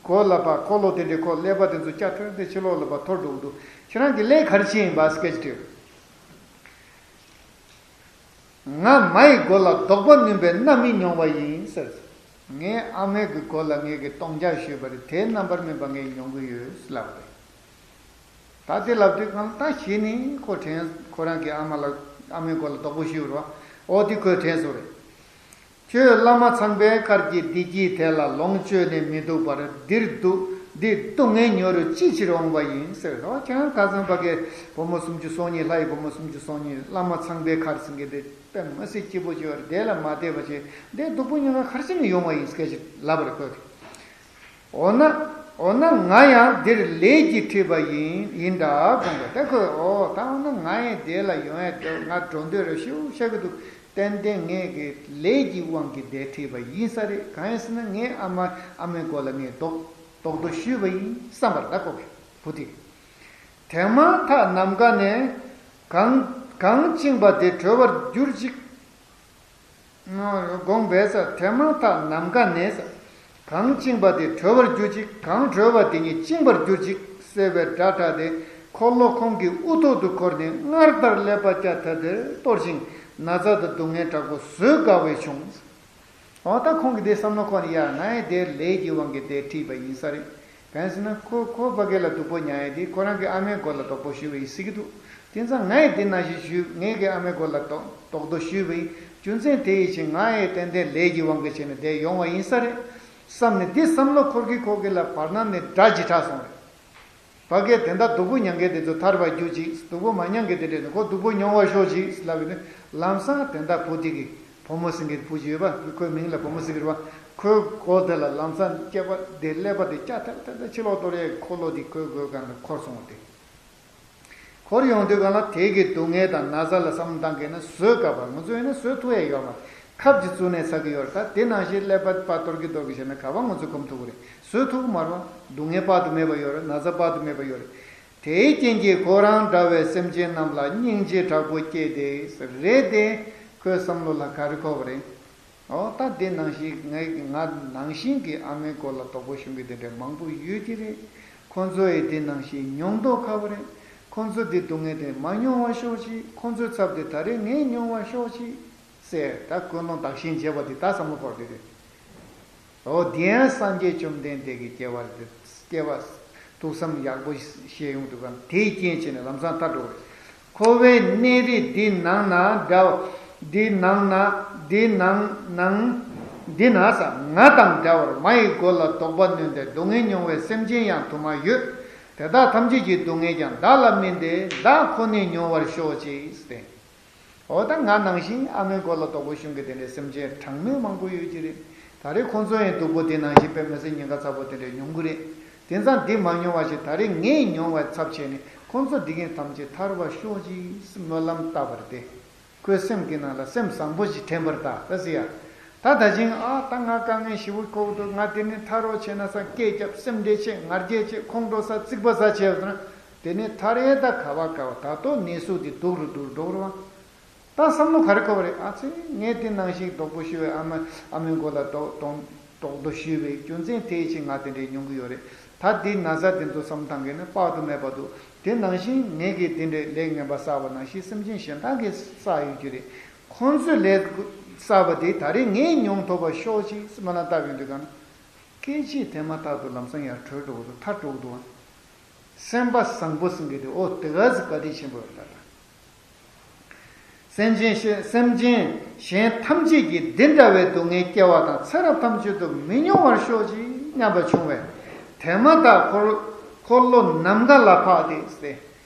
མགོ་ལ་པ་འཁོར་ལོ་དེ་འདྲའི་འཁོར་ཀླད་པ་དེ་ཚོ་སྐྱ་ཐེར་དེ་ཕྱི་ལོགས་ལ་པ་འཐོར་འགྲོ་གི་འདུག་ཁྱེད་རང་གི་ལས་ག་རེ་བྱས་ཡིན་པ་སྐད་ཆ་དྲིས། ང་མ་ཡི་མགོ་ལ་རྡོག་པ་བསྣུན་པའི་རྣམ་སྨིན་མྱོང་བ་ཡིན་ཟེར། ངའི་ཨ་མའི་གི་མགོ་ལ་ངས་གི་གཏོང་རྒྱག་ཞུས་པ་རེད་དེའི་རྣམ་པར་སྨིན་པ་ངས་མྱོང་གི་ཡོད་ལབ་རེད། ད་དེ་ལབ་དུས་གང་ལ་ད་གཞི་ནི་ཁོ་དྲན་ཁོ་རང་གི་ཨ་མ་ལ་ཨ་མའི་མགོ་ལ་རྡོག་པོ་གཞུས་རོ། འོ་དེ་ཁོས་དྲན་སོང་རེད། ཁྱོད་བླ་མ་ཚངས་པའི་མཁར་གྱི་བདེ་སྐྱིད་དེ་ལ་ལོངས་སྤྱོད་ནས་མི་འདུག་པར་འདིར་འདུག་འདི་སྡུག་བསྔལ་ཉོ་རུ་ཅི་ཕྱིར་འོང་བ་ཡིན་ཟེར་རོ། ཁྱེད་རང་ཁ་སང་ཕ་གིའི་བུ་མོ་སུམ་ཅུ་སོ་གཉིས། ལྷ་ཡི་བུ་མོ་སུམ་ཅུ་སོ་གཉིས་བླ་མ་ཚངས་པའི་མཁར་ཟེར་མཁན་དེ་དཔེ་མི་སྲིད་སྐྱིད་པོ་ཅིག་ཡོད་རེད། དེ་ལ་མ་བལྟས་པ་བྱས་འདི་སྡུག་པོ་ཉོ་མཁན་ག་རེ་བྱས་ནས་ཡོང་བ་ཡིན་སྐད་ཅིག་ལབ་པ་རེད་ཁོས། འོ་ན། འོ་ན་ང་ཡང་འདིར་ལས་ཀྱིས་ཁྲིད་པ་ཡིན་ཡིན་འདྲ་དགོངས་པས། ད་ཁོས་འོ་ད་འོ་ན་ང་ཡང་དེ་ལ་ཡོང་ཡ་འདོད། ང་འགྲོ་འདོད་རེ་ཞེ་པོ་ཤར་གྱི་འདུག་ཏན་ཏན་ངས་ཀྱི་ལས་ཀྱི་དབང་གིས་དེར་ཁྲིད་པ་ཡིན་ས་རེད། གང་ཡིན་ཟེར་ན་ངའི་ཨ་མ་ཨ་མའི་མགོ་ལ་ངས་རྡོག་རྡོག་རྡོ་གཞུས་པ་ཡིན་བསམ་པར་ད་ཁོ་གི་བུ་དེ། དེ་མ་ཐག་ནམ་མཁའ་ནས། གངས་གངས་བཅིངས་པ་དེ་གྲོལ་བར་གྱུར་ཅིག་དགོངས་པས་ཟེར། དེ་མ་ཐག་ནམ་མཁའ་ནས་ཟེར། གངས་བཅིངས་པ་དེ་གྲོལ་བར་གྱུར་ཅིག་གངས་གྲོལ་བ་དེ་ཉིད་བཅིངས་པར་གྱུར་ཅིག་ཟེར་བའི་སྒྲ་གྲགས་ཏེ། འཁོར་ལོ་ཁོང་གི་དབུ་ཐོག་ཏུ་འཁོར་ནས་སྔར་ལྟར་ཀླད་པ་སྐྱ་ཐལ་ཐལ་གཏོར་ཞིང་ན་ཚ་དང་སྡུག་བསྔལ་དྲག་པོ་བཟོད་དཀའ་བས་བྱུང་། འོ་ད་ཁོང་གིས་དེ་བསམ་བློ་འཁོར་ནས་ཡ་ང་ཡི་དེ་ལས་ཀྱི་དབང་གིས་དེར་ཁྲིད་པ་ཡིན་ས་རེད། གང་ཡིན་ཟེར་ན་ཁོ་ཁོ་ཕ་གི་ལ་སྡུག་པོ་མྱངས་ཡས་དེ་ཁོ་རང་གི་ཨ་མའི་མགོ་ལ་རྡོག་པོ་གཞུས་པ་ཡིན་ཟེར་གྱི་འདུག་དེ་ཙང་ང་ཡི་དེ་ནང་བཞིན་གཞུས། ངས་ཀྱི་ཨ་མའི་མགོ་ལ་རྡོག་རྡོག་རྡོ་གཞུས་པ་ཡིན། རྒྱུ་མཚན་དེ་ཡི་ཕྱིར་ང་ཡི་ཏན་ཏན་ལས་ཀྱི་དབང་གིས་བྱས་ནས་དེར་ཡོང་བ་ཡིན་ས་རེད་བསམ་ནས་དེ་བསམ་བློ་འཁོར་གྱི་འཁོར་གྱི་ལ་བར་སྣང་ནས་སྒྲ་ཇི་གྲགས་སོང་རེད། ཕ་གིར་དེ་འདྲ་སྡུག་པོ་མྱངས་མཁན་དེ་ཚོ་ཐར་བར་གྱུར་ཅིག་སྡུག་པོ་མ་མྱངས་མཁན་དེ་འདྲས་ནི་ཁོ་སྡུག་པོ་མྱོང་བར་ཤོག་ཅིག་ལབ་ཡོད་ནི། ལམ་སང་དེ་འདྲ་བུ་དེ་གི་བུ་མོ་ཟེར་མཁན་བུ་ཅིག་ཡོད་པ། ཁོའི་མིང་ལ་བུ་མོ་ཟེར་གི་རེད་པ། ཁོའི་མགོ་དེ་ལ་ལམ་སང་སྐྱེས་པ་དེ་ཀླད་པ་དེ་སྐྱ་ཐལ་ཐལ་ཕྱི་ལོགས་གཏོར་ཡས་འཁོར་ལོ་དེ་ཁོའི་མགོའི་སྒང་ལ་འཁོར་སོང་བ་དེ། འཁོར་ཡོང་དུས་སྒང་ལ་དེ་གི་སྡུག་བསྔལ་དང་ན་ཚ་ལ་བསམ་བློ་བཏང་མཁན་ན་བཟོད་དཀའ་བ། ང་ཚོ་ཡིན་ན་བཟོད་ཐུབ་ཡས་ཡོད་མ་རེད། ཁབ་ཅིག་བཙུགས་ནས་ཟ་གི་ཡོད་རེད། ད་དེ་ནང་བཞིན་ཀླད་པ་པ་གཏོར་གི་གཏོར་གི་བྱས་ན་ག་པར་ང་ཚོས་སྒོམ་ཐུབ་གི་རེད། བཟོད་ཐུབ་གི་མ་རེད་པ། སྡུག་བསྔལ་དཔག་ཏུ་མེད་པ་ཡོད་རེད། ན་ཚ་དཔག་ཏུ་མེད་པ་ཡོད་རེད། དེའི་རྐྱེན་གྱིས་ཁོ་རང་འདྲ་བའི་སེམས་ཅན་རྣམས་ལ་སྙིང་རྗེ་དྲག་པོ་སྐྱེས་ཏེ། རེད་དེ། ཁོའི་བསམ་བློ་ལ་ག་རེ་འཁོར་བ་རེད། འོ་ད་དེ་ནང་བཞིན་ངའི་ང་ནང་བཞིན་གྱི་ཨ་མའི་མགོ་ལ་རྡོག་པོ་གཞུས་མཁན་དེ་འདྲ་མང་པོ་ཡོད་ཀྱི་རེད། ཁོ་ཚོ་ཡི་དེ་ནང་བཞིན་མྱོང་མདོག་ཁ་པོ་རེད། ཁོ་ཚོ་དེ་སྡུག་བསྔལ་དེ་མ་མྱོང་བར་ཤོག་ཅིག་ཁོ་ཚོའི་ཚབ་དེ་ད་རེས་ངས་མྱོང་བར་ཤོག་ཅིག་ཟེར་ད་ཀུན་སློང་བདག་གཞན་བརྗེ་བ་དེ་ད་བསམ་བློ་འཁོར་དེ་རེད། འོ་དེ་ཡང་སངས་རྒྱས་བཅོམ་ལྡན་འདས་ཀྱི་སྐྱེ་བ་རེད། སྐྱེ་བ་ཐུགས་བསམ་ཡག་པོ་བཞེས་ཡོང་དུས་གང་དེའི་རྐྱེན་བྱས་ནས་ལམ་སང་ཐར་འགྲོ་བ་རེད། འཁོར་བའི་གནས་རིས་འདི་ནང་ན་འདྲ་བ། འདི་ནང་ན། འདི་ནང་ནང་། འདི་ན་ས་ང་དང་འདྲ་བར་མ་ཡི་མགོ་ལ་རྡོག་པ་བསྣུན་ཏེ་སྡུག་བསྔལ་མྱོང་བའི་སེམས་ཅན་ཡང་དུ་མ་ཡོད། དེ་དག་ཐམས་ཅད་ཀྱི་སྡུག་བསྔལ་ཀྱང་བདག་ལ་སྨིན་ཏེ་བདག་ཁོ་ནས་མྱོང་བར་ཤོག་ཅིག་སྟེ། འོ་ད་ང་ནང་བཞིན་ཨ་མའི་མགོ་ལ་རྡོག་པོ་གཞུས་མཁན་དེ་འདྲའི་སེམས་ཅན་གྲངས་མེད་མང་པོ་ཡོད་ཀྱི་རེད། ད་རེས་ཁོང་ཚོ་ཡང་སྡུག་པོ་དེ་ནང་བཞིན་དཔེ་མི་སྲིད་ཉེན་ཁ་ཚ་པོ་དེ་འདྲ་མྱོང་གི་རེད། དེ་ཙང་འདི་མ་མྱོང་བ་ཞིག་ད་རེས་ངས་མྱོང་བའི་ཚབ་བྱས་ནས་ཁོང་ཚོ་འདི་གིན་ཐམས་ཅད་ཐར་བར་ཤོག་ཅིག་སྨོན་ལམ་བཏབ་པ་རེད་དེ། ཁོའི་སེམས་ཀྱི་ནང་ལ་སེམས་བཟང་པོ་ཞིག་དྲན་པར་གདའ་ད་ཟེར་ཡ། ད་ད་ཅིང་ཨ་ད་ང་དཀའ་ངལ་ཞེ་པོ་ཁོག་འདུག་ང་དེ་ནས་ཐར་རོགས་བྱས་ན་ས་སྐད་རྒྱབ་སེམས་ཁྲལ་བྱེད་ང་རྒྱལ་བྱེད་ཁོང་ཁྲོ་ས་རྩིག་པ་ཟ་བྱས་པ་དང་དེ་ནས་ཐར་ཡས་ད་ག་བ་ག་བ་ད་དོ་གནས་ཚུལ་འདི་སྡུག་རུ་སྡུག་རུ་འགྲོ་གི་རེད་བ། ད་བསམ་བློ་ག་རེ་འཁོར་བ་རེད། ཨ་ཙི། ངས་དེ་ནང་བཞིན་རྡོག་པོ་གཞུས་པའི་ཨ་མ་ཨ་མའི་མགོ་ལ་རྡོག་རྡོག་རྡོག་རྡོ་གཞུས་པའི་རྒྱུ་མཚན་དེའི་ཕྱིར་ང་དེ་འདྲའི་མྱོང་གི་ཡོད་རེད། ད་དེ་ན་ཚ་དེ་ཚོ་བསམ་བཏང་གི་ན་དཔག་ཏུ་མེད་པ་འདུག་དེ་ནང་བཞིན་ངས་ཀྱིས་དེ་འདྲའི་ལས་ངན་པ་བསགས་པ་ནང་བཞིན་སེམས་ཅན་གཞན་དག་གིས་བསགས་ཡོད་ཀྱི་རེད། ཁོང་ཚོས་ལས་བསགས་པ་དེ་ད་རེས་ངས་མྱོང་ཐུབ་པ་ཤོག་ཅིག་སྨོན་ལམ་བཏབ་ཡོང་དུས་གང་ན། སྐད་ཅིག་དེ་མ་ཐག་ཏུ་ལམ་སང་ཡར་གྲོལ་འགྲོ་གི་འདུག་ཐར་འགྲོ་གི་འདུག་སེམས་པ་བཟང་པོ་ཟེར་མཁན་དེ་འོ་དེ་ག་ཚོད་བཀའ་དྲིན་ཆེན་པོ་ཡོད་ད་ལྟ། སེམས་ཅན་ཤེས་སེམས་ཅན་གཞན་ཐམས་ཅད་ཀྱིས་འདི་འདྲ་བའི་སྡུག་བསྔལ་སྐྱེ་བ་དང་ཚེ་རབས་ཐམས་ཅད་དུ་མི་མྱོང་བར་ཤོག་ཅིག་སྙམ་པ་བྱུང་བས། དེ་མ་ཐག་འཁོར་འཁོར་ལོ་ནམ་མཁའ་ལ་འཕགས་ཏེ་སྟེ།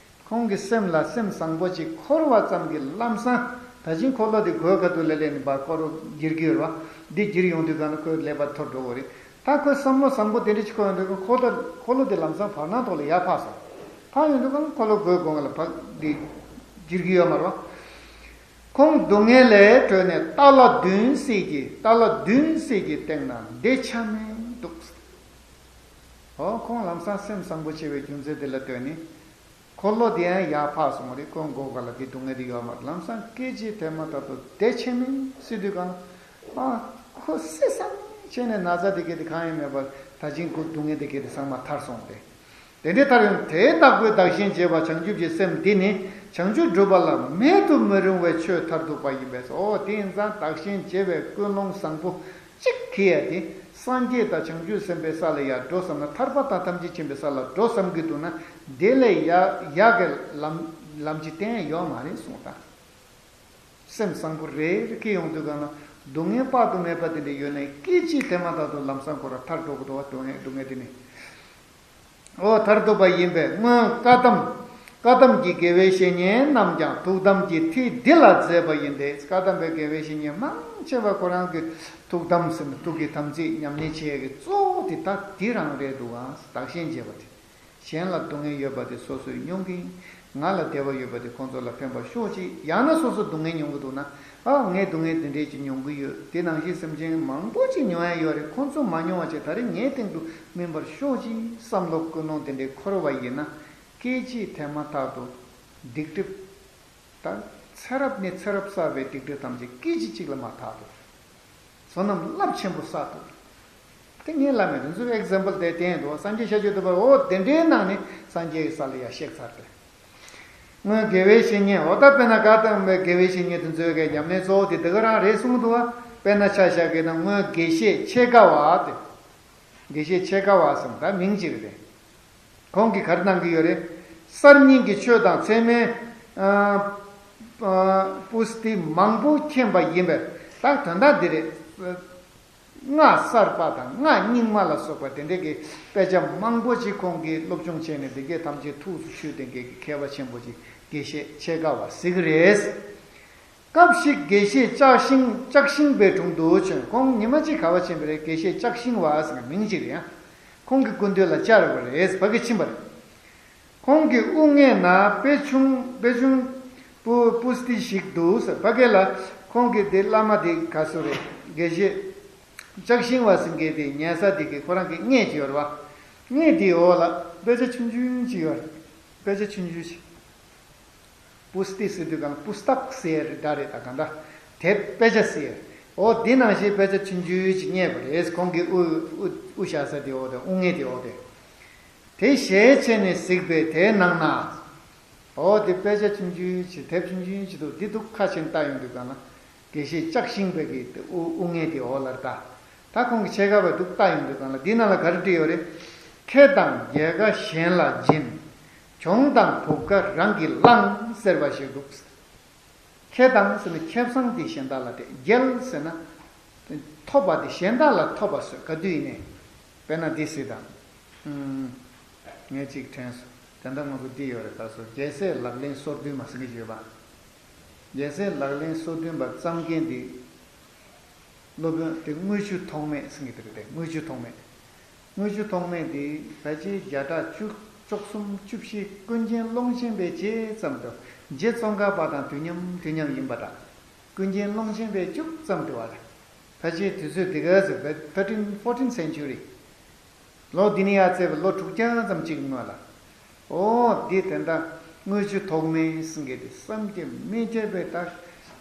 ཁོང་གི་སེམས་ལ་སེམས་བཟང་པོ་ཅིག་འཁོར་བ་ཙམ་གྱིས་ལམ་སང་ད་ཅིང་འཁོར་ལོ་དེ་གོས་ཁ་ཐུག་ལ་སླེབས་ནས་འཁོར་ལོ་འགྱུར་གྱི་ཡོད་རེད་བ། འདི་འགྱུར་ཡོང་དུས་གང་ན་ཁོའི་ཀླད་པ་འཐོར་འགྲོ་གི་རེད། ད་ཁོས་བསམ་བློ་བཟང་པོ་དེ་འདྲ་ཅིག་འཁོར་ཡོང་དུས་ཁོ་ད་འཁོར་ལོ་དེ་ལམ་སང་བར་སྣང་ཐོག་ལ་ཡར་འཕགས་སོང་། འཕགས་ཡོང་དུས་གང་ན་འཁོར་ལོ་གོས་གོང་ལ་འཕགས་འདི་འགྱུར་གྱི་ཡོད་མ་རེད་བ། ཁོང་སྡུག་བསྔལ་ལས་གྲོལ་ནས་ཏཱ་ལ་བདུན་བསྲེས་ཀྱི་ཏཱ་ལ་བདུན་བསྲེས་ཀྱི་སྟེང་ན་བདེ་ཆ་མེད་འདུག་འོ་ཁོང་ལམ་སང་སེམས་བཟང་པོ་བྱེད་པའི་རྒྱུ་མཚན་དེ་ལ་ལྟོས་ནས། འཁོར་ལོ་དེ་ཡང་ཡར་འཕགས་སོང་བ་རེད། ཁོང་མགོ་སྒང་ལ་དེ་སྡུག་བསྔལ་དེ་ཡོད་མ་རེད། ལམ་སང་སྐད་ཅིག་དེ་མ་ཐག་ཏུ་བདེ་ཆེ་མིན་སྲིད་དུས་གང་ཨ་ཁོ་སེ་སང་བྱས་ནས་ན་ཚ་དེ་གས་དེ་གང་ཡང་མེད་པར་ད་ཅིང་ཁོ་སྡུག་བསྔལ་དེ་གས་དེ་ཚང་མ་ཐར་སོང་སྟེ། དེ་འདྲའི་ཐར་ཡོང་དེ་ལྟ་བུའི་བདག་གཞན་བརྗེ་བ་བྱང་ཆུབ་ཀྱི་སེམས་འདི་ནི་བྱང་ཆུབ་སྒྲུབ་པ་ལ་མེད་དུ་མི་རུང་བའི་ཆོས་མཐར་ཐུག་པ་ཡིན་པས་སོ། དེ་ཡིན་ཙང་བདག་གཞན་བརྗེ་བའི་ཀུན་སློང་བཟང་པོ། གཅིག་གིས་ཡ་དེ་སངས་རྒྱས་དང་བྱང་ཆུབ་སེམས་དཔའི་ས་ལ་ཡར་འགྲོ་བསམ་ན་ཐར་པ་དང་ཐམས་ཅད་མཁྱེན་པའི་ས་ལ་འགྲོ་བསམ་གྱི་འདུག་ན་དེ་ལས་ཡ་ཡག་གི་ལམ་ལམ་གྱི་སྟེང་ཡོད་མ་རེད་གསུངས་དང་། སེམས་བཟང་པོ་རེ་རེ་སྐྱེ་ཡོང་དུས་གང་ན་ སྡུག་བསྔལ་དཔག་ཏུ་མེད་པ་དེ་འདྲ་ཡོད་ནའི་སྐད་ཅིག་དེ་མ་ཐག་ཏུ་ལམ་སང་ཁོ་རང་ཐར་འགྲོ་གི་འདུག་བ། སྡུག་བསྔལ་སྡུག་བསྔལ་དེ་ནི། འོ་ཐར་ཐུབ་པ་ཡིན་པས་སྔོན་བཀའ་གདམས། བཀའ་གདམས་ཀྱི་དགེ་བའི་བཤེས་གཉེན་རྣམས་ཀྱང་ཐུགས་དམ་གྱི་ཐིག་འདི་ལ་མཛད་པ་ཡིན་ཏེ། བཀའ་གདམས་པའི་དགེ་བའི་བཤེས་གཉེན་མང་ཆེ་བ་ཁོ་རང་གི་ཐུགས་དམ་ཟེར་ན་ཐུགས་ཀྱི་དམ་ཚིག་ཉམས་ལེན་བྱེད་ཡས་ཀྱི་གཙོ་བོ་དེ་ད་འདི་རང་རེད་འདུག་ཨང་། བདག་གཞན་བརྗེ་བ་དེ། གཞན་ལ་སྡུག་བསྔལ་ཡོད་པ་དེ་སོ་སོས་མྱོང་གི་ཡིན། ང་ལ་བདེ་བ་ཡོད་པ་དེ་ཁོང་ཚོ་ལ་ཕན་པར་ཤོག་ཅིག་ཡང་ན་སོ་སོ་སྡུག་བསྔལ་མྱོང་གི་འདུག་ན། ཨ་ངས་སྡུག་བསྔལ་འདི་འདྲས་ཅིག་མྱོང་གི་ཡོད། དེ་ནང་བཞིན་སེམས་ཅན་མང་པོ་ཅིག་མྱོང་ཡ་ཡོད་རེད། ཁོང་ཚོ་མ་མྱོང་བ་ཅིག་ད་རེས་ངའི་སྟེང་དུ་སྨིན་པར་ཤོག་ཅིག་བསམ་བློ་ཀུན་སློང་དེ་འདྲས་འཁོར་བ་ཡིན་ན། སྐད་ཅིག་དེ་མ་ཐག་ཏུ་སྡིག་སྒྲིབ། ད་ཚེ་རབས་ནས་ཚེ་རབས་བསགས་པའི་སྡིག་སྒྲིབ་ཐམས་ཅད་སྐད་ཅིག་གཅིག་ལ་མར་དག་འགྲོ། བསོད་ནམས་རླབས་ཆེན་པོ་བསགས་ཐུབ། དེ་ངས་ལབ་མེད་དེ་ཚོའི་ཨེག་ཛམ་པལ་དེ་བསྟན་འདུག་སངས་རྒྱས་ཤཱཀྱ་ཐུབ་པ་འོ་དེ་འདྲའི་ནང་ནས་སངས་རྒྱས་ཀྱི་ས་ལ་ཡར་གཤེགས་ཚར་ཏེ། སྔོན་དགེ་བའི་བཤེས་གཉེན་འོ་ད་དཔེར་ན་བཀའ་གདམས་པའི་དགེ་བའི་བཤེས་གཉེན་དེ་ཚོའི་གི་ཉམས་ལེན་གཙོ་བོ་དེ་དེ་ག་རང་རེད་གསུངས་འདུག་བ། དཔེར་ན་ཆ་བཞག་གི་ན་སྔོན་དགེ་བཤེས་ཆེ་དགའ་བ་དེ། དགེ་བཤེས་ཆེ་དགའ་བ་ཟེར་ན་ད་མིང་གཅིག་རེད། ཁོང་གིས་ག་རེ་གནང་གི་ཡོད་རེད། གསར་རྙིང་གི་ཆོས་དང་ཚད་མའི་ཨ་ཨ་པུས་ཏི་མང་པོ་མཁྱེན་པ་ཡིན་པས་ད་དོན་དག་འདི་རེད། སྔགས་གསར་པ་དང་སྔགས་རྙིང་མ་ལ་སོགས་པ་དེ་འདྲའི་གི་དཔེ་ཆ་མང་པོ་ཅིག་ཁོང་གིས་སློབ་སྦྱོང་བྱས་ནས་འདི་གའི་ཐམས་ཅད་ཐུགས་སུ་ཆུད་དེ་འགའི་གི་མཁས་པ་ཆེན་པོ་ཅིག་དགེ་བཤེས་ཆེ་དགའ་བ་ཟེར་གི་རེད། སྐབས་ཤིག་དགེ་བཤེས་ལྕགས་ཤིང་ལྕགས་ཤིང་པའི་དྲུང་དུ་བྱོན། ཁོང་ཉི་མ་གཅིག་ག་བ་ཕྱིན་པ་རེད། དགེ་བཤེས་ལྕགས་ཤིང་བ་ཟེར་བའི་མིང་ཅིག་རེད་ཡ། ཁོང་གི་སྐུ་མདུན་ལ་བཅར་བ་རེད། ཕ་གི་ཕྱིན་པ་རེད། ཁོང་གི་དབུ་སྔས་ན་དཔེ་ཆུང་དཔེ་ཆུང་པུ་པུས་ཏི་ཞིག་འདུག་ཟེར། ཕ་གི་ལ་ཁོང་གི་དེ་བླ་མ་དེ་ག་སུ་རེད། དགེ་བཤེས་ལྕགས་ཤིང་བ་ཟེར་མཁན་དེ་ཉལ་ས་དེ་གི་ཁོ་རང་གི་སྔས་ཅིག་ཡོད་རེད་བ། སྔས་དེའི་འོག་ལ་དཔེ་ཆ་ཆུང་ཆུང་ཅིག་ཡོད་རེད། དཔེ་ཆ་ཆུང་ཆུང་ཅིག་པུས་ཏི་ཟེར་དུས་གང་པུ་སྟག་ཟེར་འདྲ་རེད། ད་གང་འདྲ་དེབ་དཔེ་ཆ་ཟེར། འོ་དེ་ནང་བཞིན་དཔེ་ཆ་ཆུང་ཆུང་ཅིག་རྙེད་པ་རེད། ཁོང་གི་དབུ་དབུ་དབུ་བཞག་ས་དེ་འོག་དེ་དབུ་སྔས་དེ་འོག་དེ། དེ་ཞལ་ཕྱེ་ནས་གཟིགས་པས་དེའི་ནང་ན། འོ་དེ་དཔེ་ཆ་ཆུང་ཆུང་ཅིག་དེབ་ཆུང་ཆུང་ཅིག་འདུག་འདི་འདུག་ཁ་ཕྱེ་ལྟ་ཡོང་དུས་གང་ལ། དགེ་བཤེས་ལྕགས་ཤིང་པའི་གི་དབུ་དབུ་སྔས་དེ་འོག་ལ་ལྟ། ད་ཁོང་གི་ཕྱེད་ཀ་བ་འདུག་ལྟ་ཡོང་དུས་གང་ལ་འདི་ནང་ལ་ག་རེ་བྲིས་ཡོད་རེད། ཁེ་དང་རྒྱལ་ཁ་གཞན་ལ་སྦྱིན། གྱོང་དང་བུབ་ཁ་རང་གིས་བླངས་ཟེར་བ་ཞིག་འདུག་ཁེ་དང་ཟེར་ན་ཁེ་བཟང་དེ་གཞན་དག་ལ་སྤྲད། རྒྱལ་ཟེར་ན་ཐོབ་པ་དེ་གཞན་དག་ལ་ཐོབ་པ་བཟོས། ག་དུས་ཡིན་ནའི་དཔེར་ན་འདི་ཟེར་དང་། ངས་གཅིག་དྲན་སོང་། དེ་འདྲ་མང་པོ་འདི་ཡོད་རེད། ད་སོ་རྒྱལ་སྲས་ལག་ལེན་སོ་བདུན་མ་ཟེར་གྱི་ཡོད་པ། རྒྱལ་སྲས་ལག་ལེན་སོ་བདུན་པ་བརྩམས་མཁན་འདི་སློབ་དཔོན་དེ་དངུལ་ཆུ་ཐོགས་མེད་ཟེར་གྱི་འདི་རེད་དེ། དངུལ་ཆུ་ཐོགས་མེད། དངུལ་ཆུ་ཐོགས་མེད་འདི་ཕལ་ཆེར་བརྒྱ་ཕྲག་བཅུ་བཅུ་གསུམ་བཅུ་བཞི་ཀུན་མཁྱེན་ཀློང་ཆེན་པའི་རྗེས་ཙམ་དུ། རྗེ་ཙོང་ཁ་པ་དང་དུས་མཉམ་དུས་མཉམ་ཡིན་པ་འདྲ། ཀུན་མཁྱེན་ཀློང་ཆེན་པའི་མཇུག་ཙམ་དུ་བ་རེད། ཕལ་ཆེར་དུས་ཚོད་འདི་ག་ཟེར་བའི་thirteen fourteen century། ལོ་འདི་ནས་ཡར་བཙལ་བའི་ལོ་དྲུག་བརྒྱ་ཙམ་གཅིག་སྔོན་ལ། ཨོ་འདི་དེ་འདྲ་དངུལ་ཆུ་ཐོགས་མེད་ཟེར་མཁན་དེ་བསམ་གྱིས་མི་ཁྱབ་པའི་ད་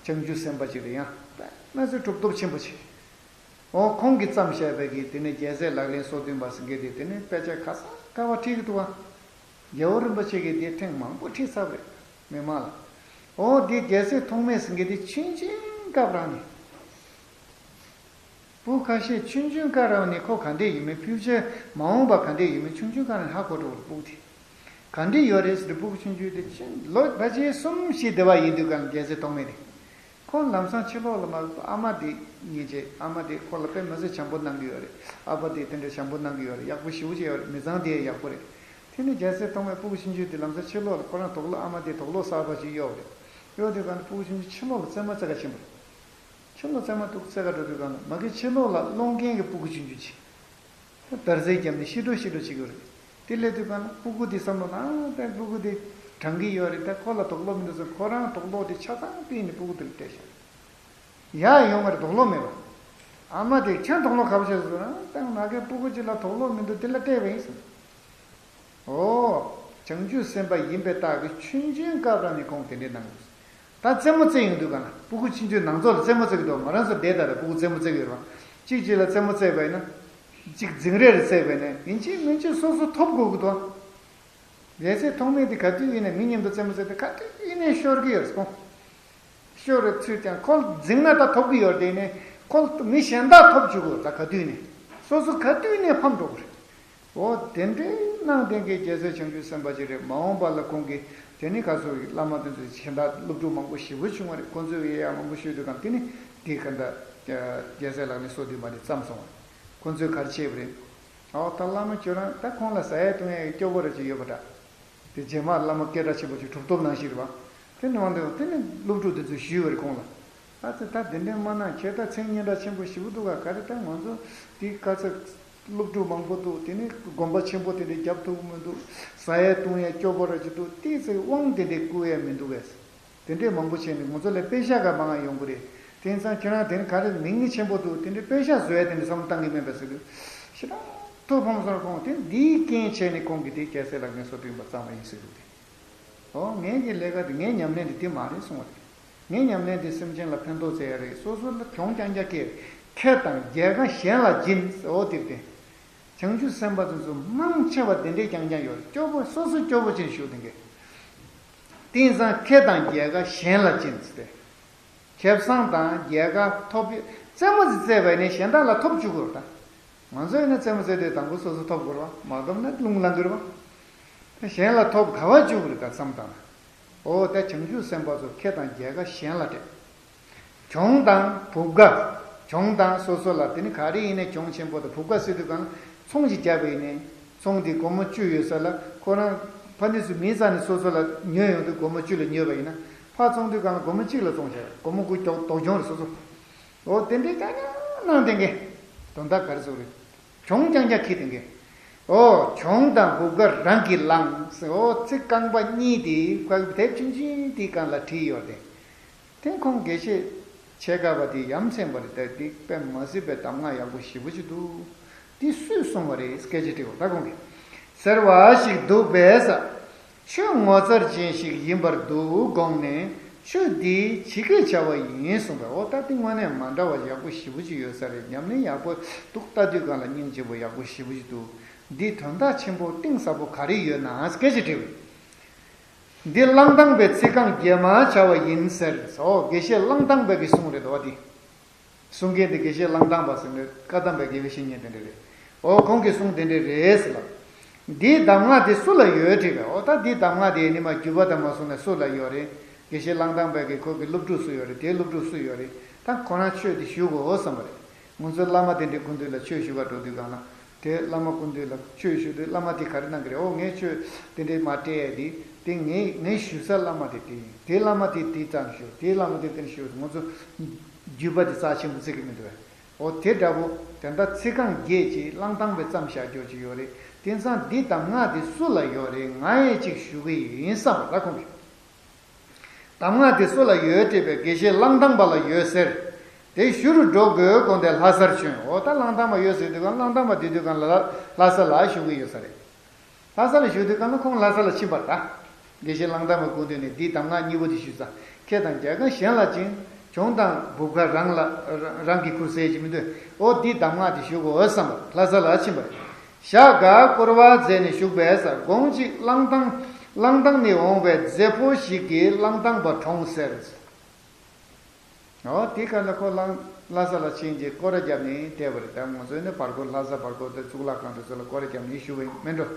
བྱང་ཆུབ་སེམས་དཔའ་ཅིག་རེད་ཡ། དཔེ་མི་སྲིད་གྲུབ་ཐོབ་ཆེན་པོ་ཅིག་ཨོ་ཁོང་གིས་བརྩམས་བཞག་པའི་གི་དེ་ནས་རྒྱལ་སྲས་ལག་ལེན་སོ་བདུན་པ་ཟེར་མཁན་དེ་དེ་ནས་དཔེ་ཆ་ག་ས་ག་བ་ཁྲིད་ཀྱི་འདུག་ཨ། རྒྱལ་བ་རིན་པོ་ཆེ་གིས་དེ་ཐེངས་མང་པོ་ཁྲིད་ཚར་བ་རེད། མི་མང་ལ། ཨོ་འདི་རྒྱལ་སྲས་ཐོགས་མེད་ཟེར་མཁན་དེ་ཆུང་ཆུང་སྐབས་རང་ནས། སྤུ་གུ་ཁ་ཤས་ཆུང་ཆུང་སྐབས་རང་ནས་ཁོ་ག་འདྲས་ཡིན་མིན། ཕུ་ཆེ་མ་འོངས་པ་ག་འདྲས་ཡིན་མིན་ཆུང་ཆུང་སྐབས་རང་ནས་ཧ་གོ་འགྲོ་བ་རེད། སྤུ་གུ་དེ་ག་འདྲས་ཡོད་རེད་ཟེར་དུས་སྤུ་གུ་ཆུང་ཆུང་དེ་ཆུང་ལོ་ཕལ་ཆེར་གསུམ་བཞི་དེ་བ་ཡིན་དུས་གང་རྒྱལ་སྲས་ཐོགས་མེད་དེ། ཁོང་ལམ་སང་ཕྱི་ལོགས་ལ་མ་ཨ་མ་དེ་ཉེ་ཆེ་ཨ་མ་དེ་ཁོ་ལ་དཔེ་མི་སྲིད་བྱམས་པོ་གནང་གི་ཡོད་རེད། ཨ་ཕ་དེ་དེ་འདྲ་བྱམས་པོ་གནང་གི་ཡོད་རེད། ཡག་པོ་ཞེ་པོ་ཅིག་ཡོད་རེད། མི་ཚང་དེ་ཡག་པོ་རེད། དེ་ནས་རྒྱལ་སྲས་ཐོགས་མེད་སྤུ་གུ་ཆུང་ཆུང་དེ་ལམ་སང་ཕྱི་ལོགས་ལ་ཁོ་རང་དུག་ལོག་ཨ་མ་དེ་དུག་ལོག་གསར་པ་ཅིག་གཡོགས་རེད། གཡོགས་དུས་གང་ལ་སྤུ་གུ་ཆུང་ཆུང་ཕྱི་ལོགས་ལ་རྩེད་མོ་རྩེ་ག་ཕྱིན་པ་རེད། ཕྱི་ལོགས་རྩེད་མོ་འདུག་རྩེ་ག་འགྲོ་དུས་གང་ལ་མ་གི་ཕྱི་ལོགས་ལ་སློང་མཁན་གྱི་སྤུ་གུ་ཆུང་ཆུང་ཅིག་དར་ཟས་བརྒྱབ་ནས་ཤི་འགྲོ་ཤི་འགྲོ་བྱེད་ཀྱི་ཡོད་རེད། དེ་སླེབས་དུས་གང་ལ་སྤུ་གུ་དེ་བསམ་བློ་ནང་བསྟན་སྤུ་གུ་དེ་གྲང་གི་ཡོད་རེད། ད་ཁོ་ལ་དུག་ལོག་མི་འདུག་ཟེར་ཁོ་རང་དུག་ལོག་དེ་ཆ་ཚང་ཕུད་ནས་སྤུ་གུ་དེ་ལ་སྤྲད་ཤག་ཡར་ཡོང་བར་དུག་ལོག་མེད་པ། ཨ་མ་དེ་ཁྱོད་དུག་ལོག་ག་པར་བྱས་སོང་ན་ད་ང་གི་སྤུ་གུ་གཅིག་ལ་དུག་ལོག་མི་འདུག་དེ་ལ་སྤྲད་པ་ཡིན་ཟེར། ཨོ། བྱང་ཆུབ་སེམས་དཔའ་ཡིན་པའི་རྟགས་ཀྱིས་ཆུང་ཆུང་སྐབས་རང་ནས་ཁོང་དེ་འདྲའི་གནང་དགོས། ད་རྩེད་མོ་རྩེ་ཡོང་དུས་གང་ལ་སྤུ་གུ་ཆུང་ཆུང་ནང་ཚོགས་ལ་རྩེད་མོ་རྩེ་གི་འདུག་ང་རང་ཚོ་བསྡད་ད་ར་སྤུ་གུ་རྩེད་མོ་རྩེ་གི་ཡོད་རེད་བ། གཅིག་གཅིག་ལ་རྩེད་མོ་རྩེ་བས་ན། གཅིག་འཛིང་རེས་རེ་རྩེ་བས་ན་ཡིན་གཅིག་མིན་གཅིག་སོ་སོ་ཐོབ་དགོས་ཀྱི་འདུག་རྒྱལ་སྲས་ཐོགས་མེད་དེ་ག་དུས་ཡིན་ནའི་མི་མཉམ་དུ་རྩེད་མོ་རྩེ་དེ་ག་དུས་ཡིན་ནའི་ཤོར་གི་ཡོད་རེད་ཁོང་། ཤོར་རེ་ཚུལ་ཀྱང་ཁོ་འཛིང་ན་ད་ཐོབ་གི་ཡོད་རེད་དེ་ནས་ཁོ་མི་གཞན་དག་ཐོབ་བཅུག་གོ་ད་ག་དུས་ནས་སོ་སོ་ག་དུས་ནས་ཕམ་འགྲོ་གི་རེད། འོ་དེ་འདྲའི་གནང་བསྟན་གྱི་རྒྱལ་སྲས་བྱང་ཆུབ་སེམས་དཔའ་ཅིག་རེད། མ་འོངས་པ་ལ་ཁོང་གིས་དེ་ནི་ག་ཚོད་བླ་མ་དེ་ཚོས་གཞན་དག་སློབ་ཕྲུག་མང་པོ་ཞེ་པོ་བྱུང་བ་རེད། ཁོང་ཚོས་ཡ་ཡ་མང་པོ་ཤོད་དུས་གང་དེ་ནི་དེ་ག་འདྲ་ རྒྱལ་སྲས་ལག་ལེན་སོ་བདུན་པ་དེ་བརྩམས་སོང་བ། ཁོ་ཚོས་ག་རེ་བྱས་པ་རེད། ཨོ་ད་བླ་མ་ཁྱོད་རང་ད་ཁོང་ལ་ཟ་ཡས་བཏུང་ཡས་སྐྱོ་པོ་ར་ཅིག་ཡོད་པ་འདྲ། དེ་རྗེས་མ་བླ་མ་སྐད་གྲགས་ཆེན་པོ་ཅིག་གྲུབ་ཐོབ་ནང་བཞིན་རེད་བ། དེ་ནང་དུ་དེ་ནི་སློབ་ཕྲུག་དེ་ཚོས་ཞུས་པ་རེད་ཁོང་ལ། ཨ་ཙི་ད་དེ་འདྲའི་མ་གནང་། ཁྱེད་ད་མཚན་སྙན་གྲགས་ཆེན་པོ་ཞེ་པོ་འདུག་ག་ག་རེ་ད་ང་ཚོ་དེ་ག་ཚོད་སློབ་ཕྲུག་མང་པོ་འདུག་དེ་ནི་དགོན་པ་ཆེན་པོ་དེ་འདྲའི་རྒྱབ་ཐུབ་ཀྱི་མི་འདུག་ཟ་ཡས་བཏུང་ཡས་སྐྱོ་པོ་ར་ཅིག་འདུག་དེ་ཚོའི་དབང་དེ་འདྲའི་བསྐུར་ཡས་མི་འདུག་གས། དེ་འདྲས་མང་པོ་བྱས་ནས་ང་ཚོ་ལ་པེ་ཤ་ག་མང་ང་ཡོང་གི་རེད། དེང་སང་ཁྱེད་རང་དེ་ནི་ག་རེ་མིང་ཆེན་པོ་འདུག་དེ་འདྲས་པེ་ཤ་བཟོ་ཡ་དེ་འདྲས་བསམ་བློ་བཏང་གི་མེད་པ་ཟེར་དུས། ཞེ་དྲག་ཐུགས་ཕམ་སོང་། ཁོང་དེ་འདིའི་རྐྱེན་བྱས་ནས་ཁོང་གིས་དེ་རྒྱལ་སྲས་ལག་ལེན་སོ་བདུན་པ་བརྩམས་པ་ཡིན་ཟེར་འདུག་སྟེ། ཨོ་ངས་ཀྱི་ལས་ཀ་དེ་ངའི་ཉམས་ལེན་དེ་དེ་མ་རེད་གསུངས་པ་རེད། ངའི་ཉམས་ལེན་དེ་སེམས་ཅན་ལ་ཕན་ཐོགས་བྱེད་ཡ་རེད། སོ་སོ་ལ་གྱོང་རྐྱང་རྐྱང་སྐྱེལ། ཁེ་དང་རྒྱལ་ཁ་གཞན་ལ་སྦྱིན། ཨོ་དེ་རེད་དེ། བྱང་ཆུབ་སེམས་དཔའ་དེ་ཚོ་མང་ཆེ་བ་དེ་འདྲའི་རྐྱང་རྐྱང་ཡོད་རེད། སྐྱོ་པོ་སོ་སོ་སྐྱོ་པོ་ཅན་ཞུགས་དེ་འགས། དེང་སང་ཁེ་དང་རྒྱལ་ཁ་གཞན་ལ་སྦྱིན་ཟེར་ཏེ། ཁེ་བཟང་དང་རྒྱལ་ཁ་ཐོབ་པའི་རྩེད་མོ་ཟིག་རྩེས་པ་ཡིན་ན་གཞན་དག་ལ་ཐོབ་བཅུག་དགོས་རེད་ད། ང་ཚོ་ཡིན་ན་རྩེད་མོ་རྩེ་དུས་དང་པོ་སོ་སོ་ཐོབ་དགོས་རེད་བ། མ་ཐོབ་ན་རླུང་ལངས་དགོས་རེད་བ། གཞན་ལ་ཐོབ་ག་བ་བཅུག་དགོས་རེད་ད་བསམ་བཏང་ན། འོ་ད་བྱང་ཆུབ་སེམས་དཔའ་ཚོ་ཁེ་དང་རྒྱལ་ཁ་གཞན་ལ་སྤྲད། གྱོང་དང་བུབ་ག་གྱོང་དང་སོ་སོ་ལ་དེ་ནི་ག་རེ་ཡིན་ནའི་གྱོང་ཆེན་པོ་དང་བུབ་ག་ཟེར་དུས་གང་ཚོང་ཅིག་བརྒྱབ་པ་ཡིན་ནའི་ཚོང་དེ་སྒོར་མོ་བཅུ་ཡོད་ས་ལ་ཁོ་རང་ཕ་ནི་སུ་མིན་ཙང་ནི་སོ་སོ་ལ་ཉོས་ཡོང་དུས་སྒོར་མོ་བཅུ་ལ་ཉོས་པ་ཡིན་ན་ཕར་ཚོང་དུས་གང་ལ་སྒོར་མོ་གཅིག་ལ་ཚོང་བྱས་སྒོར་མོ་དགུ་རྒྱོག་རྡོག་གྱོང་རེད་སོ་སོ། འོ་དེ་འདྲའི་རྐྱང་རྐྱང་གནང་དེ་འགས་དོན་དག་ག་རེ་བཟོ་རེད། གྱོང་རྐྱང་རྐྱང་ཁྱེར་དེ་འགས། འོ་གྱོང་དང་བུབ་ག་རང་གིས་བླངས། འོ་ཚིག་རྐང་པ་གཉིས་དེ་ཁ་དེབ་ཆུང་ཆུང་དེའི་སྒང་ལ་བྲིས་ཡོད་དེ། དེ་ཁོང་དགེ་བཤེས་ཕྱེད་ཀ་པ་དེ་ཡ་མཚན་པ་རེད་དེ། དེ་དཔེ་མ་སྲིད་པའི་གདམས་ངག་ཡག་པོ་ཞེ་པོ་ཅིག་འདུག་དེ་སུས་གསུངས་པ་རེད་སྐད་ཆ་དྲིས་པ་ད་ཁོང་གིས། ཟེར་བ་ཞིག་འདུག་པས། ཆོས་ངོ་མཚར་ཅན་ཞིག་ཡིན་པར་འདུག་དགོངས་ནས་ཆོས་འདི་ཇི་སྐད་བྱ་བ་ཡིན་གསུངས་པས། འོ་ད་འདི་དངོས་གནས་མ་འདྲ་བ་ཡག་པོ་ཞེ་པོ་ཅིག་ཡོད་ས་རེད། ཉམས་ལེན་ཡག་པོ་འདུག་ལྟ་དུས་སྒང་ལ་སྙིང་རྗེ་པོ་ཡག་པོ་ཞེ་པོ་ཅིག་འདུག་འདི་དོན་དག་ཆེན་པོ་གཏིང་ཟབ་པོ་ག་རེ་ཡོད་ན་སྐད་ཆ་དྲིས་པས། འདི་གླང་དར་པའི་ཚིག་རྐང་བརྒྱད་མ་བྱ་བ་ཡིན་ཟེར། འོ་དགེ་བཤེས་གླང་དར་པའི་གི་གསུང་རེད་འོ་འདི། གསུང་མཁན་དེ་དགེ་བཤེས་གླང་དར་པ་ཟེར་ནས་བཀའ་གདམས་པའི་དགེ་བའི་བཤེས་གཉེན་དེ་འདྲ་རེད། འོ་ཁོང་གིས་གསུང་དེ་འདྲ་རེད་ཟེར་ལབ། འདིའི་གདམས་ངག་དེ་སུ་ལ་ཡོད་དྲིས་པས། འོ་ད་འདིའི་གདམས་ངག་དེ་ནི་མ་བརྒྱུད་པ་དང་མ་སོང་ནས་སུ་ལ་ཡོད་རེད། དགེ་བཤེས་གླང་དར་པའི་གི་ཁོ་གི་སློབ་ཕྲུག་སུ་ཡོད་རེད། དེའི་སློབ་ཕྲུག་སུ་ཡོད་རེད། ད་ཁོ་རང་ཆོས་དེ་ཞུ་དགོས་བསམ་པ་རེད། ང་ཚོའི་བླ་མ་དེ་འདྲའི་སྐུ་མདུན་ལ་ཆོས་ཞུ་ག་འགྲོ་དུས་གང་ལ། དེ་བླ་མ་སྐུ་མདུན་ལ་ཆོས་ཞུ་དུས་བླ་མ་དེ་ག་རེ་གནང་གི་རེད། འོ་ངས་ཆོས་དེ་འདྲའི་མ་སྤྲད་ཡ་དེ་དེ་ངས་ངས་ཞུ་ས་བླ་མ་དེ་དེ་ཡིན། དེ་བླ་མ་དེ་དེ་ཙམ་ཞུ། དེ་བླ་མ་དེ་དེ་ཞུ། ང་ཚོ་བརྒྱུད་པ་དེ་རྩ་ཆེན་པོ་བརྩི་གི་མི་འདུག་བས། འོ་དེ་འདྲ་པོ་དེ་འདྲ་ཚིག་རྐང་བརྒྱད་ཅིག་གླང་དར་པས་བརྩམས་བཞག་རྒྱུ་ཅིག་ཡོད་རེད། དེང་སང་འདི་གདམས་ངག་དེ་སུ་ལ་ཡོད་རེད། ང་ཡང་ཅིག་ཞུ་གི་ཡིན་བསམ་པ་ལ་ཁོང་གིས། གདམས་ངག་དེ་སུ་ལ་ཡོད་དྲིས་པས། དགེ་བཤེས་གླང་དར་པ་ལ་ཡོད་ཟེར། དེ་ཞུ་རུ་འགྲོ་དགོས་དགོངས་ཏེ་ལྷ་སར་བྱོན། འོ་ད་གླང་དར་པ་ཡོད་ཟེར་དུས་གང་གླང་དར་པ་དེ་དུས་གང་ལ་ལྷ་ས་ལ་བཞུགས་ཀྱི་ཡོད་ས་རེད། ལྷ་ས་ལ་བཞུགས་དུས་གང་ལ་ཁོང་ལྷ་ས་ལ་ཕྱིན་པ་རེད་ད། དགེ་བཤེས་གླང་དར་པ་སྐུ་མདུན་ནས་འདིའི་གདམས་ངག་གཉིས་པོ་དེ་ཞུས་ཙང་ཁེ་དང་རྒྱལ་ཁ་གཞན་ལ་སྦྱིན། གྱོང་དང་འབུབ་ཁ་རང་ལ་རང་གིས་ཁུར་ཟེར་གྱི་མི་འདུག་འོ་འདིའི་གདམས་ངག་དེ་ཞུ་དགོས་བསམ་པ་ལྷ་ས་ལ་ཕྱིན་པ་རེད། ཞྭ་སྒ་བསྐོར་བ་མཛད་ནས་བཞུགས་པས་ཟེར། དགོང་གཅིག་གླང་དར་གླང་དར་ནས་འོང་བའི་མཛེ་ཕོ་ཞིག་གིས་གླང་དར་པ་གྲོངས་ཟེར། འོ་དེ་ག་ལ་ཁོ་གླང་ལྷ་ས་ལ་ཕྱིན་རྗེས་སྐོར་ར་བརྒྱབ་ནས་བསྡད་པ་རེད། ད་ང་ཚོའི་ནི་བར་སྐོར་ལྷ་ས་བར་སྐོར་དེ་གཙུག་ལག་ཁང་དེ་ཚོ་ལ་སྐོར་ར་བརྒྱབ་ནས་བཞུགས་པ་ཡིན་མིན་འགྲོ།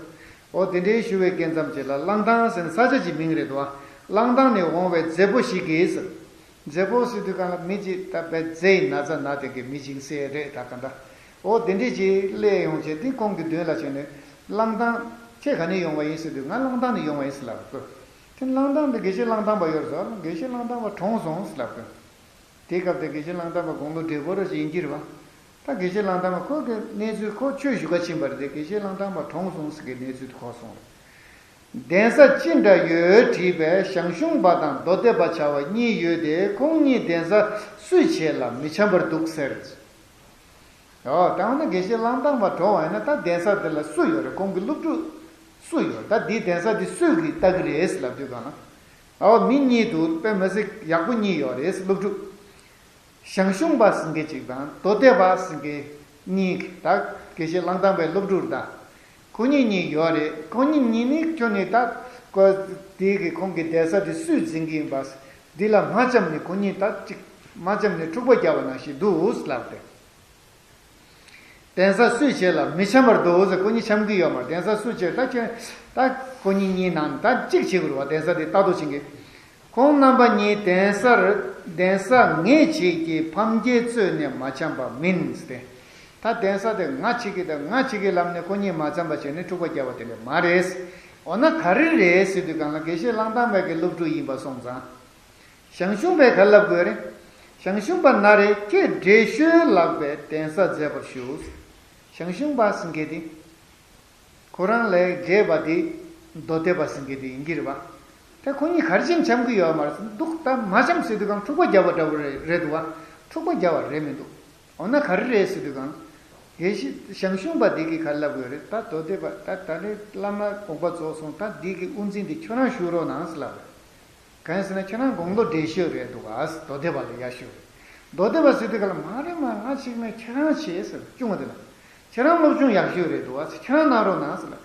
འོ་དེ་འདྲའི་བཞུགས་པའི་སྐབས་ཙམ་ཅིག་ལ་གླང་དར་ཟེར་ནས་ས་ཆ་ཅིག་མིང་རེད་དོ། གླང་དར་ནས་འོང་བའི་མཛེ་ཕོ་ཞིག་གིས་ཟེར། མཛེ་ཕོ་ཟེར་དུས་གང་ལ་མི་གཅིག་ད་བས་མཛེ་ཡི་ན་ཚ་ན་དེ་གི་མི་གཅིག་ཟེར་རེད་ད་ག་འདྲ། འོ་དེ་འདྲས་ཅིག་སླེབས་ཡོང་བྱས་དེ་ཁོང་གི་མདུན་ལ་བྱས་ནས་གླང་དར་ཁྱེད་ག་ནས་ཡོང་བ་ཡིན་ཟེར་དུས་ང་གླང་དར་ནས་ཡོང་བ་ཡིན་ཟེར་ལབ་དགོས། དེ་གླང་དར་འདི་དགེ་བཤེས་གླང་དར་པ་ཡོད་རེད་ཟེར། དགེ་བཤེས་གླང་དར་པ་གྲོངས་སོང་ཟེར་ལབ་དགོས། དེ་སྐབས་དེ་དགེ་བཤེས་གླང་དར་པ་དགུང་ལོ་བགྲེས་པོ་རེ་ཅིག་ཡིན་གྱི་རེད་བ། ད་དགེ་བཤེས་གླང་དར་པ་ཁོ་གི་གནས་ཚུལ་ཁོ་ཆོས་ཞུ་ག་ཕྱིན་པ་རེད་དེ་དགེ་བཤེས་གླང་དར་པ་གྲོངས་སོང་ཟེར་གི་གནས་ཚུལ་དེ་གོ་སོང་རེད། གདན་ས་ཅི་འདྲ་ཡོད་དྲིས་པས་ཞང་ཞུང་པ་དང་མདོ་སྡེ་པ་བྱ་བ་གཉིས་ཡོད་དེ་ཁོང་གཉིས་གདན་ས་སུས་བྱས་ལ་མི་འཆམ་པར་འདུག་ཟེར། ཨོ་ད་འོ་ན་དགེ་བཤེས་གླང་དར་པ་གྲོངས་པ་ཡིན་ན་ད་གདན་ས་དེ་ལ་སུ་ཡོད་རེད། ཁོང་གི་སློབ་ཕྲུག་སུ་ཡོད་རེད། ད་འདིའི་གདན་ས་དེ་སུས་གི་ལྟ་གི་རེད་ལབ་དུས་གང་ལ། ཨོ་མི་གཉིས་འདུག་དཔེ་མི་སྲིད་ཡག་པོ་གཉིས་ཡོད་རེད་སློབ་ཕྲུག་ཞང་ཞུང་པ་ཟེར་མཁན་གཅིག་དང་མདོ་སྡེ་པ་ཟེར་མཁན་གཉིས་ད་དགེ་བཤེས་གླང་དར་པའི་སློབ་ཕྲུག་རེད་ད། ཁོ་གཉིས་གཉིས་ཡོད་རེད། ཁོ་གཉིས་གཉིས་ནི་ཁྱོད་ནི་ད་ཀོ་དེ་གི་ཁོང་གི་གདན་ས་དེ་སུས་འཛིན་གི་ཡིན་པ། འདི་ལ་མ་འཆམ་ནི་ཁོ་གཉིས་ད་ཅིག་མ་འཆམ་ནི་འཁྲུག་པ་རྒྱག་པ་ནང་བཞིན་འདུག་ལབ་སྟེ། གདན་ས་སུས་བྱས་ལ་མི་འཆམ་པར་འདུག་ཟེར། ཁོ་གཉིས་འཆམ་གི་ཡོད་མ་རེད། གདན་ས་སུས་བྱས་ད་ཁྱོད་ད་ཁོ་གཉིས་གཉིས་ནང་ད་གཅིག་བྱེད་དགོས་རེད་བ། གདན་ས་དེ་ལྟ་རྟོག་བྱེད་མཁན། ཁོང་རྣམ་པ་གཉིས་གདན་ས་རུ་གདན་ས་ངེད་བྱེད་ཀྱི་ཕམ་རྒྱལ་གཙོས་ནས་མ་འཆམ་པ་མིན་ཏེ། ད་གདན་ས་དེ་ང་བྱེད་ཀྱི་དང་ང་བྱེད་ཀྱི་ལམ་ནས་ཁོ་གཉིས་མ་འཆམ་པ་བྱས་ནས་འཁྲུག་པ་རྒྱག་པ་དེ་འདྲ་མ་རེད། འོ་ན་ག་རེ་རེད་ཟེར་དུས་གང་ལ་དགེ་བཤེས་གླང་ཐང་པའི་གི་སློབ་ཕྲུག་ཡིན་པ་སོང་ཙང་། ཞང་ཞུང་པས་ག་ལབ་དགོས་རེད། ཞང་ཞུང་པ་ན་རེ་ཁྱོད་བགྲེས་ཤོས་ལགས་པའི་གདན་ས་མཛད་པར་ཞུ། ཞང་ཞུང་པ་ཟེར་མཁན་དེ། ཁོ་རང་ལས་རྒྱས་པ་དེ་མདོ་སྡེ་པ་ཟེར་མཁན་དེ་ཡིན་གྱི་རེད་པ། ད་ཁོ་གཉིས་ག་རེ་བྱས་འཆམ་གྱི་ཡོད་མ་རེད་འདུག་ད་མ་འཆམ་ཟེར་དུས་གང་འཁྲུག་པ་རྒྱག་པ་འདྲ་པོ་རེད་རེད་འདུག་བ། འཁྲུག་པ་རྒྱག་པ་རེད་མི་འདུག་འོ་ན་ག་རེ་རེད་ཟེར་དུས་གང་། དགེ་བཤེས་ཞང་ཞུང་པ་འདི་གིས་ག་རེ་ལབ་དགོས་རེད། ད་མདོ་སྡེ་པ་ད་ད་རེས་བླ་མ་དགོངས་པ་རྫོགས་སོང་ད་འདི་གི་དབུ་འཛིན་འདི་ཁྱོད་རང་བཞུགས་རོགས་གནང་ཟེར་ལབ་རེད། གང་ཡིན་ཟེར་ན་ཁྱོད་རང་དགུང་ལོ་བགྲེས་ཤོས་རེད་འདུག་ག་མདོ་སྡེ་པ་ལ་ཡར་ཞུ་རེད། མདོ་སྡེ་པ་ཟེར་དུས་ག་ལ་མ་རེད་མ་ང་ཅིག་ནས་ཁྱེད་རང་བྱེད་ཟེར་ཅུང་བ་དེ་ལ། ཁྱེད་རང་སློབ་སྦྱོང་ཡག་ཤོས་རེད་འདུག་ག་ཁྱེད་རང་གནང་རོགས་གནང་ཟེར་ལ།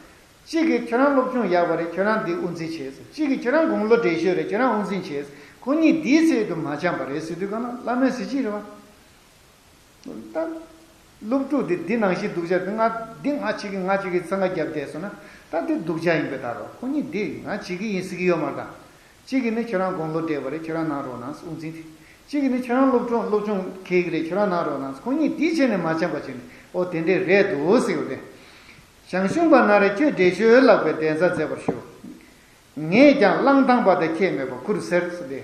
གཅིག་གིས་ཁྱེད་རང་སློབ་སྦྱོང་ཡག་པ་རེད་ཁྱེད་རང་འདི་དབུ་འཛིན་བྱེད་ཟེར། གཅིག་གིས་ཁྱེད་རང་དགུང་ལོ་བགྲེས་ཤོས་རེད་ཁྱེད་རང་དབུ་འཛིན་བྱེད་ཟེར། ཁོ་གཉིས་འདིའི་ཚད་དུ་མ་འཆམ་པ་རེད་ཟེར་དུས་ག་ལ་བླ་མའི་གཟི་བརྗིད་རེད་བ། ད། སློབ་ཕྲུག་དེ་འདི་ནང་བཞིན་སྡུག་ཅག་དེ་ང་འདི་ང་བྱེད་ཀྱི་ང་བྱེད་ཀྱི་འཚང་ཁ་རྒྱབ་བསྡད་སོང་ན་ད་དེ་སྡུག་ཅག་ཡིན་པས་ད་རོགས་ཁོ་གཉིས་འདི་ང་བྱེད་ཀྱི་ཡིན་ཟེར་གྱི་ཡོད་མ་རེད་ད། གཅིག་གིས་ནི་ཁྱེད་རང་དགུང་ལོ་བགྲེས་པ་རེད་ཁྱེད་རང་གནང་རོགས་གནང་དབུ་འཛིན་དེ། གཅིག་གིས་ནི་ཁྱེད་རང་སློབ་སྦྱོང་སློབ་སྦྱོང་གལ་གྱི་རེད་ཁྱེད་རང་གནང་རོགས་གནང་ཁོ་གཉིས་འདི་བྱས་ནས་མ་འཆམ་པ་བྱས་ནས་ཨོ་དེ་འདྲས་རེད་འདུག་ཟེར་བ་རེད། ཞང་ཞུང་པ་ན་རེ་ཁྱོད་བགྲེས་ཤོས་ལགས་པའི་གདན་ས་མཛད་པར་ཞུ། ངས་ཀྱང་གླང་ཐང་པ་དང་ཁྱད་མེད་པར་ཁུར་ཟེར་ཟེར་ཏེ།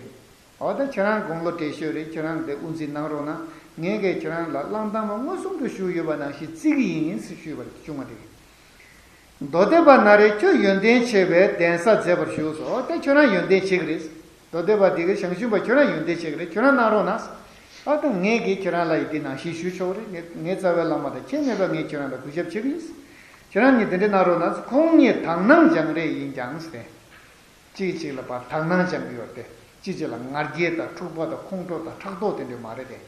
འོ་ད་ཁྱེད་རང་དགུང་ལོ་བགྲེས་ཤོས་རེད་ཁྱེད་རང་འདི་དབུ་འཛིན་གནང་རོགས་གནང་ངས་ཀྱིས་ཁྱེད་རང་ལ་གླང་ཐང་པ་མངོན་སུམ་དུ་བཞུགས་ཡོད་པ་ནང་བཞིན་བརྩི་གི་ཡིན་ཟེར་ཞུས་པ་རེད་ཆུང་མ་དེ་གིས། མདོ་སྡེ་པ་ན་རེ་ཁྱོད་ཡོན་ཏན་ཆེ་བའི་གདན་ས་མཛད་པར་ཞུ་སོ་འོ་ད་ཁྱོད་རང་ཡོན་ཏན་ཆེ་གི་རེད། མདོ་སྡེ་པ་དེ་གིས་ཞང་ཞུང་པ་ཁྱོད་རང་ཡོན་ཏན་ཆེ་གི་རེད་ཁྱོད་རང་གནང་རོགས་གནང་། ཨ་ད་ངས་ཀྱིས་ཁྱེད་རང་ལ་ཡི་དེ་ནང་བཞིན་ཞུ་ཆོག་རེད་ངས་ངའི་རྩ་བའི་བླ་མ་དང་ཁྱད་མེད་པ་ངས་ཁྱེད་རང་ལ་གུས་ཞབས་བྱེད་གི་ཡིན། ཁྱེད་རང་གཉིས་དེ་འདྲ་གནང་རོགས་གནང་ཁོང་གཉིས་དག་སྣང་སྦྱང་རེས་ཡིན་ཀྱང་ཟེར། གཅིག་གཅིག་ལ་བར་དག་སྣང་སྦྱང་གི་ཡོད་དེ། གཅིག་གཅིག་ལ་ང་རྒྱལ་དང་འཁྲུག་པ་དང་ཁོང་ཁྲོ་དང་ཕྲག་དོག་དེ་འདྲ་མ་རེད་དེ།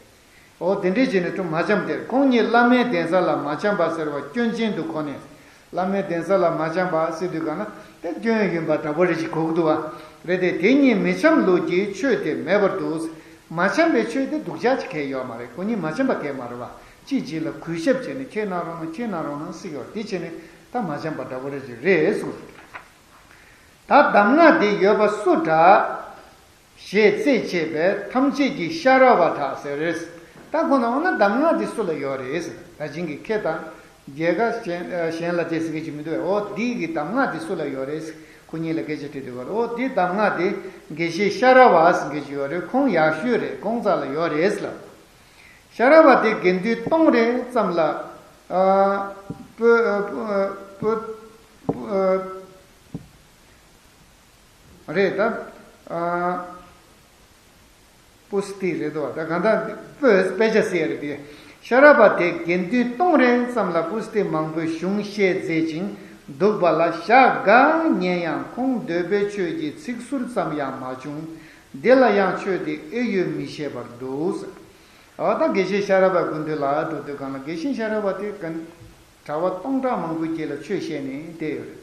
འོ་དེ་འདྲས་བྱས་ནས་ཁྲོ་མ་འཆམ་དེར་ཁོང་གཉིས་བླ་མའི་གདན་ས་ལ་མ་འཆམ་པ་ཟེར་བ་སྐྱོན་ཅན་དུ་གོ་ནས། བླ་མའི་གདན་ས་ལ་མ་འཆམ་པ་ཟེར་དུས་གང་ན་དེ་སྐྱོན་ཡིན་པ་འདྲ་པོ་རེ་ཞིག་གོ་གི་འདུག་བ། རེད་དེ་དེ་གཉིས་མི་འཆམ་ལུགས་ཀྱི་ཆོས་དེ་མེད་པར་འདུག་མ་འཆམ་པའི་ཆོས་དེ་སྡུག་ཅག་ཅིག་གས་ཡོད་མ་རེད་ཁོ་གཉིས་མ་འཆམ་པ་གས་མ་རེད་བ། གཅིག་གཅིག་ལ་གུས་ཞབས་བྱས་ནས་ཁྱེད་གནང་རོགས་གནང་ཁྱེད་གནང་རོགས་གནང་ཟེར་གི་ཡོད་དེ་བྱས་ནས་ད་མ་འཆམ་པ་འདྲ་པོ་རེ་ཞིག་རེད་གསུངས། ད་གདམས་ངག་འདི་ཡོད་པ་སུ་དྲག་ཞེས་རྩད་བཅད་པས་ཐམས་ཅད་ཀྱིས་ཤ་ར་བ་དྲག་ཟེར་རེད། ད་ཁོ་ན་འོ་ན་གདམས་ངག་འདི་སུ་ལ་ཡོད་རེད་ཟེར་ད་བྱིན་གྱིས་ཁྱེད་དང་རྒྱལ་ཁ་གཞན་གཞན་ལ་དེ་ཟེར་གྱི་ཅིག་མི་འདུག་བས་འོ་འདི་གི་གདམས་ངག་འདི་སུ་ལ་ཡོད་རེད་ཟེར་ཁོ་གཉིས་ལ་སྐད་ཆ་དྲིས་དུས་བར་འོ་འདི་གདམས་ངག་འདི་དགེ་བཤེས་ཤ་ར་བ་ཟེར་གྱི་ཅིག་ཡོད་རེད་ཁོང་ཡག་ཤོས་རེད་ཁོང་རྩ་ལ་ཡོད་རེད་ཟེར་ལབ། ཤ་ར་བ་དེ་དགེ་འདུན་སྟོང་རེ་ཙམ་ལ། ཨ། པོ་པོ་པོ་རེད་ད། ཨ། པུ་སྟི་རེད་དོ་ད་གང་ལྟར་པོས་དཔེ་ཆ་ཟེར་རེད་དེ། ཤ་ར་བ་དེ་དགེ་འདུན་སྟོང་རེ་ཙམ་ལ་པུ་སྟི་མང་པོས་གཞུང་བཤད་མཛད་ཅིང་འདུག་པ་ལ་ཞག་འགའ་ཉན་ཡང་ཁོང་འདོད་པའི་ཆོས་ཀྱི་ཚིག་ཟུར་ཙམ་ཡང་མ་བྱུང་། འདི་ལ་ཡང་ཆོས་དེ་ཨེ་ཡོད་མི་ཤེས་པར་འདུག་འོ་ད་དགེ་བཤེས་ཤ་ར་བ་སྐུ་མདུན་ལ་འགྲོ་དུས་གང་ལ་དགེ་བཤེས་ཤ་ར་བ་དེ་ག་གྲྭ་པ་སྟོང་ཕྲག་མང་པོའི་རྗེས་ལ་ཆོས་བཤད་ནས་བསྡད་ཡོད་རེད།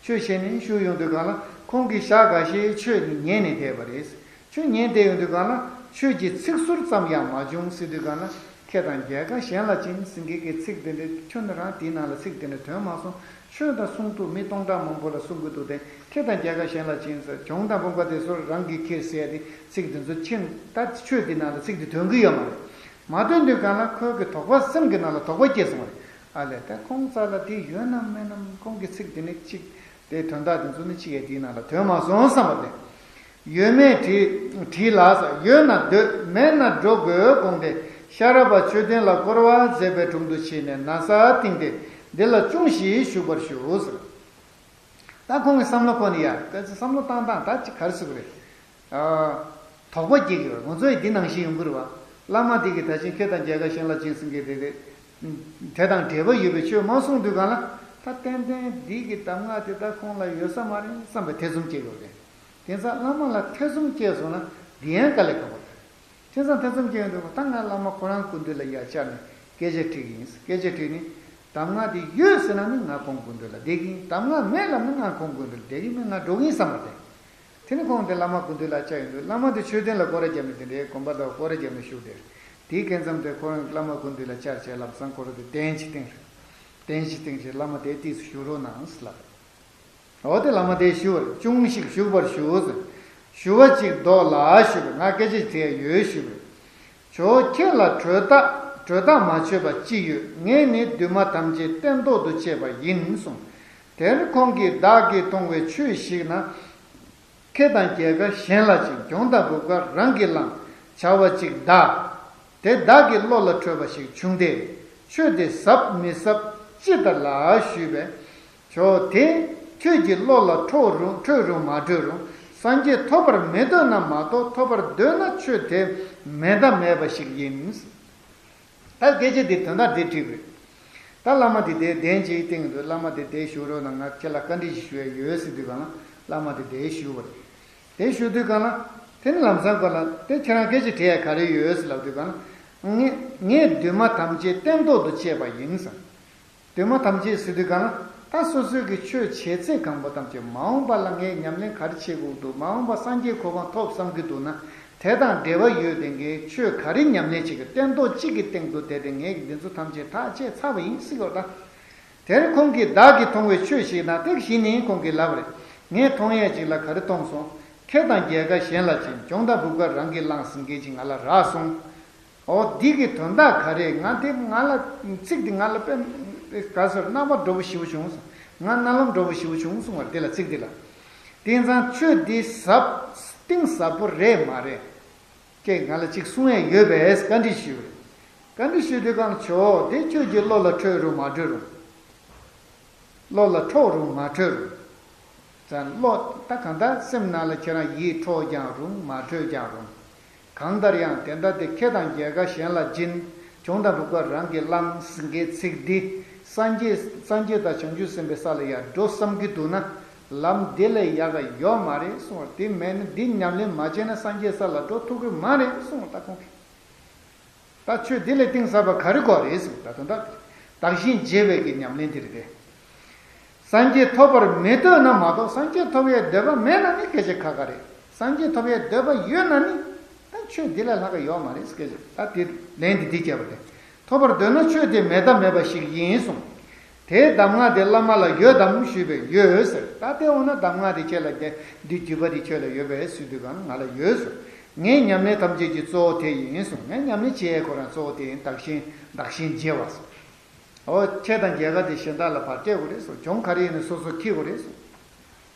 ཆོས་བཤད་ནས་བཞུགས་ཡོང་དུས་གང་ལ་ཁོང་གིས་ཞག་འགའ་ཤས་ཆོས་དེ་ཉན་ནས་བསྡད་པ་རེད། ཆོས་ཉན་བསྡད་ཡོང་དུས་གང་ལ་ཆོས་ཀྱི་ཚིག་ཟུར་ཙམ་ཡང་མ་བྱུང་ཟེར་དུས་གང་ལ་ཁྱེད་དང་རྒྱལ་ཁ་གཞན་ལ་སྦྱིན་ཟེར་མཁན་གྱི་ཚིག་དེ་འདྲ་ཁྱོད་ནི་རང་དེའི་ནང་ལ་ཚིག་དེ་འདྲ་ཐོན་མ་སོང་། ཆོས་དང་གསུང་ཐུབ་མི་སྟོང་ཕྲག་མང་པོ་ལ་གསུང་གི་འདུག་སྟེ་ཁྱེད་དང་རྒྱལ་ཁ་གཞན་ལ་སྦྱིན་ཟེར་གྱོང་དང་བུམ་པ་དེ་ཚོར་རང་གིས་ཁྱེར་ཟེར་ཏེ་ཚིག་དེ་ཚོ་ཁྱེད་ད་ཆོས་དེ་ནང་ལ་ཚིག་དེ་ཐོན་གི་ཡོད་མ་རེད། མ་ཐོན་དུས་གང་ལ་ཁོའི་གི་དོགས་པ་སེམས་ཀྱི་ནང་ལ་དོགས་པ་སྐྱེས་སོང་བ་རེད། ཨ་ལས་ད་ཁོང་རྩ་ལ་དེ་ཡོད་ནམ་མེད་ནམ་ཁོང་གི་ཚིག་དེ་ནི་གཅིག་དེ་དོན་དག་དེ་ཚོ་ནི་གཅིག་ཡས་དེའི་ནང་ལ་ཐོན་མ་སོང་བསམ་པ་རེད། ཡོད་མེད་དྲིས་དྲིས་ལ་ས་ཡོད་ན་སྡོད་མེད་ན་འགྲོ་དགོས་དགོངས་ཏེ་ཤ་ར་བ་མཆོད་རྟེན་ལ་བསྐོར་བ་མཛད་པའི་དྲུང་དུ་ཕྱིན་ནས་ན་བཟའ་བཏིང་སྟེ་འདི་ལ་ཅུང་ཞིག་བཞུགས་པར་ཞུ་ཟེར། ད་ཁོང་གི་བསམ་བློ་ཁོ་ནི་ཡ་ད་ཚེ་བསམ་བློ་བཏང་སྟངས་ད་ཅི་ག་རེ་ཟེར་དགོས་རེད། ཨ། དོགས་པ་སྐྱེ་གི་ཡོད་ང་ཚོ་ཡི་འདི་ནང་བཞིན་ཡོང་གི་རེད་བ། བླ་མ་འདི་གིས་ད་ཅིང་ཁྱེད་དང་རྒྱལ་ཁ་གཞན་ལ་སྦྱིན་ཟེར་མཁན་དེ་རེད། དེ་དང་འབྲེལ་བ་ཡོད་པའི་ཆོས་མ་གསུངས་དུས་གང་ལ་ད་ཏན་ཏན་འདི་གི་གདམས་ངག་དེ་ད་ཁོང་ལ་ཡོད་ས་མ་རེད་བསམ་པའི་ཐེ་ཚོམ་སྐྱེ་གི་ཡོད་རེད། དེ་ཚ་བླ་མ་ལ་ཐེ་ཚོམ་སྐྱེས་སོང་ན་འདི་ཡང་དཀའ་ལས་ཁག་པོ་རེད། དེ་ཚ་ཐེ་ཚོམ་སྐྱེ་ཡོང་དུས་ད་ང་བླ་མ་ཁོ་རང་སྐུ་མདུན་ལ་ཡར་བཅར་ནས་སྐད་ཆ་དྲིས་ཀྱི་ཡིན། སྐད་ཆ་དྲིས་ནས་གདམས་ངག་དེ་ཡོད་ཟེར་ན་ནི་ང་ཁོང་སྐུ་མདུན་ལ་བསྡད་ཀྱི་ཡིན། གདམས་ངག་མེད་ལབ་ན་ང་ཁོང་སྐུ་མདུན་ལ་བསྡད་ཀྱི་མིན་ང་འགྲོ་གི་ཡིན་བསམ་པ་དེ། དེ་ནས་ཁོང་དེ་བླ་མ་སྐུ་མདུན་ལ་བཅར་ཡོང་དུས་བླ་མ་དེ་མཆོད་རྟེན་ལ་སྐོར་ར་རྒྱབ་ནས་དེ་འདྲའི་དགོན་པ་དང་སྐོར་ར་རྒྱབ་ནས་བཞུགས་དེར། དེའི་སྐབས་མཚམས་དེ་ཁོ་རང་བླ་མ་སྐུ་མདུན་ལ་བཅར་བྱས་ལམ་སང་ཁོ་རང་དེ་གདན་ཞིག་བཏིང་རེད། གདན་ཞིག་བཏིང་རྗེས་བླ་མ་དེ་ཏིས་བཞུགས་རོགས་གནང་ཟེར་ལབ། འོ་དེ་བླ་མ་དེ་ཞུ་བར་ཅུང་ཞིག་བཞུགས་པར་ཞུ་ཟེར། ཞུ་བ་ཅིག་འདོགས་ལ་ཞུས་པས། ང་སྐད་ཆ་དྲིས་ཡོད་ཞུས་པས། ཇོ་བོ་ཁྱེད་ལ་གྲོས་ཐག་གྲོས་ཐག་མ་ཆོད་པ་ཅི་ཡོད། ངས་ནི་འདུས་མ་ཐམས་ཅད་སྟན་ཐོག་ཏུ་བཅད་པ་ཡིན་གསུངས། དེར་ཁོང་གིས། བདག་གིས་མཐོང་བའི་ཆོས་ཞིག་ན། ཁེ་དང་རྒྱལ་ཁ་གཞན་ལ་བྱིན། གྱོང་དང་འབུབ་ཁ་རང་གིས་བླངས། བྱ་བ་ཅིག་གདའ། དེ་བདག་གི་བློ་ལ་འཕྲོད་པ་ཞིག་བྱུང་སྟེ། ཆོས་དེ་ཟབ་མི་ཟབ་ཅི་ལྟར་ལགས་ཞུས་པས། ཇོ་བོ་དེ་ཁྱོད་ཀྱི་བློ་ལ་འཕྲོད་རུང་འཕྲོད་རུང་མ་འཕྲོད་རུང་། སངས་རྒྱས་ཐོབ་པར་མི་འདོད་ན་མ་གཏོགས། ཐོབ་པར་འདོད་ན་ཆོས་དེ་མེད་ད་མེད་པ་ཞིག་ཡིན། ད་སྐད་ཆ་འདི་དོན་དག་འདི་འགྲིག་རེད། ད་བླ་མ་དེ་དེ་གདན་གཅིག་སྟེང་དུ་བླ་མ་དེ་དེ་བཞུགས་རོགས་གནང་། ང་ཁྱེད་ལ་བཀའ་འདྲི་ཞིག་ཞུ་ཡ་ཡོད་ཟེར་དུས་གང་ལ། བླ་མ་དེ་དེ་བཞུགས་པ་རེད། དེ་བཞུགས་དུས་གང་ལ། དེ་ནི་ལམ་སང་གང་ལ། དེ་ཁྱེད་རང་སྐད་ཆ་དྲིས་ཡ་ག་རེ་ཡོད་ཟེར་ལབ་དུས་གང་ལ། ངས་ངས་འདུས་མ་ཐམས་ཅད་སྟན་ཐོག་ཏུ་བཅད་པ་ཡིན་ཟེར། འདུས་མ་ཐམས་ཅད་ཟེར་དུས་གང་ལ། ད་སོ་སོའི་གི་ཆོས་བྱས་ཚད་གང་པོ་ཐམས་ཅད། མ་འོངས་པ་ལ་ངས་ཉམས་ལེན་ག་རེ་བྱེད་དགོས་འདུག་མ་འོངས་པ་སངས་རྒྱས་གོ་འཕང་ཐོབ་བསམ་གྱི་འདུག་ན། དེ་དང་འབྲེལ་བ་ཡོད་དེ་འགའི་ཆོས་ག་རེ་ཉམས་ལེན་བྱེད་ཀྱི། སྟན་ཐོག་གཅིག་གི་སྟེང་དུ་བསྡད་དེ་ངས་འདི་ཚོ་ཐམས་ཅད་ཐག་བཅད་ཚར་བ་ཡིན་ཟེར་ཡོད་ད། དེར་ཁོང་གིས། བདག་གིས་མཐོང་བའི་ཆོས་ཞིག་ན། དེ་གཞི་ནས་ཁོང་གིས་ལབ་པ་རེད། ངས་མཐོང་ཡས་ཅིག་ལ་ག་རེ་མཐོང་སོང་། ཁེ་དང་རྒྱལ་ཁ་གཞན་ལ་བྱིན། གྱོང་དང་འབུབ་ཁ་རང་གིས་བླངས་ཟེར་མཁན་ཅིག་ང་ལ་རག་སོང་། འོ་འདི་གི་དོན་དག་ག་རེ། ང་དེ་ང་ལ་ཚིག་འདི་ང་ལ་དཔེ་ག་ཟེར། རྣ་བ་འགྲོ་བོ་ཞེ་པོ་བྱུང་སོང་། ང་རྣ་ལམ་འགྲོ་བོ་ཞེ་པོ་བྱུང་སོང་བ་རེད། དེ་ལ་ཚིག་འདི་ལ། དེང་སང་ཆོས་འདི་ཟབ་གཏིང་ཟབ་པོ་རེད་མ་རེད། ཀྱེ་ང་ལ་གཅིག་གསུང་ཡས་ཡོད་པས་བཀའ་འདྲི་ཞུས་པ་རེད། བཀའ་འདྲི་ཞུས་དུས་གང་ལ། ཇོ་བོ་དེ་ཁྱོད་ཀྱི་བློ་ལ་འཕྲོད་རུང་མ་འཕྲོད་རུང་། བློ་ལ་འཕྲོད་རུང་མ་འཕྲོད་རུང་། ཙང་བློ་ད་གང་ལྟར་སེམས་ནང་ལ་ཁྱེད་རང་ཡིད་འཕྲོག་ཀྱང་རུང་མ་འཕྲོད་ཀྱང་རུང་། གང་ལྟར་ཡང་དེ་འདྲ་དེ་ཁེ་དང་རྒྱལ་ཁ་གཞན་ལ་སྦྱིན། གྱོང་དང་འབུབ་ཁ་རང་གིས་བླངས་ཟེར་མཁན་ཚིག་འདི། སངས་རྒྱས་སངས་རྒྱས་དང་བྱང་ཆུབ་སེམས་དཔའི་ས་ལ་ཡར་འགྲོ་བསམ་གྱི་འདུག་ན། ལམ་འདི་ལས་ཡག་ག་ཡོད་མ་རེད་གསུངས་པ་རེད། དེ་མེད་ན། འདི་ཉམས་ལེན་མ་བྱས་ན་སངས་རྒྱས་ས་ལ་འགྲོ་ཐུབ་ཀྱི་མ་རེད་གསུངས་པ་ད་ཁོང་གིས། ད་ཆོས་འདི་ལས་གཏིང་ཟབ་པ་ག་རེ་དགོས་རེད་ཟེར། ད་དོན་དག་བདག་གཞན་བརྗེ་བའི་གི་ཉམས་ལེན་དེ་རེད་དེ། སངས་རྒྱས་ཐོབ་པར་མི་འདོད་ན་མ་གཏོགས། སངས་རྒྱས་ཐོབ་ཡའི་འདོད་པ་མེད་ན་ནི་སྐད་ཆ་ཁ་ཁ་རེད། སངས་རྒྱས་ཐོབ་ཡའི་འདོད་པ་ཡོད་ན་ནི་ད་ཆོས་འདི་ལས་ལྷག་ག་ཡོད་མ་རེད་སྐད་ཆ། ད་དེ་ལན་དེ་འདི་བརྒྱབ་པ་དེ། ཐོབ་པར་འདོད་ན་ཆོས་དེ་མེད་ད་མེད་པ་ཞིག་ཡིན་གསུངས། དེའི་གདམས་ངག་དེ་བླ་མ་ལ་ཡོད་དམ་ཞུས་པས། ཡོད་ཟེར། ད་དེ་འོ་ན་གདམས་ངག་དེ་ཁྱེད་ལ་དེ་འདི་བརྒྱུད་པ་དེ་ཁྱོད་ལ་ཡོད་པས་ཟེར་དུས་གང་ང་ལ་ཡོད་ཟེར། ངའི་ཉམས་ལེན་ཐམས་ཅད་ཀྱི་གཙོ་བོ་དེ་ཡིན་གསུངས། ངའི་ཉམས་ལེན་བྱེད་ཡས་ཁོ་རང་གཙོ་བོ་དེ་ཡིན། བདག་གཞན་བདག་གཞན་བརྗེ་བ་ཟེར། འོ་ཁེ་དང་རྒྱལ་ཁ་དེ་གཞན་དག་ལ་ཕར་སྤྲད་དགོས་རེད་གསུངས། གྱོང་ག་རེ་ཡིན་ན་སོ་སོས་འཁྱེར་དགོས་རེད་གསུངས།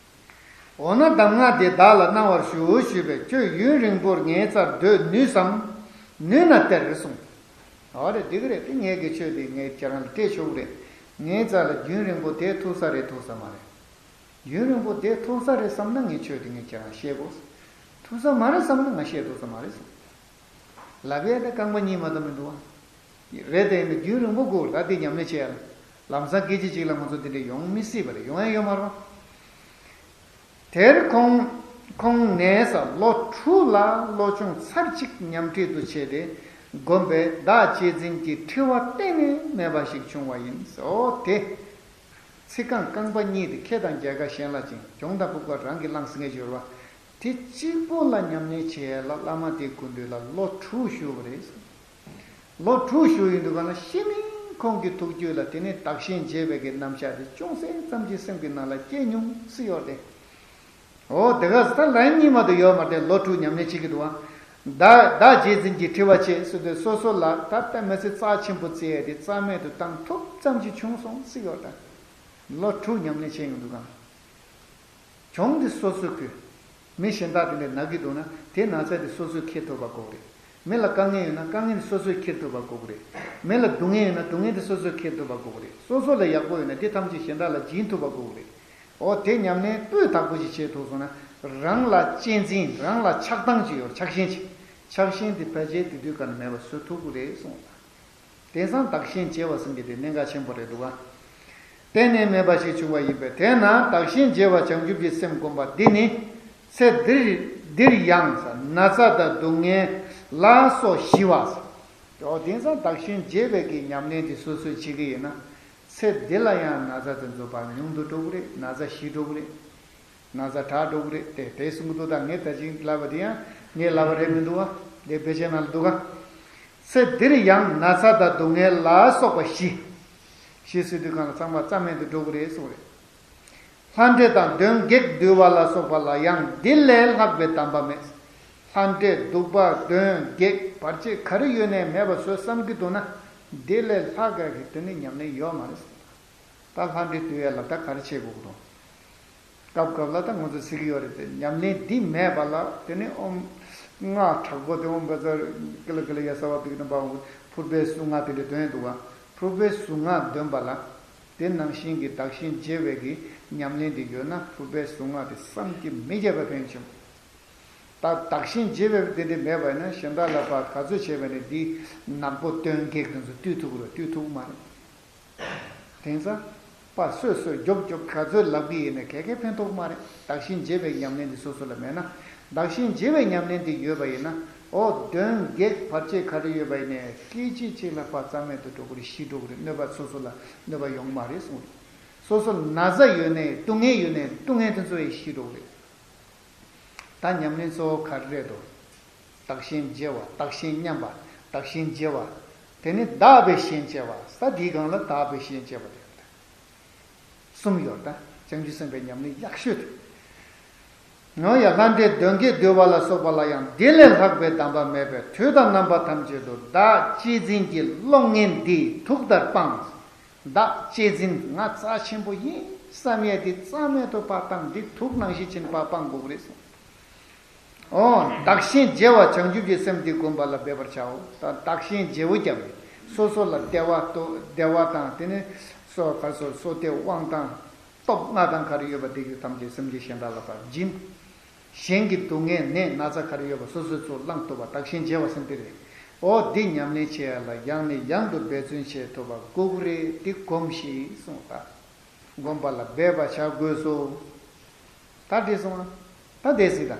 འོ་ན་གདམས་ངག་འདི་བདག་ལ་གནང་བར་ཞུ་ཞུས་པས། ཁྱོད་ཡུན་རིང་པོར་ངའི་རྩར་སྡོད་ནུས་སམ། ནུས་ན་སྟེར་གསུངས། འོ་རེད། འགྲིག་གི་རེད། དེ་ངས་ཀྱི་ཆོས་དེ་ངས་ཁྱེད་རང་ལ་སྤྲད་ཆོག་གི་རེད། ངའི་རྩ་ལ་རྒྱུན་རིང་པོ་བསྡད་ཐུབ་ས་རེད་ཐུབ་ས་མ་རེད། ཡུན་རིང་པོ་བསྡད་ཐུབ་ས་རེད་བསམ་ན་ངས་ཆོས་དེ་ངས་ཁྱེད་རང་བཤད་དགོས། ཐུབ་ས་མ་རེད་བསམ་ན་ང་བཤད་ཐུབ་ས་མ་རེད་བསམ། ལབ་ཡས་དེ་རྐང་པ་གཉིས་མ་གཏོགས་མི་འདུག་ཨ། རེད་དེ་ཡིན་ན་རྒྱུན་རིང་པོ་དགོས་ད་དེ་ཉམས་ལེན་བྱེད་ཡ་ལ། ལམ་སང་སྐད་ཅིག་གཅིག་ལ་ང་ཚོ་དེ་འདྲ་ཡོང་མི་སྲིད་པ་རེད། ཡོང་ཡ་ཡོད་མ་རེད། དེར་ཁོང་ཁོང་ནས་ལོ་དྲུག་ལ་བློ་སྦྱོང་ཚར་གཅིག་ཉམས་ཁྲིད་དུ་བྱས་ཏེ་བསྒོམས་པས་བདག་གཅེས་འཛིན་གྱི་འཁྲི་བ་གཏན་ནས་མེད་པ་ཞིག་བྱུང་བ་ཡིན། འོ་དེ། ཚིག་རྐང་རྐང་པ་གཉིས་དེ་ཁེ་དང་རྒྱལ་ཁ་གཞན་ལ་བྱིན། གྱོང་དང་འབུབ་ཁ་རང་གིས་བླངས་ཟེར་མཁན་ཅིག་ཡོད་རེད་བ། དེ་གཅིག་པོ་ལ་ཉམས་ལེན་བྱེད་ཡས་ལ་བླ་མ་དེའི་སྐུ་མདུན་ལ་ལོ་དྲུག་བཞུགས་པ་རེད། ལོ་དྲུག་བཞུགས་ཡོང་དུས་གང་ལ་ཤི་ནས་ཁོང་གི་ཐུགས་རྒྱུད་ལ་དེ་ནས་བདག་གཞན་བརྗེ་བའི་གི་རྣམ་གཞག་དེ་ཅུང་ཟད་ཙམ་གྱིས་སེམས་ཀྱི་ནང་ལ་སྐྱེས་མྱོང་སྲིད་ཡོད་དེ། འོ་དེ་ག་ད་ལན་གཉིས་མ་གཏོགས་ཡོད་མ་རེད། ལོ་དྲུག་ཉམས་ལེན་བྱེད་ཀྱི་འདུག་ཨ། བདག་བདག་གཅེས་འཛིན་གྱི་འཁྲི་བ་ཆད་ཟེར་དུས་སོ་སོ་ལ་ད་ལྟ་མི་ཚེ་རྩ་ཆེན་པོ་བརྩི་ཡས་དེ་རྩ་མེད་དུ་བཏང་ཐུབ་ཙམ་ཅིག་བྱུང་སོང་སྲིད་ཡོད་ད། ལོ་དྲུག་ཉམས་ལེན་བྱས་ཡོང་དུས་གང་། གྱོང་འདི་སོ་སོས་ཁུར། མི་གཞན་དག་དེ་འདྲས་ན་གི་འདུག་ན་དེ་ན་ཚ་དེ་སོ་སོས་འཁྱེར་ཐུབ་པ་དགོས་རེད། མི་ལ་དཀའ་ངལ་ཡོད་ན་དཀའ་ངལ་དེ་སོ་སོས་འཁྱེར་ཐུབ་པ་དགོས་རེད། མི་ལ་སྡུག་བསྔལ་ཡོད་ན་སྡུག་བསྔལ་དེ་སོ་སོས་འཁྱེར་ཐུབ་པ་དགོས་རེད། སོ་སོ་ལ་ཡག་པོ་ཡོད་ན་དེ་ཐམས་ཅད་གཞན་དག་ལ་སྦྱིན་ཐུབ་པ་དགོས་རེད། འོ་དེ་ཉམས་ལེན་སྤུས་དག་པོ་ཞིག་བྱེད་ཐུབ་སོང་ན་རང་ལ་གཅེས་འཛིན་རང་ལ་ཆགས་སྡང་ཅིག་ཡོད་ཆགས་ཞེན་ཅིག་ཆགས་ཞེན་དེ་ཕལ་ཆེར་དེ་དུས་ག་ནས་མེད་པ་བཟོ་ཐུབ་ཀྱི་རེད་གསུངས། དེང་སང་བདག་གཞན་བརྗེ་བ་ཟེར་མཁན་དེ་གནད་འགག་ཆེན་པོ་རེད་འདུག་ག་གཏན་ནས་མེད་པ་ཞིག་བྱུང་བ་ཡིན་པས། དེས་ན་བདག་གཞན་བརྗེ་བ་བྱང་ཆུབ་ཀྱི་སེམས་བསྒོམ་པ་འདི་ནི་ཚེ་འདིར་འདིར་ཡང་ན་ཚ་དང་སྡུག་བསྔལ་ལ་སོགས་ཞི་བ། འོ་དེང་སང་བདག་གཞན་བརྗེ་བའི་གི་ཉམས་ལེན་དེ་སོ་སོས་བྱེད་ཀྱི་ཡིན་ན་ཚེ་འདི་ལ་ཡང་ན་ཚ་དེ་ཚོ་ཕར་ཉུང་དུ་འགྲོ་གི་རེད། ན་ཚ་ཞི་འགྲོ་གི་རེད། ན་ཚ་དྲག་འགྲོ་གི་རེད་དེ་དེ་གསུང་གི་འདུག་ད་ངས་ད་ཅིང་ལབ་པ་དེ་ཡང་ངས་ལབ་པ་རེད་མི་འདུག་ག་དེ་དཔེ་ཆའི་ནང་ལ་འདུག་ག་ཚེ་འདིར་ཡང་ན་ཚ་དང་སྡུག་བསྔལ་ལ་སོགས་པ་ཞི། ཞི་ཟེར་དུས་གང་ལ་ཚང་མ་རྩ་མེད་དུ་འགྲོ་གི་རེད་གསུངས་རེད། ལྷ་འདྲེ་དང་གདོན་བགེགས་འདུལ་བ་ལ་སོགས་པ་ལ་ཡང་འདི་ལས་ལྷག་པའི་གདམས་པ་མེད། ལྷ་འདྲེ་གདུག་པ་གདོན་བགེགས་བར་ཆད་ག་རེ་ཡོད་ནའི་མེད་པ་བཟོས་བསམ་གྱི་འདུག་ན། འདི་ལས་ལྷག་ག་གི་དེ་ནི་ཉམས་ལེན་ཡོད་མ་རེད། ད་ལྷ་འདྲེ་འདུལ་ཡ་ལ་ད་ག་རེ་བྱེད་དགོས་ཀྱི་འདུག་སྐབས་སྐབས་ལ་ད་ང་ཚོ་ཟེར་གྱི་ཡོད་རེད་དེ། ཉམས་ལེན་འདི་མེད་པ་ལ་དེ་ནི་ཨོམ་སྔགས་དྲག་པོ་དེ་ཨོམ་བཛྲ་ཀི་ལ་ཀི་ལ་ཡ་སྭ་བ་བི་གྷི་ཎ་པཱ་ཧཱུྃ་ཕུར་པའི་གཟུངས་སྔགས་དེ་འདྲ་འདོན་འདུག་ག་ཕུར་པའི་གཟུངས་སྔགས་འདོན་པ་ལ། དེ་ནང་བཞིན་གྱི་བདག་གཞན་བརྗེ་བའི་གི་ཉམས་ལེན་དེ་ཡོད་ན་ཕུར་པའི་གཟུངས་སྔགས་དེ་བསམ་གྱིས་མི་ཁྱབ་པ་ཕན་ཆེན་པོ། ད་བདག་གཞན་བརྗེ་བའི་དེ་འདྲ་མེད་པ་ཡིན་ན་གཞན་དག་ལ་ཕར་ག་ཚོད་བྱས་པ་ནས་འདི་ནག་པོ་གདོན་བགེགས་དེ་ཚོ་བཏུལ་ཐུབ་ཀྱི་རེད། བཏུལ་ཐུབ་ཀྱི་མ་རེད། དེང་སང་པ་སོས་སོས་རྒྱོབ་རྒྱོབ་ག་ཚོད་ལབ་ཀྱི་ཡིན་ན་ག་གེ་ཕན་ཐོགས་མ་རེད། བདག་གཞན་བརྗེ་བའི་ཉམས་ལེན་དེ་སོ་སོ་ལ་མེད་ན། བདག་གཞན་བརྗེ་བའི་ཉམས་ལེན་དེ་ཡོད་པ་ཡིན་ན། ཨོ་གདོན་བགེགས་བར་ཆད་ག་རེ་ཡོད་པ་ཡིན་ནའི་སྐད་ཅིག་གཅིག་ལ་ཕར་རྩ་མེད་དུ་འགྲོ་གི་རེད། ཞི་འགྲོ་གི་རེད། གནོད་པ་སོ་སོ་ལ་གནོད་པ་ཡོང་གི་མ་རེད་གསུངས་རེད། སོ་སོ་ན་ཚ་ཡོད་ནའི་སྡུག་བསྔལ་ཡོད་ནའི་སྡུག་བསྔལ་དེ་ཚོ་ཡང་ཞི་འགྲོ་གི་རེད། ད་ཉམས་ལེན་གཙོ་བོ་ག་རེ་རེད་དོ། བདག་གཞན་བརྗེ་བ། བདག་གཞན་མཉམ་པ། བདག་གཞན་བརྗེ་བ། དེ་ནི་བདག་བས་གཞན་བརྗེ་བ། ས་དེའི་སྒང་ལ་བདག་བས་གཞན་བརྗེ་བ་དེ་གསུམ་ཡོད། ད་བྱང་ཆུབ་སེམས་དཔའི་ཉམས་ལེན་ཡག་ཤོས་དེ། ཡང་ཡང་ལྷ་འདྲེ་གདོན་བགེགས་འདུལ་བ་ལ་སོགས་པ་ལ་ཡང་འདི་ལས་ལྷག་པའི་གདམས་པ་མེད་པས། དུས་དང་རྣམ་པ་ཐམས་ཅད་དུ་བདག་གཅེས་འཛིན་གྱི་བློ་ངན་འདི་ཐུགས་ལྟར་སྤང་། བདག་གཅེས་འཛིན་ང་རྩ་ཆེན་པོ་ཡིན་བསམ་ཡས་འདི་རྩ་མེད་དུ་ཕར་བཏང་། འདི་ཐུགས་ནང་བཞིན་བྱས་ནས་ཕར་སྤང་དགོས་ཀྱི་རེད་གསུངས། ཨོ། བདག་གཞན་བརྗེ་བ་བྱང་ཆུབ་ཀྱི་སེམས་འདི་བསྒོམ་པ་ལ་འབད་པར་བྱའོ། ད་བདག་གཞན་བརྗེ་བོ་བརྒྱབ་ནས་སོ་སོ་ལ་བདེ་བ་ལྟོ་བདེ་བ་དང་དེ་ནས་སོ་ག་སོ་སོ་བདེ་དབང་དང་སྟོབས་ལྔ་དང་ག་རེ་ཡོད་པ་དེ་ཚོ་ཐམས་ཅད་སེམས་ཅན་གཞན་དག་ལ་ཕར་སྦྱིན། གཞན་གྱི་སྡུག་བསྔལ་ནད་ན་ཚ་ག་རེ་ཡོད་པ་སོ་སོའི་ཚུར་བླང་ཐུབ་པ་བདག་གཞན་བརྗེ་བ་ཟེར་དེ་རེད། ཨོ་འདི་ཉམས་ལེན་བྱེད་ཡ་ལ་ཡང་ནས་ཡང་དུ་འབད་བརྩོན་བྱེད་ཐུབ་པ་དགོས་ཀྱི་རེད། འདི་སྒོམས་ཤིག་གསུངས་པ། སྒོམ་པ་ལ་འབད་པ་བྱ་དགོས་སོ། ད་འདི་སོང་ང་། ད་འདས་སྲིད་ད།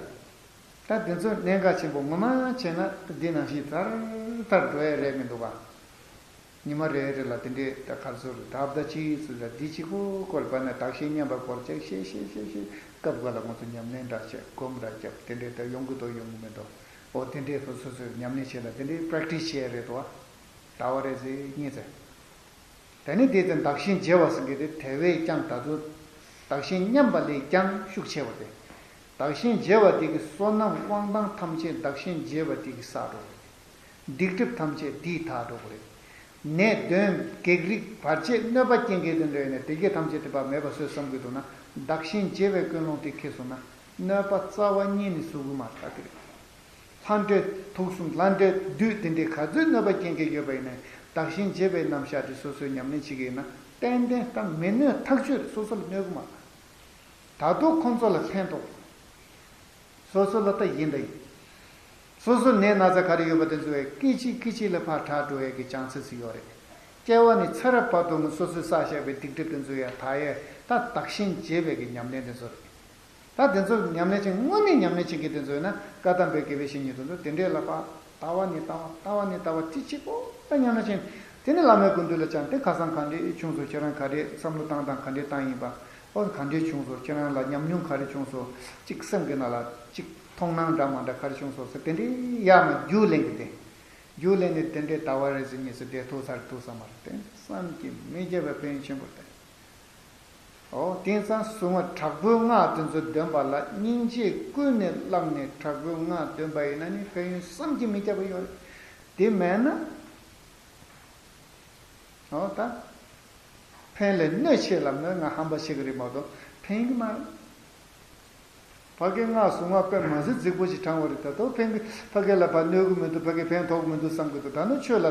ད་འདི་ཚོ་གནད་འགག་ཆེན་པོ་ངོ་མ་བྱས་ན་འདི་ནང་བཞིན་དར་དར་འགྲོ་ཡ་རེད་མི་འདུག་ག་ཉི་མ་རེ་རེ་ལ་དེ་འདྲའི་ད་ག་རེ་ཟེར་རེད། ད་ཨ་བདག་གཅིག་ཟེར་ད་འདི་གཅིག་པོ་སྐོར་བ་ན་བདག་གཞན་མཉམ་པ་སྐོར་ཅིག་བཤད་བཤད་བཤད་བཤད་སྐབས་འགའ་ལ་ང་ཚོ་ཉམས་ལེན་འདྲ་བྱས་སྒོམ་འདྲ་བརྒྱབ་དེ་འདྲའི་ད་ཡོང་གི་འདུག་ཡོང་གི་མི་འདུག་ཨོ་དེ་འདྲའི་སོ་སོ་སོས་ཉམས་ལེན་བྱས་ལ་དེ་འདྲའི་པྲེག་ཊི་སི་བྱས་རེད་དོ། ཟླ་བ་རེ་ཟེར་གཉིས་ཟེར། དེ་ནི་དེ་ཚེ་བདག་གཞན་བརྗེ་བ་ཟེར་གྱི་རེད། དེ་བས་ཀྱང་ད་དུང་བདག་གཞན་མཉམ་པ་ལས་ཀྱང་ཤུགས་ཆེ་བ་སྟེ། བདག་གཞན་བརྗེ་བ་དེ་གི་བསོད་ནམས་དབང་ཐང་ཐམས་ཅད་བདག་གཞན་བརྗེ་བ་དེ་གི་བསགས་འགྲོ་གི་རེད། སྡིག་སྒྲིབ་ཐམས་ཅད་དེས་དག་འགྲོ་གི་རེད། ནད་གདོན་བགེགས་རིགས་བར་ཆད་གནོད་པ་རྐྱེན་གྱི་དོན་འདྲ་ཡོད་ནས་དེ་གས་ཐམས་ཅད་དེ་བ་མེད་པ་བཟོས་བསམ་གྱི་འདུག་ན་བདག་གཞན་བརྗེ་བའི་ཀུན་སློང་དེ་ཁེལ་སོང་ན་གནོད་པ་རྩ་བ་ཉིད་ནས་བཟོ་གི་མ་རེད་ད་དེ་རེད། ལྷ་འདྲེ་དུག་གསུམ་ལྷ་འདྲེ་བདུད་དེ་འདྲའི་ག་ཚོད་གནོད་པ་རྐྱེན་གྱི་ཡོད་པ་ཡིན་ན་བདག་གཞན་བརྗེ་བའི་རྣམ་གཞག་དེ་སོ་སོས་ཉམས་ལེན་བྱེད་ཀྱི་ཡིན་ན་ཏན་ཏན་ད་མི་གནོད་ཐག་ཆོད་རེད། སོ་སོ་ལ་གནོད་ཀྱི་མ་རེད། ད་དུང་ཁོང་ཚོ་ལ་ཕན་ཐོགས། སོ་སོ་ལ་ད་ཡིན་ད་ཡིན། སོ་སོ་ནད་ན་ཚ་ག་རེ་ཡོད་པ་དེ་ཚོ་བས་སྐད་ཅིག་སྐད་ཅིག་ལ་ཕར་དྲག་འགྲོ་ཡས་ཀྱི་ཅང་སི་སི་ཡོད་རེད། སྐྱེ་བ་ནས་ཚེ་རབས་བར་དུ་ནི་སོ་སོས་བསགས་བཞག་པའི་སྡིག་སྒྲིབ་དེ་ཚོ་ཡང་དག་ཡས་ད་བདག་གཞན་བརྗེ་བའི་གི་ཉམས་ལེན་དེ་ཚོ་རེད། ད་དེ་ཚོ་ཉམས་ལེན་བྱེད་དངོས་གནས་ཉམས་ལེན་བྱེད་མཁན་དེ་ཚོ་ཡིན་ན་བཀའ་གདམས་པའི་དགེ་བའི་བཤེས་གཉེན་དེ་ཚོ་དེ་འདྲའི་ལ་ཕར་ལྟ་བ་ནས་ལྟ་བ་ལྟ་བ་ནས་ལྟ་བ་དེ་གཅིག་པོ་ད་ཉམས་ལེན་བྱེད། དེ་ནས་བླ་མའི་སྐུ་མདུན་ལ་བཅར་ཏེ་ཁ་སང་ག་འདྲས་བྱུང་སོང་། ཁྱེད་རང་ག་འདྲས་བསམ་བློ་བཏང་སྟངས་ག་འདྲས་བཏང་ཡིན་པ། ཨོ་ག་འདྲས་བྱུང་སོང་། ཁྱེད་རང་ལ་ཉམས་མྱོང་ག་རེ་བྱུང་སོང་། གཅིག་སེམས་ཀྱི་ནང་ལ་གཅིག་མཐོང་སྣང་འདྲ་མ་འདྲ་ག་རེ་བྱུང་སོང་ཟེར་དེ་འདྲས་ཡར་མར་རྒྱུགས་ལེན་གྱི་དེ། རྒྱུགས་ལེན་ནས་དེ་འདྲས་ཟླ་བ་རེ་ཟིན་གཉིས་ཟིན་དེ་ཐུག་ས་རེད་ཐུག་ས་མ་རེད་དེ་བསམ་གྱིས་མི་ཁྱབ་པའི་ཕན་ཡོན་ཆེན་པོ་རེད། ཨོ་དེང་སང་གཟུངས་སྔགས་དྲག་པོའི་སྔགས་དེ་ཚོ་འདོན་པ་ལ་སྙིང་རྗེ་ཀུན་ནས་བསླངས་ནས་དྲག་པོའི་སྔགས་འདོན་པ་ཡིན་ན་ནི་ཕན་ཡོན་བསམ་གྱིས་མི་ཁྱབ་པ་ཡོད་རེད། དེ་མེད་ན། ཨོ་ད། ཕན་ལས་གནོད་ཆེ་ལབ་ན་ང་ཧམ་པ་བཤད་ཀྱི་རེད་མ་གཏོགས་ཕན་གྱི་མ་རེད། ཕ་གིའི་སྔགས་གཟུངས་སྔགས་དཔེ་མ་སྲིད་རྫིག་པོ་ཞིག་བགྲངས་པ་རེད། ད་དུང་ཕན་གྱི་ཕ་གི་ལ་ཕར་གནོད་ཀྱི་མི་འདུག་ཕ་གིར་ཕན་ཐོགས་ཀྱི་མི་འདུག་བསམ་གྱི་འདུག་ད་ནི་ཆོས་ལ་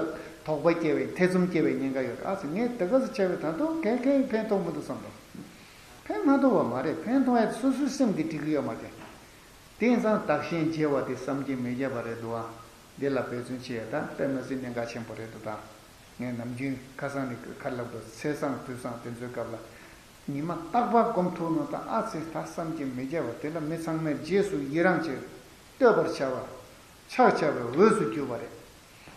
དོགས་པ་སྐྱེ་བའི་ཐེ་ཚོམ་སྐྱེ་བའི་ཉེན་ཁ་ཡོད་རེད། ཨ་ཙི་ངས་དེ་ག་ཚོད་བྱས་པས་ད་དུང་གན་གན་ཕན་ཐོགས་མི་འདུག་བསམ་དང་། ཕན་མ་ཐོགས་པ་མ་རེད། ཕན་ཐོགས་ཡ་དེ་སོ་སོའི་སེམས་ཀྱིས་འགྲིག་གི་ཡོད་མ་རེད། དེང་སང་བདག་གཞན་བརྗེ་བ་དེ་བསམ་གྱིས་མི་ཁྱབ་པ་རེད་འདུག་ཨ། འདི་ལ་འབད་བརྩོན་བྱེད་ཡ་ད་དཔེ་མ་སྲིད་གནད་འགག་ཆེན་པོ་རེད་འདུག་ད་ངས་ནམ་རྒྱུན་ཁ་སང་ནས་ཁ་ལབ་འདུག་ཚེས་བཟང་དུས་བཟང་དེ་ཚོའི་སྐབས་ལ་ཉི་མ་རྟག་པར་སྒོམ་ཐུབ་ན་ད་ཨ་ཙི་ད་བསམ་གྱིས་མི་ཁྱབ་པ་དེ་ལ་མི་ཚང་མས་རྗེས་སུ་ཡི་རང་བྱེད་བསྟོད་པར་བྱ་བ་ཕྱག་བྱ་བའི་འོས་སུ་གྱུར་པ་རེད།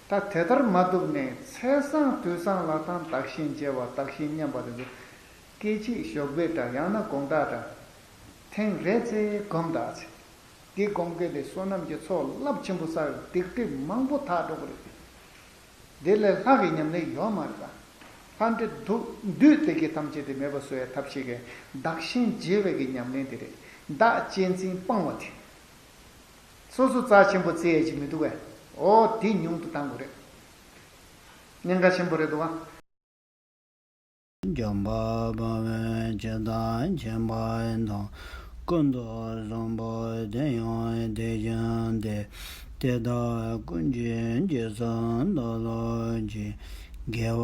ད་དེ་ལྟར་མ་ཐུབ་ནས་ཚེས་བཟང་དུས་བཟང་ལ་དང་བདག་གཞན་བརྗེ་བ་བདག་གཞན་མཉམ་པ་དེ་ཚོ་སྐད་ཅིག་ཞོགས་པའི་དང་ཡང་ན་དགོང་དག་དང་ཐེངས་རེ་ཙམ་སྒོམ་ད་ཨ་ཙི། འདི་སྒོམ་མཁན་དེ་བསོད་ནམས་ཀྱི་ཚོགས་རླབས་ཆེན་པོ་བསགས་སྡིག་སྒྲིབ་མང་པོ་དག་འགྲོ་གི་རེད། འདི་ལས་ལྷག་གི་ཉམས་ལེན་ཡོད་མ་རེད་པ། ལྷ་འདྲེ་དུག་བདུད་དེ་གའི་ཐམས་ཅད་དེ་མེད་པར་བཟོ་ཡའི་ཐབས་ཤེས་ཀྱི་བདག་གཞན་བརྗེ་བའི་གི་ཉམས་ལེན་དེ་རེད། བདག་གཅེས་འཛིན་སྤང་བ་དེ། སོ་སོ་རྩ་ཆེན་པོ་བརྩི་ཡ་ཅིག་མི་འདུག་གས། འོ་དེ་ཉུང་དུ་བཏང་དགོས་རེད། གཉན་ཁ་ཆེན་པོ་རེད་འདུག་ག། འཇོམས་པ་དཔའ་བོས་ཇི་ལྟར་མཁྱེན་པ་དང་། ཀུན་ཏུ་བཟང་པོ་དེ་ཡང་དེ་བཞིན་ཏེ། དེ་དག་ཀུན་གྱི་རྗེས་སུ་བདག་སློབ་ཅིང་། དགེ་བ་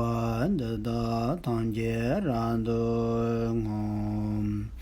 འདི་དག་ཐམས་ཅད་རབ་ཏུ་བསྔོ།